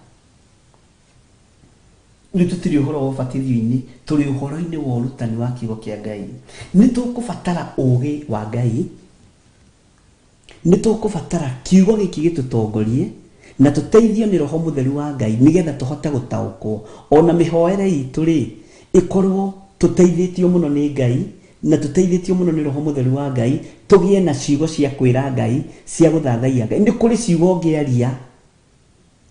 Rĩu tũtirĩ ũhoro wa ũbatithio-inĩ, tũrĩ ũhoro-inĩ wa ũrutani wa kiugo kĩa Ngai. Nĩ tũkũbatara ũũgĩ wa Ngai, nĩ tũkũbatara kiugo gĩkĩ gĩtũtongorie na tũteithio nĩ Roho Mũtheru wa Ngai nĩgetha tũhote gũtaũkwo. Ona mĩhoere itũ rĩ, ĩkorwo tũteithĩtio mũno nĩ Ngai na tũteithĩtio mũno nĩ Roho Mũtheru wa Ngai, tũgĩe na ciugo cia kwĩra Ngai, cia gũthathaiya Ngai. Nĩ kũrĩ ciugo ũngĩaria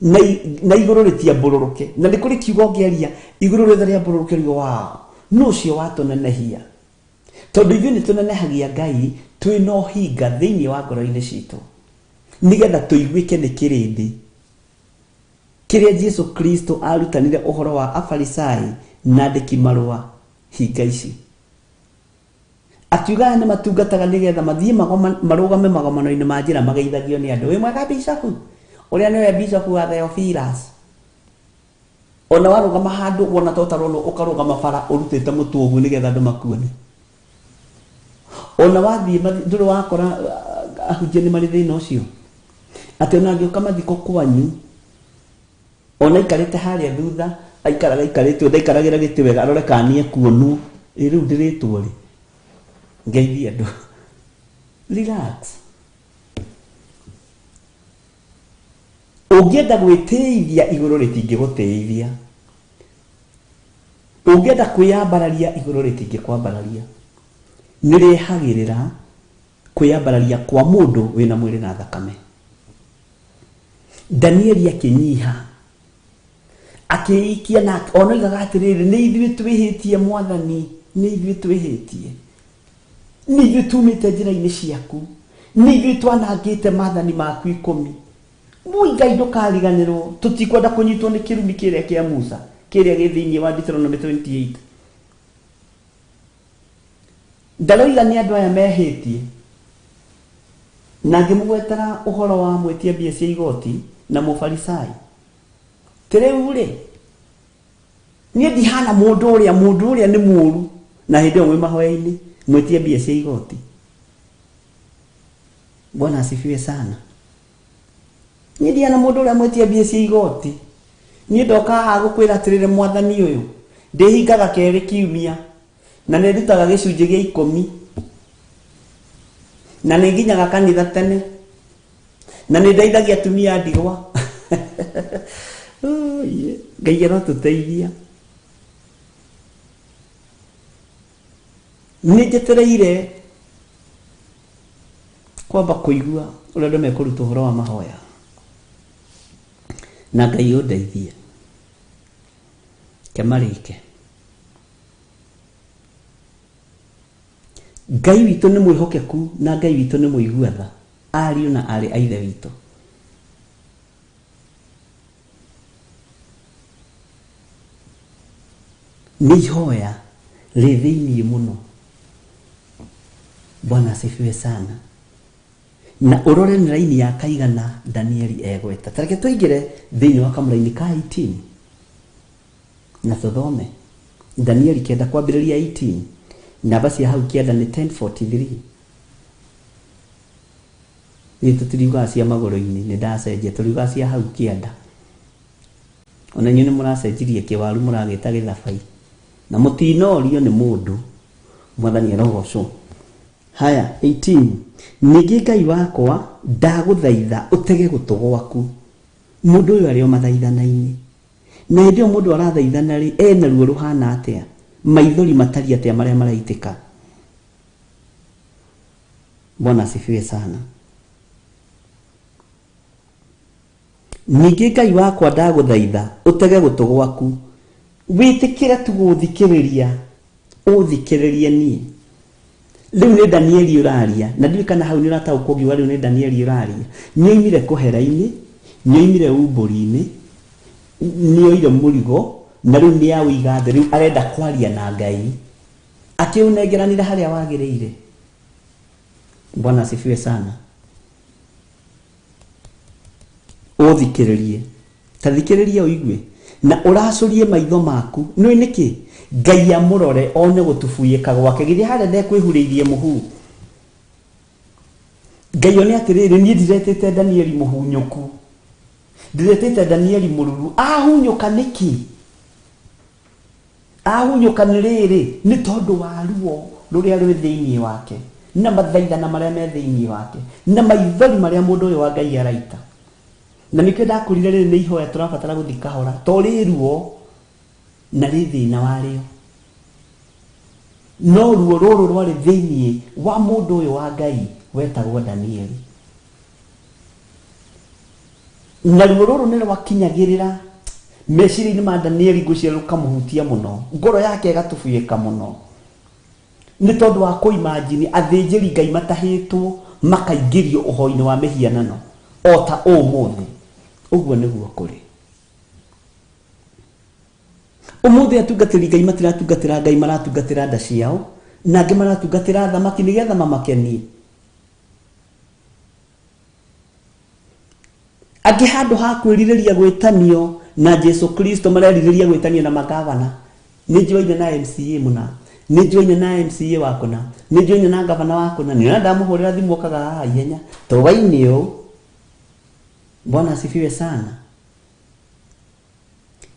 na igũrũ rĩtiambũrũrũke, na nĩ kũrĩ kiugo ũngĩaria igũrũ rĩothe rĩambũrũrũke riuge wow, nũ ũcio watũnenehia? Tondũ ithuĩ nĩ tũnenehagia Ngai Twĩna ũhinga thĩinĩ wa ngoro-inĩ citũ nĩgetha tũiguĩke nĩ kĩrĩndĩ kĩrĩa Jesu Kristo arutanire ũhoro wa Afarisai na andĩki marũa hinga ici. Akiuga aya nĩ matungataga nĩgetha mathiĩ marũgame magomano-inĩ ma njĩra mageithagio nĩ andũ. Wĩ mwega bishopu? Ũrĩa nĩwe bishopu wa Theophilus. Ona warũgama handũ wona ta ũtaronwo ũkarũgama bara ũrutĩte mũtwe ũguo nĩgetha andũ makuone. Ona wathiĩ ndũrĩ wakora ahunjia nĩ marĩ thĩna ũcio. Atĩ ona angĩũka mathiko kwanyu ona aikarĩte harĩa thutha aikaraga aikarĩte ndaikaragĩra gĩtĩ wega arore kana nĩekuonwo. Ĩ rĩu ndĩrĩtwo rĩ? Ngeithie andũ. Relax. Ũngĩenda gwĩtĩithia igũrũ rĩtingĩgũtĩithia. Ũngĩenda kwĩyambararia igũrũ rĩtingĩkwambararia. Nĩrĩehagĩrĩra kwĩyambararia kwa mũndũ wĩna mwĩrĩ na thakame. Danieli akĩnyiha akĩikia na ona oigaga atĩrĩrĩ, nĩ ithuĩ twĩhĩtie mwathani, nĩ ithuĩ twĩhĩtie, nĩ ithuĩ tumĩte njĩra-inĩ ciaku, nĩ ithuĩ twanangĩte maathani maku 10. Mũi Ngai ndũkariganĩrwo, tũtikwenda kũnyitwo nĩ kĩrumi kĩrĩa kĩa Musa kĩrĩa gĩ thĩinĩ wa Deuteronomy 28. Ndaroiga nĩ andũ aya mehĩtie, na ngĩmũgwetera ũhoro wa mwĩtia mbia cia igoti na mũfarisai. Ti rĩu rĩ, niĩ ndihana mũndũ ũrĩa, mũndũ ũrĩa nĩ mũũru, na hĩndĩ ĩyo mwĩ mahoya-inĩ mwĩtie mbia cia igoti. Bwana asifiwe sana. Niĩ ndihana mũndũ ũrĩa mwĩtie mbia cia igoti. Niĩ ndoka haha gũkwĩra atĩrĩrĩ, mwathani ũyũ, ndĩhingaga kerĩ kiumia na nĩ ndutaga gĩcunjĩ gĩa 10 na nĩ nginyaga kanitha tene na nĩ ndeithagia atumia a ndigwa. Ngai arotũteithia. Nĩ njetereire kwamba kũigua ũrĩa andũ mekũruta ũhoro wa mahoya, na Ngai ũndeithie kemarĩke. Ngai witũ nĩ mwĩhokeku na Ngai witũ nĩ mũigua tha, ariũ na aarĩ a Ithe witũ. Nĩ ihoya rĩ thĩinĩ mũno. Bwana asifiwe sana. Na ũrore nĩ raini ya kaigana Danieli egweta. Ta reke tũingĩre thĩinĩ wa kamũraini ka 18 na tũthome Danieli 9 kwambĩrĩria 18. Namba cia hau kĩanda nĩ 1043. Ithuĩ tũtiriugaga cia magũrũ-inĩ, nĩ ndacenjia, tũriugaga cia hau kĩanda. Ona inyuĩ nĩ mũracenjirie kĩwaru mũragĩta gĩthabai. Na mũtinorio nĩ mũndũ, mwathani arogocwo. Haya, 18. Ningĩ Ngai wakwa ndagũthaitha ũtege gũtũ gwaku. Mũndũ ũyũ arĩ o mathaithana-inĩ. Na hĩndĩ ĩyo mũndũ arathaithana rĩ, ena ruo rũhana atĩa? Maithori matariĩ atĩa marĩa maraitĩka? Bwana asifiwe sana. Ningĩ Ngai wakwa ndagũthaitha ũtege gũtũ gwaku, wĩtĩkĩre tu gũthikĩrĩria, ũthikĩrĩrie niĩ. Rĩu nĩ Danieli ũraria, na ndiũĩ kana hau nĩ ũrataũkwo ngiuga rĩu nĩ Danieli ũraria. Nĩoimire kũhera-inĩ, nĩoimire umbũri-inĩ, nĩoire mũrigo, na rĩu nĩaũiga thĩ, rĩu arenda kwaria na Ngai. Akĩũnengeranire harĩa wagĩrĩire. Bwana asifiwe sana. Ũthikĩrĩrie. Ta thikĩrĩria ũigue. Na ũracũrie maitho maku. Nĩũĩ nĩkĩ? Ngai amũrore one gũtubuyĩka gwake. Githĩ harĩa ndekwĩhurĩirie mũhu? Ngai one atĩrĩrĩ, niĩ ndiretĩte Danieli mũhunyũku. Ndiretĩte Danieli mũruru. Ahunyũka nĩkĩ? Ahunyũka nĩ rĩrĩ, nĩ tondũ wa ruo rũrĩa rwĩ thĩinĩ wake, na mathaithana marĩa me thĩinĩ wake, na maithori marĩa mũndũ ũyũ wa Ngai araita. Na nĩkĩo ndakũrire rĩrĩ nĩ ihoya tũrabatara gũthiĩ kahora, to rĩ ruo na rĩ thĩna warĩo. No ruo rũrũ rwarĩ thĩinĩ wa mũndũ ũyũ wa Ngai wetagwo Danieli. Na ruo rũrũ nĩ rwakinyagĩrĩra meciria-inĩ ma Danieli, ngwĩciria rũkamũhutia mũno, ngoro yake ĩgatubuyĩka mũno. Nĩ tondũ wa kũimagine athĩnjĩri Ngai matahĩtwo makaingĩrio ũhoi-inĩ wa mĩhianano o ta ũmũthĩ. Ũguo nĩguo kũrĩ. Ũmũthĩ atungatĩri Ngai matiratungatĩra Ngai, maratungatĩra nda ciao, na angĩ maratungatĩra athamaki nĩgetha mamakenie. Angĩ handũ ha kwĩrirĩria gwĩtanio na Jesu Kristo marerirĩria gwĩtanio na magavana. Nĩ njoine na MCA mũna, nĩ njoine na MCA wa kũna, nĩ njoine na gavana wa kũna, nĩ ona ndamũhũrĩra thimũ okaga haha ihenya tũwainĩ ũũ. Bwana asifiwe sana.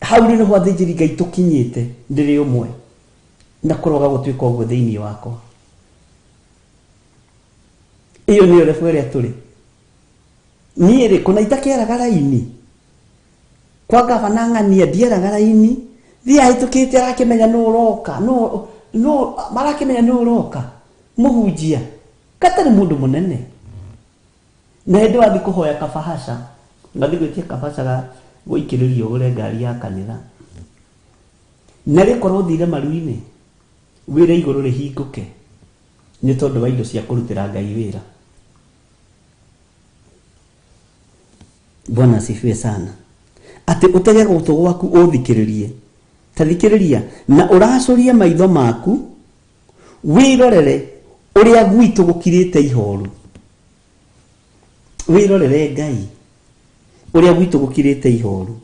Hau rĩ nĩho athĩnjĩri Ngai tũkinyĩte, ndĩrĩ ũmwe na kũroga gũtuĩka ũguo thĩinĩ wakwa. Ĩyo nĩyo level ĩrĩa tũrĩ. Niĩ rĩ, kũna itakĩaraga raini kwa gavana ng'ania, ndiaraga raini, thiĩ ahĩtũkĩte arakĩmenya nũ ũroka, nũ marakĩmenya nũ ũroka, mũhunjia gatarĩ mũndũ mũnene. Na hĩndĩ wathiĩ kũhoya kabahasha, wathiĩ gwĩtia kabahasha ga gũikĩrĩrio ũgũre ngari ya kanitha, na rĩkorwo ũthire maru-inĩ, wĩre igũrũ rĩhingũke nĩ tondũ wa indo cia kũrutĩra Ngai wĩra. Bwana asifiwe sana. Atĩ ũtege gũtũ gwaku ũthikĩrĩrie, ta thikĩrĩria na ũracũrie maitho maku wĩrorere ũrĩa gwitũ gũkirĩte ihoru. Wĩrorere Ngai ũrĩa gwitũ gũkirĩte ihoru.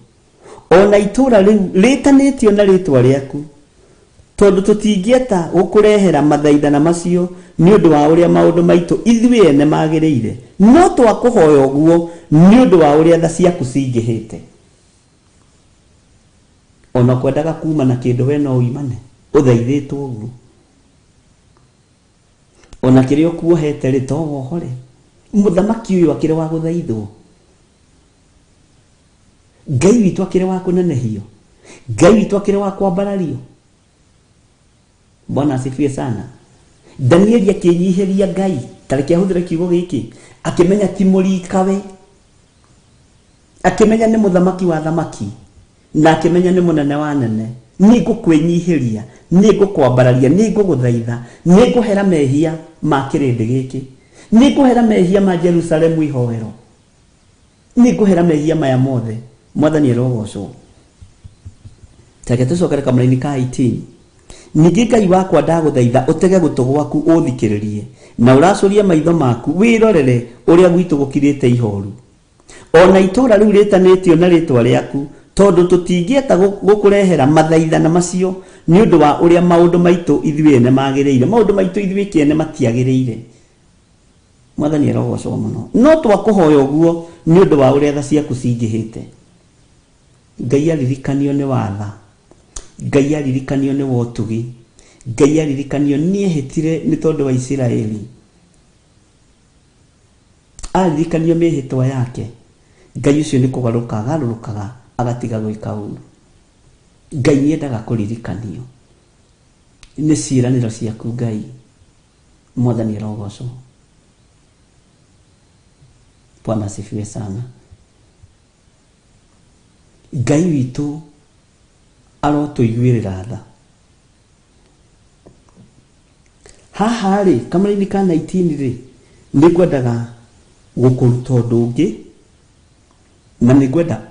Ona itũra rĩu rĩtanĩtio na rĩtwa rĩaku, tondũ tũtingĩeta gũkũrehera mathaithana macio nĩ ũndũ wa ũrĩa maũndũ maitũ ithuĩ ene magĩrĩire, no twakũhoya ũguo nĩ ũndũ wa ũrĩa tha ciaku cingĩhĩte. Ona kwendaga kuma na kĩndũ we no uimane ũthaithĩtwo ũguo, ona kĩrĩa ũkuohete rĩ to wohore. Mũthamaki ũyũ akĩrĩ wa gũthaithwo, Ngai witũ akĩrĩ wa kũnenehio, Ngai witũ akĩrĩ wa kwambarario. Bwana asifiwe sana. Danieli akĩnyihĩria Ngai, tareke ahũthĩre kiugo gĩkĩ, akĩmenya ti mũrikawe, akĩmenya nĩ mũthamaki wa thamaki, na akĩmenya nĩ mũnene wa nene. Nĩ ngũkwĩnyihĩria, nĩ ngũkwambararia, nĩ ngũgũthaitha, nĩ ngũhera mehia ma kĩrĩndĩ gĩkĩ, nĩ ngũhera mehia ma Jerusalemu ihoero, nĩ ngũhera mehia maya mothe. Mwathani arogocwo. Tareke tũcokere kamũraini ka 18. Ningĩ Ngai wakwa ndagũthaitha ũtege gũtũ gwaku ũthikĩrĩrie, na ũracũrie maitho maku wĩrorere ũrĩa gwitũ gũkirĩte ihoru. Ona itũra rĩu rĩtanĩtio na rĩtwa rĩaku, tondũ tũtingĩeta gũkũrehera mathaithana macio nĩ ũndũ wa ũrĩa maũndũ maitũ ithuĩ ene magĩrĩire. Maũndũ maitũ ithuĩ kĩene matiagĩrĩire. Mwathani arogocwo mũno. No twakũhoya ũguo nĩ ũndũ wa ũrĩa tha ciaku cingĩhĩte. Ngai aririkanio nĩ watha, Ngai aririkanio nĩ wotugi, Ngai aririkanio nĩ ehĩtire nĩ tondũ wa Isiraeli, aririkanio mĩhĩtwa yake, Ngai ũcio nĩ kũgarũrũka agarũrũkaga agatiga gwĩka ũru. Ngai nĩ endaga kũririkanio nĩ ciĩranĩro ciaku Ngai. Mwathani arogocwo. Bwana asifiwe sana. Ngai witũ arotũiguĩrĩra tha. Haha rĩ, kamũraini ka 19 rĩ, nĩ ngwendaga gũkũruta ũndũ ũngĩ, na nĩ ngwenda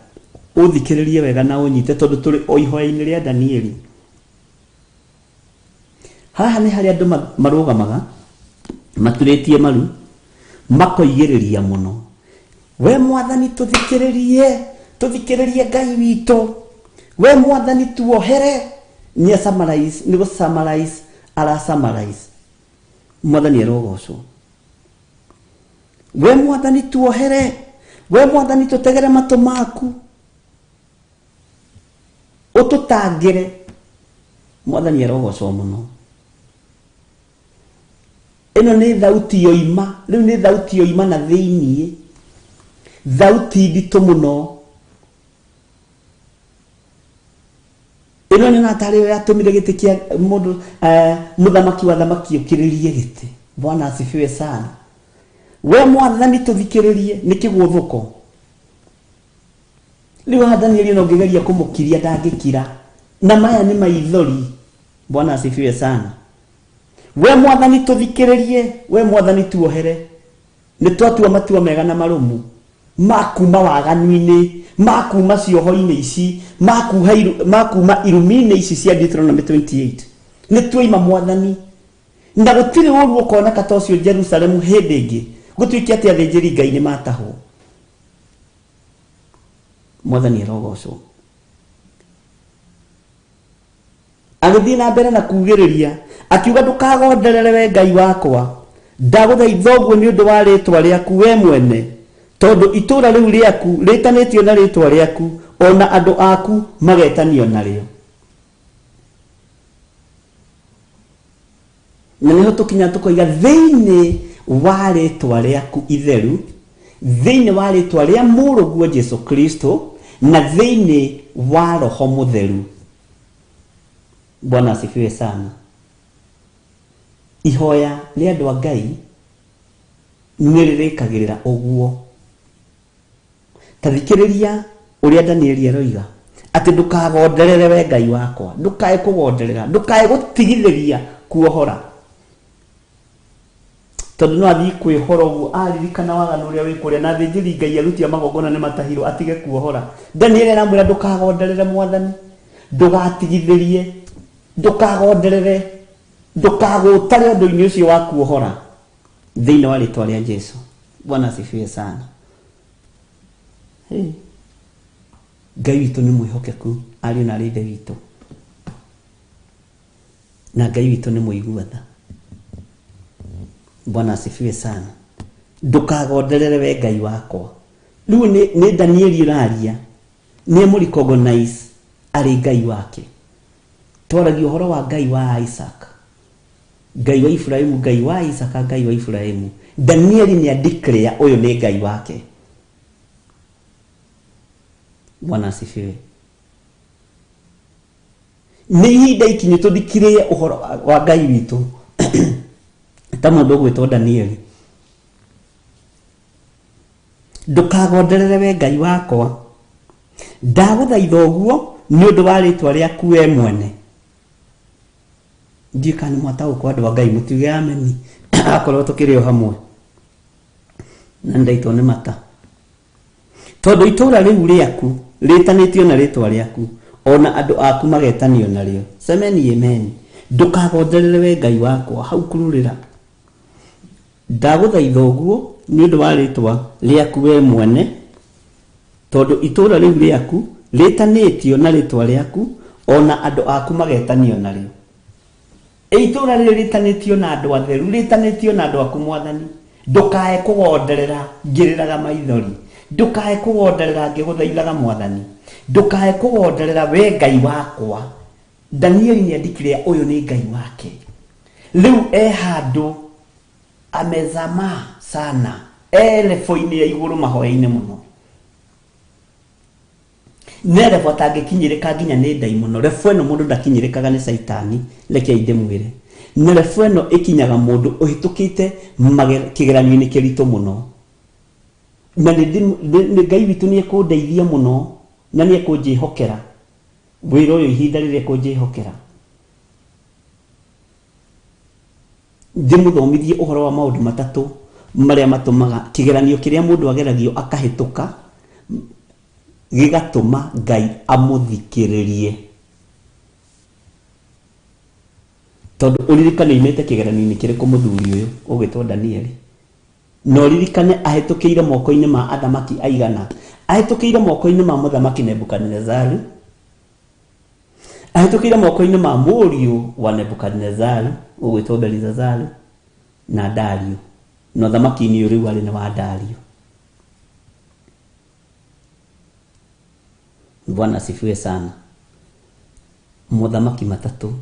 ũthikĩrĩrie wega na ũnyite, tondũ tũrĩ o ihoya-inĩ rĩa Danieli. Haha nĩ harĩa andũ marũgamaga maturĩtie maru, makoigĩrĩria mũno, we Mwathani tũthikĩrĩrie, tũthikĩrĩrie Ngai witũ, we Mwathani tuohere. Nĩ summarize, nĩ gũ summarize, ara summarize. Mwathani arogocwo. We Mwathani tuohere, we Mwathani tũtegere matũ maku, ũtũtangĩre. Mwathani arogocwo mũno. Ĩno nĩ thauti yoima, rĩu nĩ thauti yoima na thĩiniĩ, thauti nditũ mũno. Ĩno nĩ tarĩ yo yatũmire gĩtĩ kĩa mũndũ, mũthamaki wa thamaki ũkĩrĩrie gĩtĩ. Bwana asifiwe sana. We Mwathani tũthikĩrĩrie, nĩ kĩgũthũko. Rĩu haha Danieli no ngĩgeria kũmũkiria ndangĩkira, na maya nĩ maithori. Bwana asifiwe sana. We Mwathani tũthikĩrĩrie, we Mwathani tuohere. Nĩ twatua matua mega na marũmu ma kuma waganu-inĩ, ma kuma cioho-inĩ ici, ma kuma irumi-inĩ ici cia Deuteronomy 28. Nĩ twaima Mwathani, na gũtirĩ ũru ũkoneka ta ũcio Jerusalemu hĩndĩ ĩngĩ, gũtuĩke atĩ athĩnjĩri Ngai nĩ matahwo. Mwathani arogocwo. Agĩthiĩ na mbere na kugĩrĩria akiuga, ndũkagonderere we Ngai wakwa, ndagũthaitha ũguo nĩ ũndũ wa rĩtwa rĩaku we mwene, tondũ itũũra rĩu rĩaku rĩtanĩtio na rĩtwa rĩaku, ona andũ aku magetanio narĩo. Na nĩho tũkinya tũkoiga thĩinĩ wa rĩtwa rĩaku itheru, thĩinĩ wa rĩtwa rĩa mũrũguo Jesu Kristo, na thĩinĩ wa Roho Mũtheru. Bwana asifiwe sana. Ihoya rĩa andũ a Ngai nĩ rĩrĩkagĩrĩra ũguo. Ta thikĩrĩria ũrĩa Danieli aroiga atĩ ndũkagonderere we Ngai wakwa, ndũkae kũgonderera, ndũkae gũtigithĩria kuohora, tondũ no athiĩ kwĩhora ũguo aririkana waganu ũrĩa wĩ kũrĩa, na athĩnjĩri Ngai aruti a magongona nĩ matahirwo, atige kuohora. Danieli aramwĩra ndũkagonderere Mwathani, ndũgatigithĩrie, ndũkagonderere, ndũkagũtare ũndũ-inĩ ũcio wa kuohora thĩinĩ wa rĩtwa rĩa Jesu. Bwana asifiwe sana. Hey. Ngai witũ nĩ mwĩhokeku, ariũ na arĩ ithe witũ, na Ngai witũ nĩ mũigua tha. Bwana asifiwe sana. Ndũkagonderere we Ngai wakwa. Rĩu nĩ Danieli ũraria, nĩ amũ-recognize arĩ Ngai wake. Twaragia ũhoro wa Ngai wa Isaac, Ngai wa Ibrahimu, Ngai wa Isaka, Ngai wa Ibrahimu. Danieli nĩ a-declare ũyũ nĩ Ngai wake. Bwana asifiwe. Nĩ ihinda ikinyu tũthikĩrĩrie ũhoro wa Ngai witũ ta mũndũ ũgwĩtwo Danieli. Ndũkagonderere we Ngai wakwa, ndagũthaitha ũguo nĩ ũndũ wa rĩtwa rĩaku we mwene. Ndiũĩ kana nĩ mwataũkwo andũ a Ngai, mũtiuge ameni akorwo tũkĩrĩ o hamwe, na nĩndaitwo nĩ mata. Tondũ itũũra rĩu rĩaku rĩtanĩtio na rĩtwa rĩaku, ona andũ aku magetanio narĩo. Semeni amen. Ndũkagonderere we Ngai wakwa, hau kururĩra. Ndagũthaitha ũguo nĩ ũndũ wa rĩtwa rĩaku we mwene, tondũ itũũra rĩu rĩaku rĩtanĩtio na rĩtwa rĩaku, ona andũ aku magetanio narĩo. Itũũra rĩrĩ rĩtanĩtio na andũ atheru, rĩtanĩtio na andũ aku Mwathani. Ndũkae kũgonderera ngĩrĩraga maithori, ndũkae kũgonderera ngĩgũthaithaga Mwathani, ndũkae kũgonderera we Ngai wakwa. Danieli nĩ andĩkire ũyũ nĩ Ngai wake. Rĩu e handũ amezama sana, e level-inĩ ya igũrũ mahoya-inĩ mũno, nĩ level atangĩkinyĩrĩka nginya nĩ ndaimono. Level ĩno mũndũ ndakinyĩrĩkaga nĩ caitani, reke ndĩmwĩre. Na level ĩno ĩkinyaga mũndũ ũhĩtũkĩte kĩgeranio-inĩ kĩritũ mũno. Na nĩ Ngai witũ nĩ ekũndeithia mũno, na nĩ ekũnjĩhokera wĩra ũyũ ihinda rĩrĩa ekũnjĩhokera, ndĩmũthomithie ũhoro wa maũndũ matatũ marĩa matũmaga kĩgeranio kĩrĩa mũndũ ageragio akahĩtũka gĩgatũma Ngai amũthikĩrĩrie. Tondũ ũririkane oimĩte kĩgeranio-inĩ kĩrĩkũ mũthuri ũyũ ũgwĩtwo Danieli, na ũririkane ahĩtũkĩire moko-inĩ ma athamaki aigana, ahĩtũkĩire moko-inĩ ma mũthamaki Nebukadinezaru, ahĩtũkĩire moko-inĩ ma mũriũ wa Nebukadinezaru ũgwĩtwo Belizazaru na Dario, na ũthamaki-inĩ ũyũ rĩu arĩ nĩ wa Dario. Bwana asifiwe sana. Mothamaki matatũ.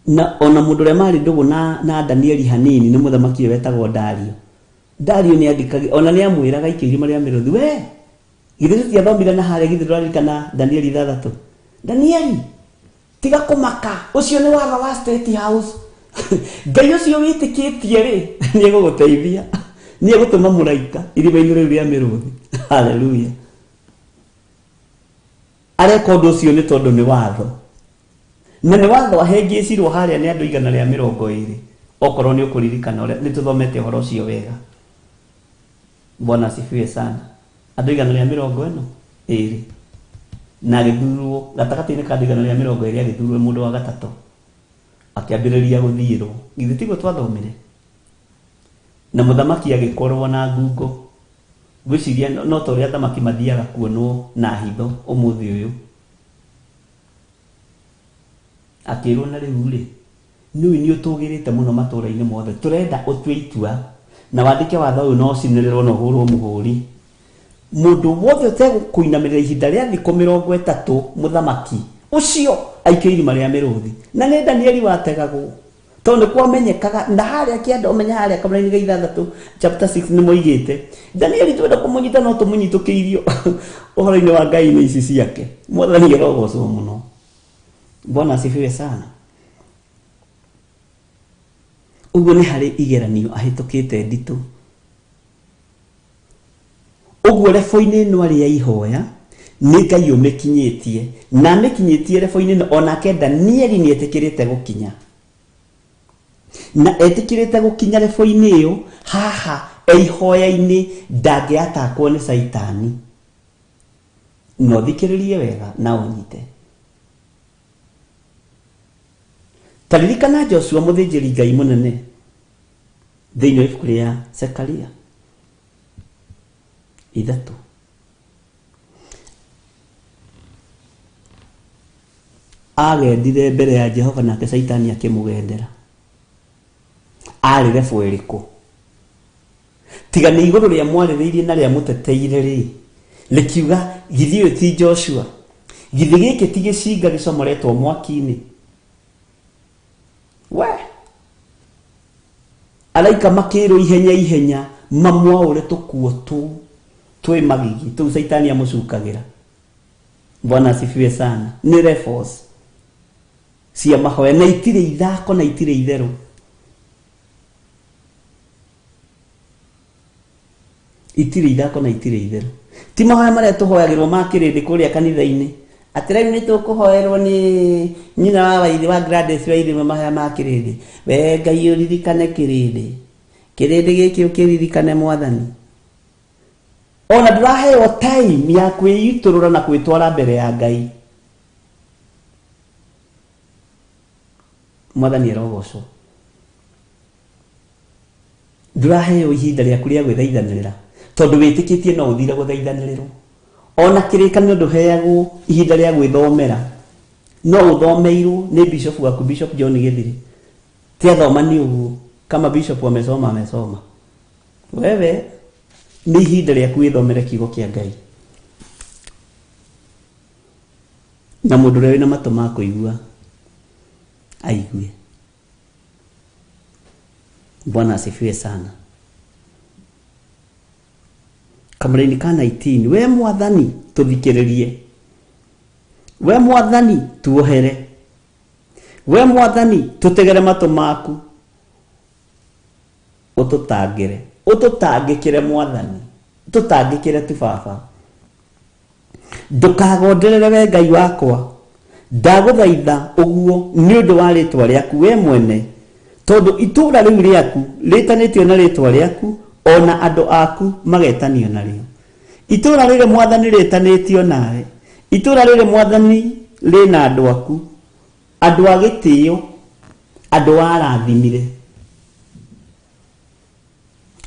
Na ona mũndũ ũrĩa marĩ ndũgũ na Danieli hanini nĩ mũthamaki ũyũ wetagwo Dario. Dario nĩ andĩkagĩ, ona nĩ amwĩraga ikio irima rĩa mĩrũthi, we githĩ tũtiathomire na harĩa, githĩ ndũraririkana Danieli 6? Danieli, tiga kũmaka, ũcio nĩ watho wa State House. Ngai ũcio wĩtĩkĩtie rĩ, nĩ egũgũteithia, nĩ egũtũma mũraika irima-inĩ rĩu rĩa mĩrũthi. Hallelujah. Areka ũndũ ũcio nĩ tondũ nĩ watho. Na nĩ watho ahĩngĩcirwo harĩa nĩ andũ 120, okorwo nĩ ũkũririkana ũrĩa nĩ tũthomete ũhoro ũcio wega. Bwana asifiwe sana. Andũ 120 na agĩthurwo gatagatĩ-inĩ ka andũ 120, agĩthurwo mũndũ wa gatatũ, akĩambĩrĩria gũthiĩrwo. Githĩ tiguo twathomire? Na mũthamaki agĩkorwo na ngungo. Ngwĩciria no ta ũrĩa athamaki mathiaga kuonwo na hitho ũmũthĩ ũyũ. Akĩrwo na rĩu rĩ, nĩũĩ nĩ ũtũgĩrĩte mũno matũũra-inĩ mothe, tũrenda ũtue itua na wandĩke watho ũyũ na ũcinĩrĩrwo na ũhũrwo mũhũri. Mũndũ wothe ũtegũkũinamĩrĩra ihinda rĩa thikũ 30, mũthamaki ũcio aikio irima rĩa mĩrũthi. Na nĩ Danieli wategagwo, tondũ nĩ kwamenyekaga na harĩa kĩanda, ũmenye harĩa kamũraini ga 6 chapter 6 nĩ moigĩte Danieli twenda kũmũnyita no tũmũnyitũkĩirio ũhoro-inĩ wa Ngai-inĩ ici ciake. Mwathani arogocwo mũno. Bwana asifiwe sana. Ũguo nĩ harĩ igeranio ahĩtũkĩte nditũ. Ũguo rebo-inĩ ĩno arĩ ya ihoya nĩ Ngai ũmĩkinyĩtie, na amĩkinyĩtie rebo-inĩ ĩno onake Danieli nĩ etĩkĩrĩte gũkinya. Na etĩkĩrĩte gũkinya rebo-inĩ ĩyo haha eihoya-inĩ, ndangĩatakwo nĩ Caitani. Na ũthikĩrĩrie wega na ũnyite. Ta ririkana Joshua mũthĩnjĩri Ngai mũnene thĩinĩ wa ibuku rĩa Zekaria 3. Agendire mbere ya Jehova nake Caitani akĩmũgendera. Arĩ rebo ĩrĩkũ? Tiga nĩ igũrũ rĩa mwarĩrĩirie na rĩa mũteteire rĩ, rĩkiuga githĩ ũyũ ti Joshua? Githĩ gĩkĩ ti gĩcinga gĩcomoretwo mwaki-inĩ? We! Araika makĩrwo ihenya ihenya mamwaũre tũkuo tũu twĩ magigi tũu Caitani amũcukagĩra. Bwana asifiwe sana. Nĩ levels cia mahoya na itirĩ ithako na itirĩ itherũ. Itirĩ ithako na itirĩ itherũ. Ti mahoya marĩa tũhoyagĩrwo ma kĩrĩndĩ kũrĩa kanitha-inĩ. Atĩ rĩu nĩ tũkũhoerwo nĩ nyina wa Waithĩ wa Gladys Waithĩ mahoya ma kĩrĩndĩ. We Ngai ũririkane kĩrĩndĩ. Kĩrĩndĩ gĩkĩ ũkĩririkane Mwathani. Ona ndũraheo time ya kwĩitũrũra na kwĩtwara mbere ya Ngai. Mwathani arogocwo. Ndũraheo ihinda rĩaku rĩa gwĩthaithanĩrĩra tondũ wĩtĩkĩtie no ũthire gũthaithanĩrĩrwo. Ona kĩrĩkanĩro ndũheagwo ihinda rĩa gwĩthomera, no ũthomeirwo nĩ bishop waku, Bishop John Gĩthiri. Ti athoma nĩ ũguo, kama bishop amesoma amesoma. Wewe nĩ ihinda rĩaku wĩthomere kiugo kĩa Ngai. Na mũndũ ũrĩa wĩna matũ ma kũigua aigue. Bwana asifiwe sana. Kamũraini ka 19, we Mwathani tũthikĩrĩrie, we Mwathani tuohere, we Mwathani tũtegere matũ maku, ũtũtangĩre, ũtũtangĩkĩre Mwathani, tũtangĩkĩre tu baba. Ndũkagonderere we Ngai wakwa, ndagũthaitha ũguo nĩ ũndũ wa rĩtwa rĩaku we mwene, tondũ itũũra rĩu rĩaku rĩtanĩtio na rĩtwa rĩaku, ona andũ aku magetanio narĩo. Itũũra rĩrĩ Mwathani rĩtanĩtio nawe, itũũra rĩrĩ Mwathani rĩna andũ aku, andũ a gĩtĩo, andũ arathimire,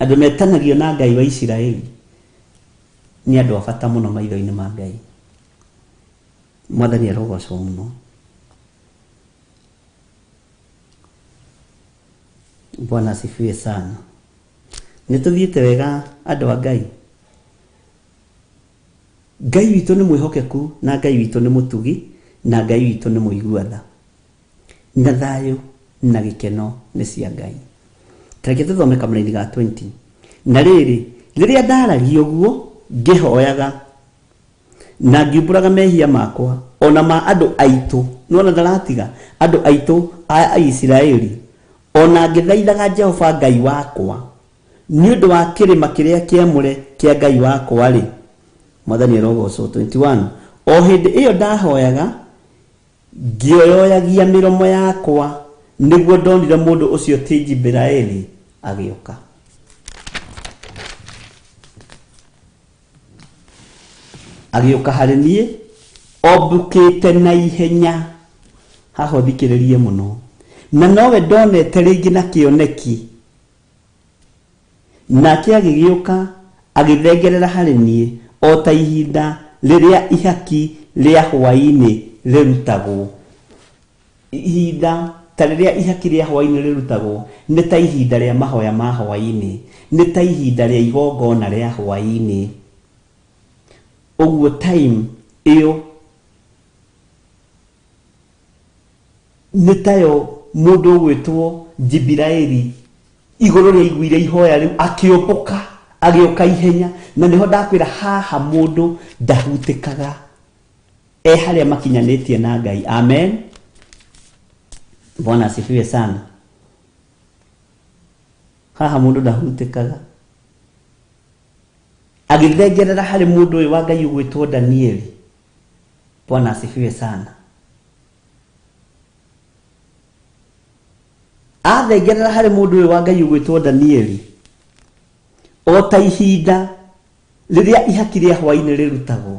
andũ metanagio na Ngai wa Isiraeli, nĩ andũ a bata mũno maitho-inĩ ma Ngai. Mwathani arogocwo mũno. Bwana asifiwe sana. Nĩ tũthiĩte wega andũ a Ngai. Ngai witũ nĩ mwĩhokeku, na Ngai witũ nĩ mũtugi, na Ngai witũ nĩ mũigua tha. Na thayũ na gĩkeno nĩ cia Ngai. Tareke tũthome kamũraini ga 20. Na rĩrĩ, rĩrĩa ndaragia ũguo ngĩhoyaga na ngiumbũraga mehia makwa ona ma andũ aitũ, nĩwona ndaratiga andũ aitũ a Isiraeli, ona ngĩthaithaga Jehova Ngai wakwa nĩ ũndũ wa kĩrĩma kĩrĩa kĩamũre kĩa Ngai wakwa rĩ. Mwathani arogocwo. 21. O hĩndĩ ĩyo ndahoyaga Ngĩoyoyagia mĩromo yakwa nĩguo ndonire mũndũ ũcio ti Jibiraeli agĩũka. Agĩũka harĩ niĩ ombũkĩte na ihenya. Haha ũthikĩrĩrie mũno. Na nowe ndonete rĩngĩ na kĩoneki. Nake agĩgĩũka agĩthengerera harĩ niĩ o ta ihinda rĩrĩa ihaki rĩa hwaĩ-inĩ rĩrutagwo. Ihinda ta rĩrĩa ihaki rĩa hwaĩ-inĩ rĩrutagwo nĩ ta ihinda rĩa mahoya ma hwaĩ-inĩ, nĩ ta ihinda rĩa igongona rĩa hwaĩ-inĩ. Ũguo time ĩyo nĩ tayo mũndũ ũgwĩtwo Jibiraeli igũrũ rĩaiguire ihoya rĩu akĩũmbũka agĩũka ihenya. Na nĩho ndakwĩra haha mũndũ ndahutĩkaga e harĩa makinyanĩtie na Ngai. Amen. Bwana asifiwe sana. Haha mũndũ ndahutĩkaga. Agĩthengerera harĩ mũndũ ũyũ wa Ngai ũgwĩtwo Danieli. Bwana asifiwe sana. Athengerera harĩ mũndũ ũyũ wa Ngai ũgwĩtwo Danieli o ta ihinda rĩrĩa ihaki rĩa hwaĩ-inĩ rĩrutagwo.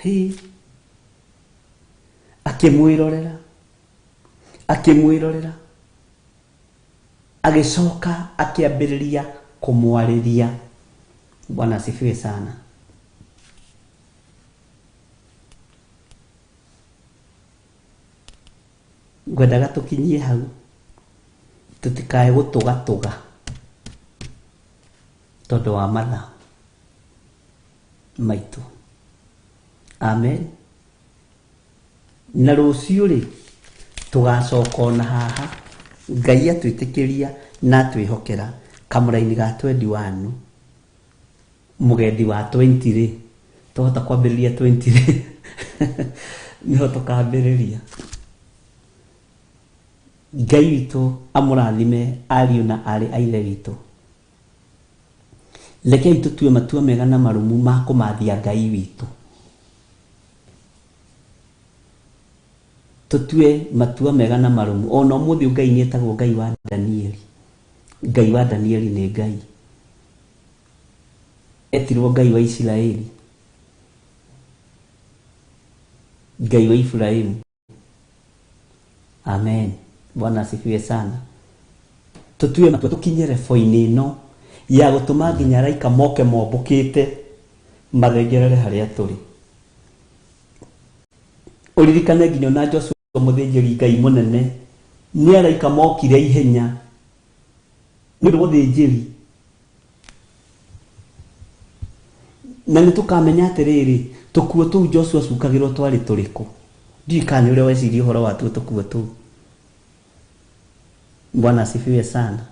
Hĩ. Akĩmwĩrorera, akĩmwĩrorera, agĩcoka akĩambĩrĩria kũmwarĩria. Bwana asifiwe sana. Ngwendaga tũkinyie hau tũtikae gũtũgatũga tondũ wa mathaa maitũ. Amen. Na rũciũ rĩ tũgacoka ona haha Ngai atwĩtĩkĩria na atwĩhokera kamũraini ga 21 mũgendi wa 20 rĩ twahota kwambĩrĩria 20 rĩ nĩho tũkambĩrĩria. Ngai witũ amũrathime ariũ na aarĩ a Ithe witũ. Rekei tũtue matua mega na marũmu ma kũmathia Ngai witũ. Tũtue matua mega na marũmu. Ona ũmũthĩ Ngai nĩ etagwo Ngai wa Danieli. Ngai wa Danieli nĩ Ngai. Etirwo Ngai wa Isiraeli, Ngai wa Ibrahimu. Amen. Bwana asifiwe sana. Tũtue matua tũkinye rebo-inĩ ĩno ya gũtũma nginya araika moke mombũkĩte mathengerere harĩa tũrĩ. Ũririkane nginya ona Joshua mũthĩnjĩri Ngai mũnene nĩ araika mokire ihenya nĩ ũndũ wa ũthĩnjĩri. Na nĩ tũkamenya atĩrĩrĩ, tũkuo tũu Joshua acukagĩrwo twarĩ tũrĩkũ. Ndiũĩ kana nĩ ũrĩa weciria ũhoro watuo tũkuo tũu. Bwana asifiwe sana.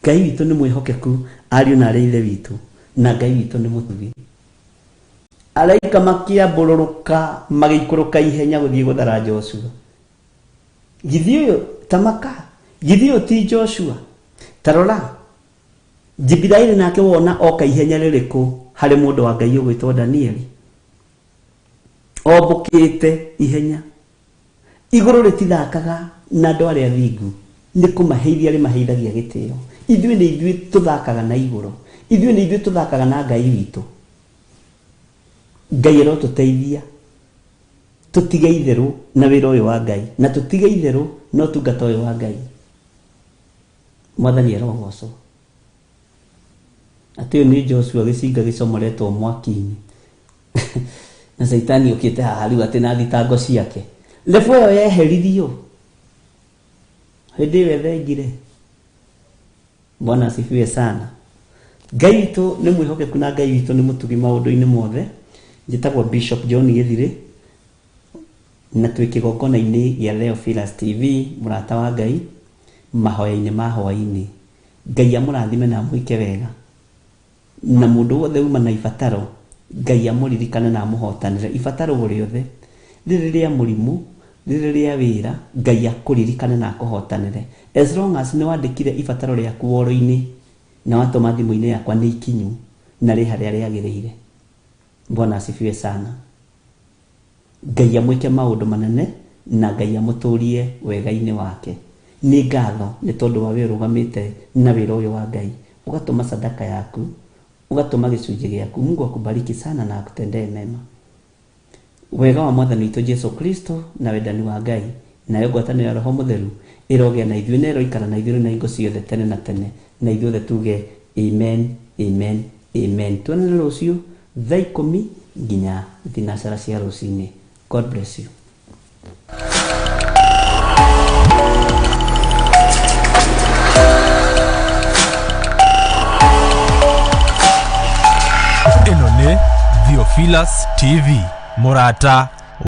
Ngai witũ nĩ mwĩhokeku ariũ na arĩ Ithe witũ, na Ngai witũ nĩ mũtugi. Araika makĩambũrũrũka magĩikũrũka ihenya gũthiĩ gũthara Joshua. Githĩ ũyũ tamaka, githĩ ũyũ ti Joshua? Ta rora, Jibiraeli nake wona oka ihenya rĩrĩkũ harĩ mũndũ wa Ngai ũgwĩtwo Danieli. Ombũkĩte ihenya. Igũrũ rĩtithakaga na andũ arĩa athingu, nĩ kũmaheithia rĩmaheithagia gĩtĩo. Ithuĩ nĩ ithuĩ tũthakaga na igũrũ. Ithuĩ nĩ ithuĩ tũthakaga na Ngai witũ. Ngai arotũteithia tũtige itherũ na wĩra ũyũ wa Ngai, na tũtige itherũ na ũtungata ũyũ wa Ngai. Mwathani arogocwo. Atĩ ũyũ nĩ Joshua gĩcinga gĩcomoretwo mwaki-inĩ. Na Caitani okĩte haha rĩu atĩ na thitango ciake. Lebo ĩyo yeheririo hĩndĩ ĩyo ĩthengire. Bwana asifiwe sana. Ngai witũ nĩ mwĩhokeku na Ngai witũ nĩ mũtugi maũndũ-inĩ mothe. Njĩtagwo Bishop John Gĩthirĩ na twĩ kĩgongona-inĩ gĩa Theophilus TV, mũrata wa Ngai, mahoya-inĩ ma hwaĩ-inĩ. Ngai amũrathime na amwĩke wega. Na mũndũ wothe uma na ibataro, Ngai amũririkane na amũhotanĩre. Ibataro o rĩothe, rĩrĩ rĩa mũrimũ, rĩrĩ rĩa wĩra, Ngai akũririkane na akũhotanĩre. As long as nĩ wandĩkire ibataro rĩaku woro-inĩ na watũma thimũ-inĩ yakwa nĩ ikinyu na rĩ harĩa rĩagĩrĩire. Bwana asifiwe sana. Ngai amwĩke maũndũ manene na Ngai amũtũrie wega-inĩ wake. Nĩ ngatho nĩ tondũ wa wĩ ũrũgamĩte na wĩra ũyũ wa Ngai, ũgatũma sadaka yaku, ũgatũma gĩcunjĩ gĩaku. Mungu akubariki sana na akutendee mema. Wega wa Mwathani witũ Jesu Kristo na wendani wa Ngai nayo ngwatanĩro ya Roho Mũtheru ĩrogĩa na ithuĩ na ĩroikara na ithuĩ na hingo ciothe tene na tene, na ithuothe tuge amen, amen, amen. Tuonane rũciũ thaa 10 nginya 9 cia rũcinĩ. God bless you. Ĩno nĩ Theophilus TV, mũrata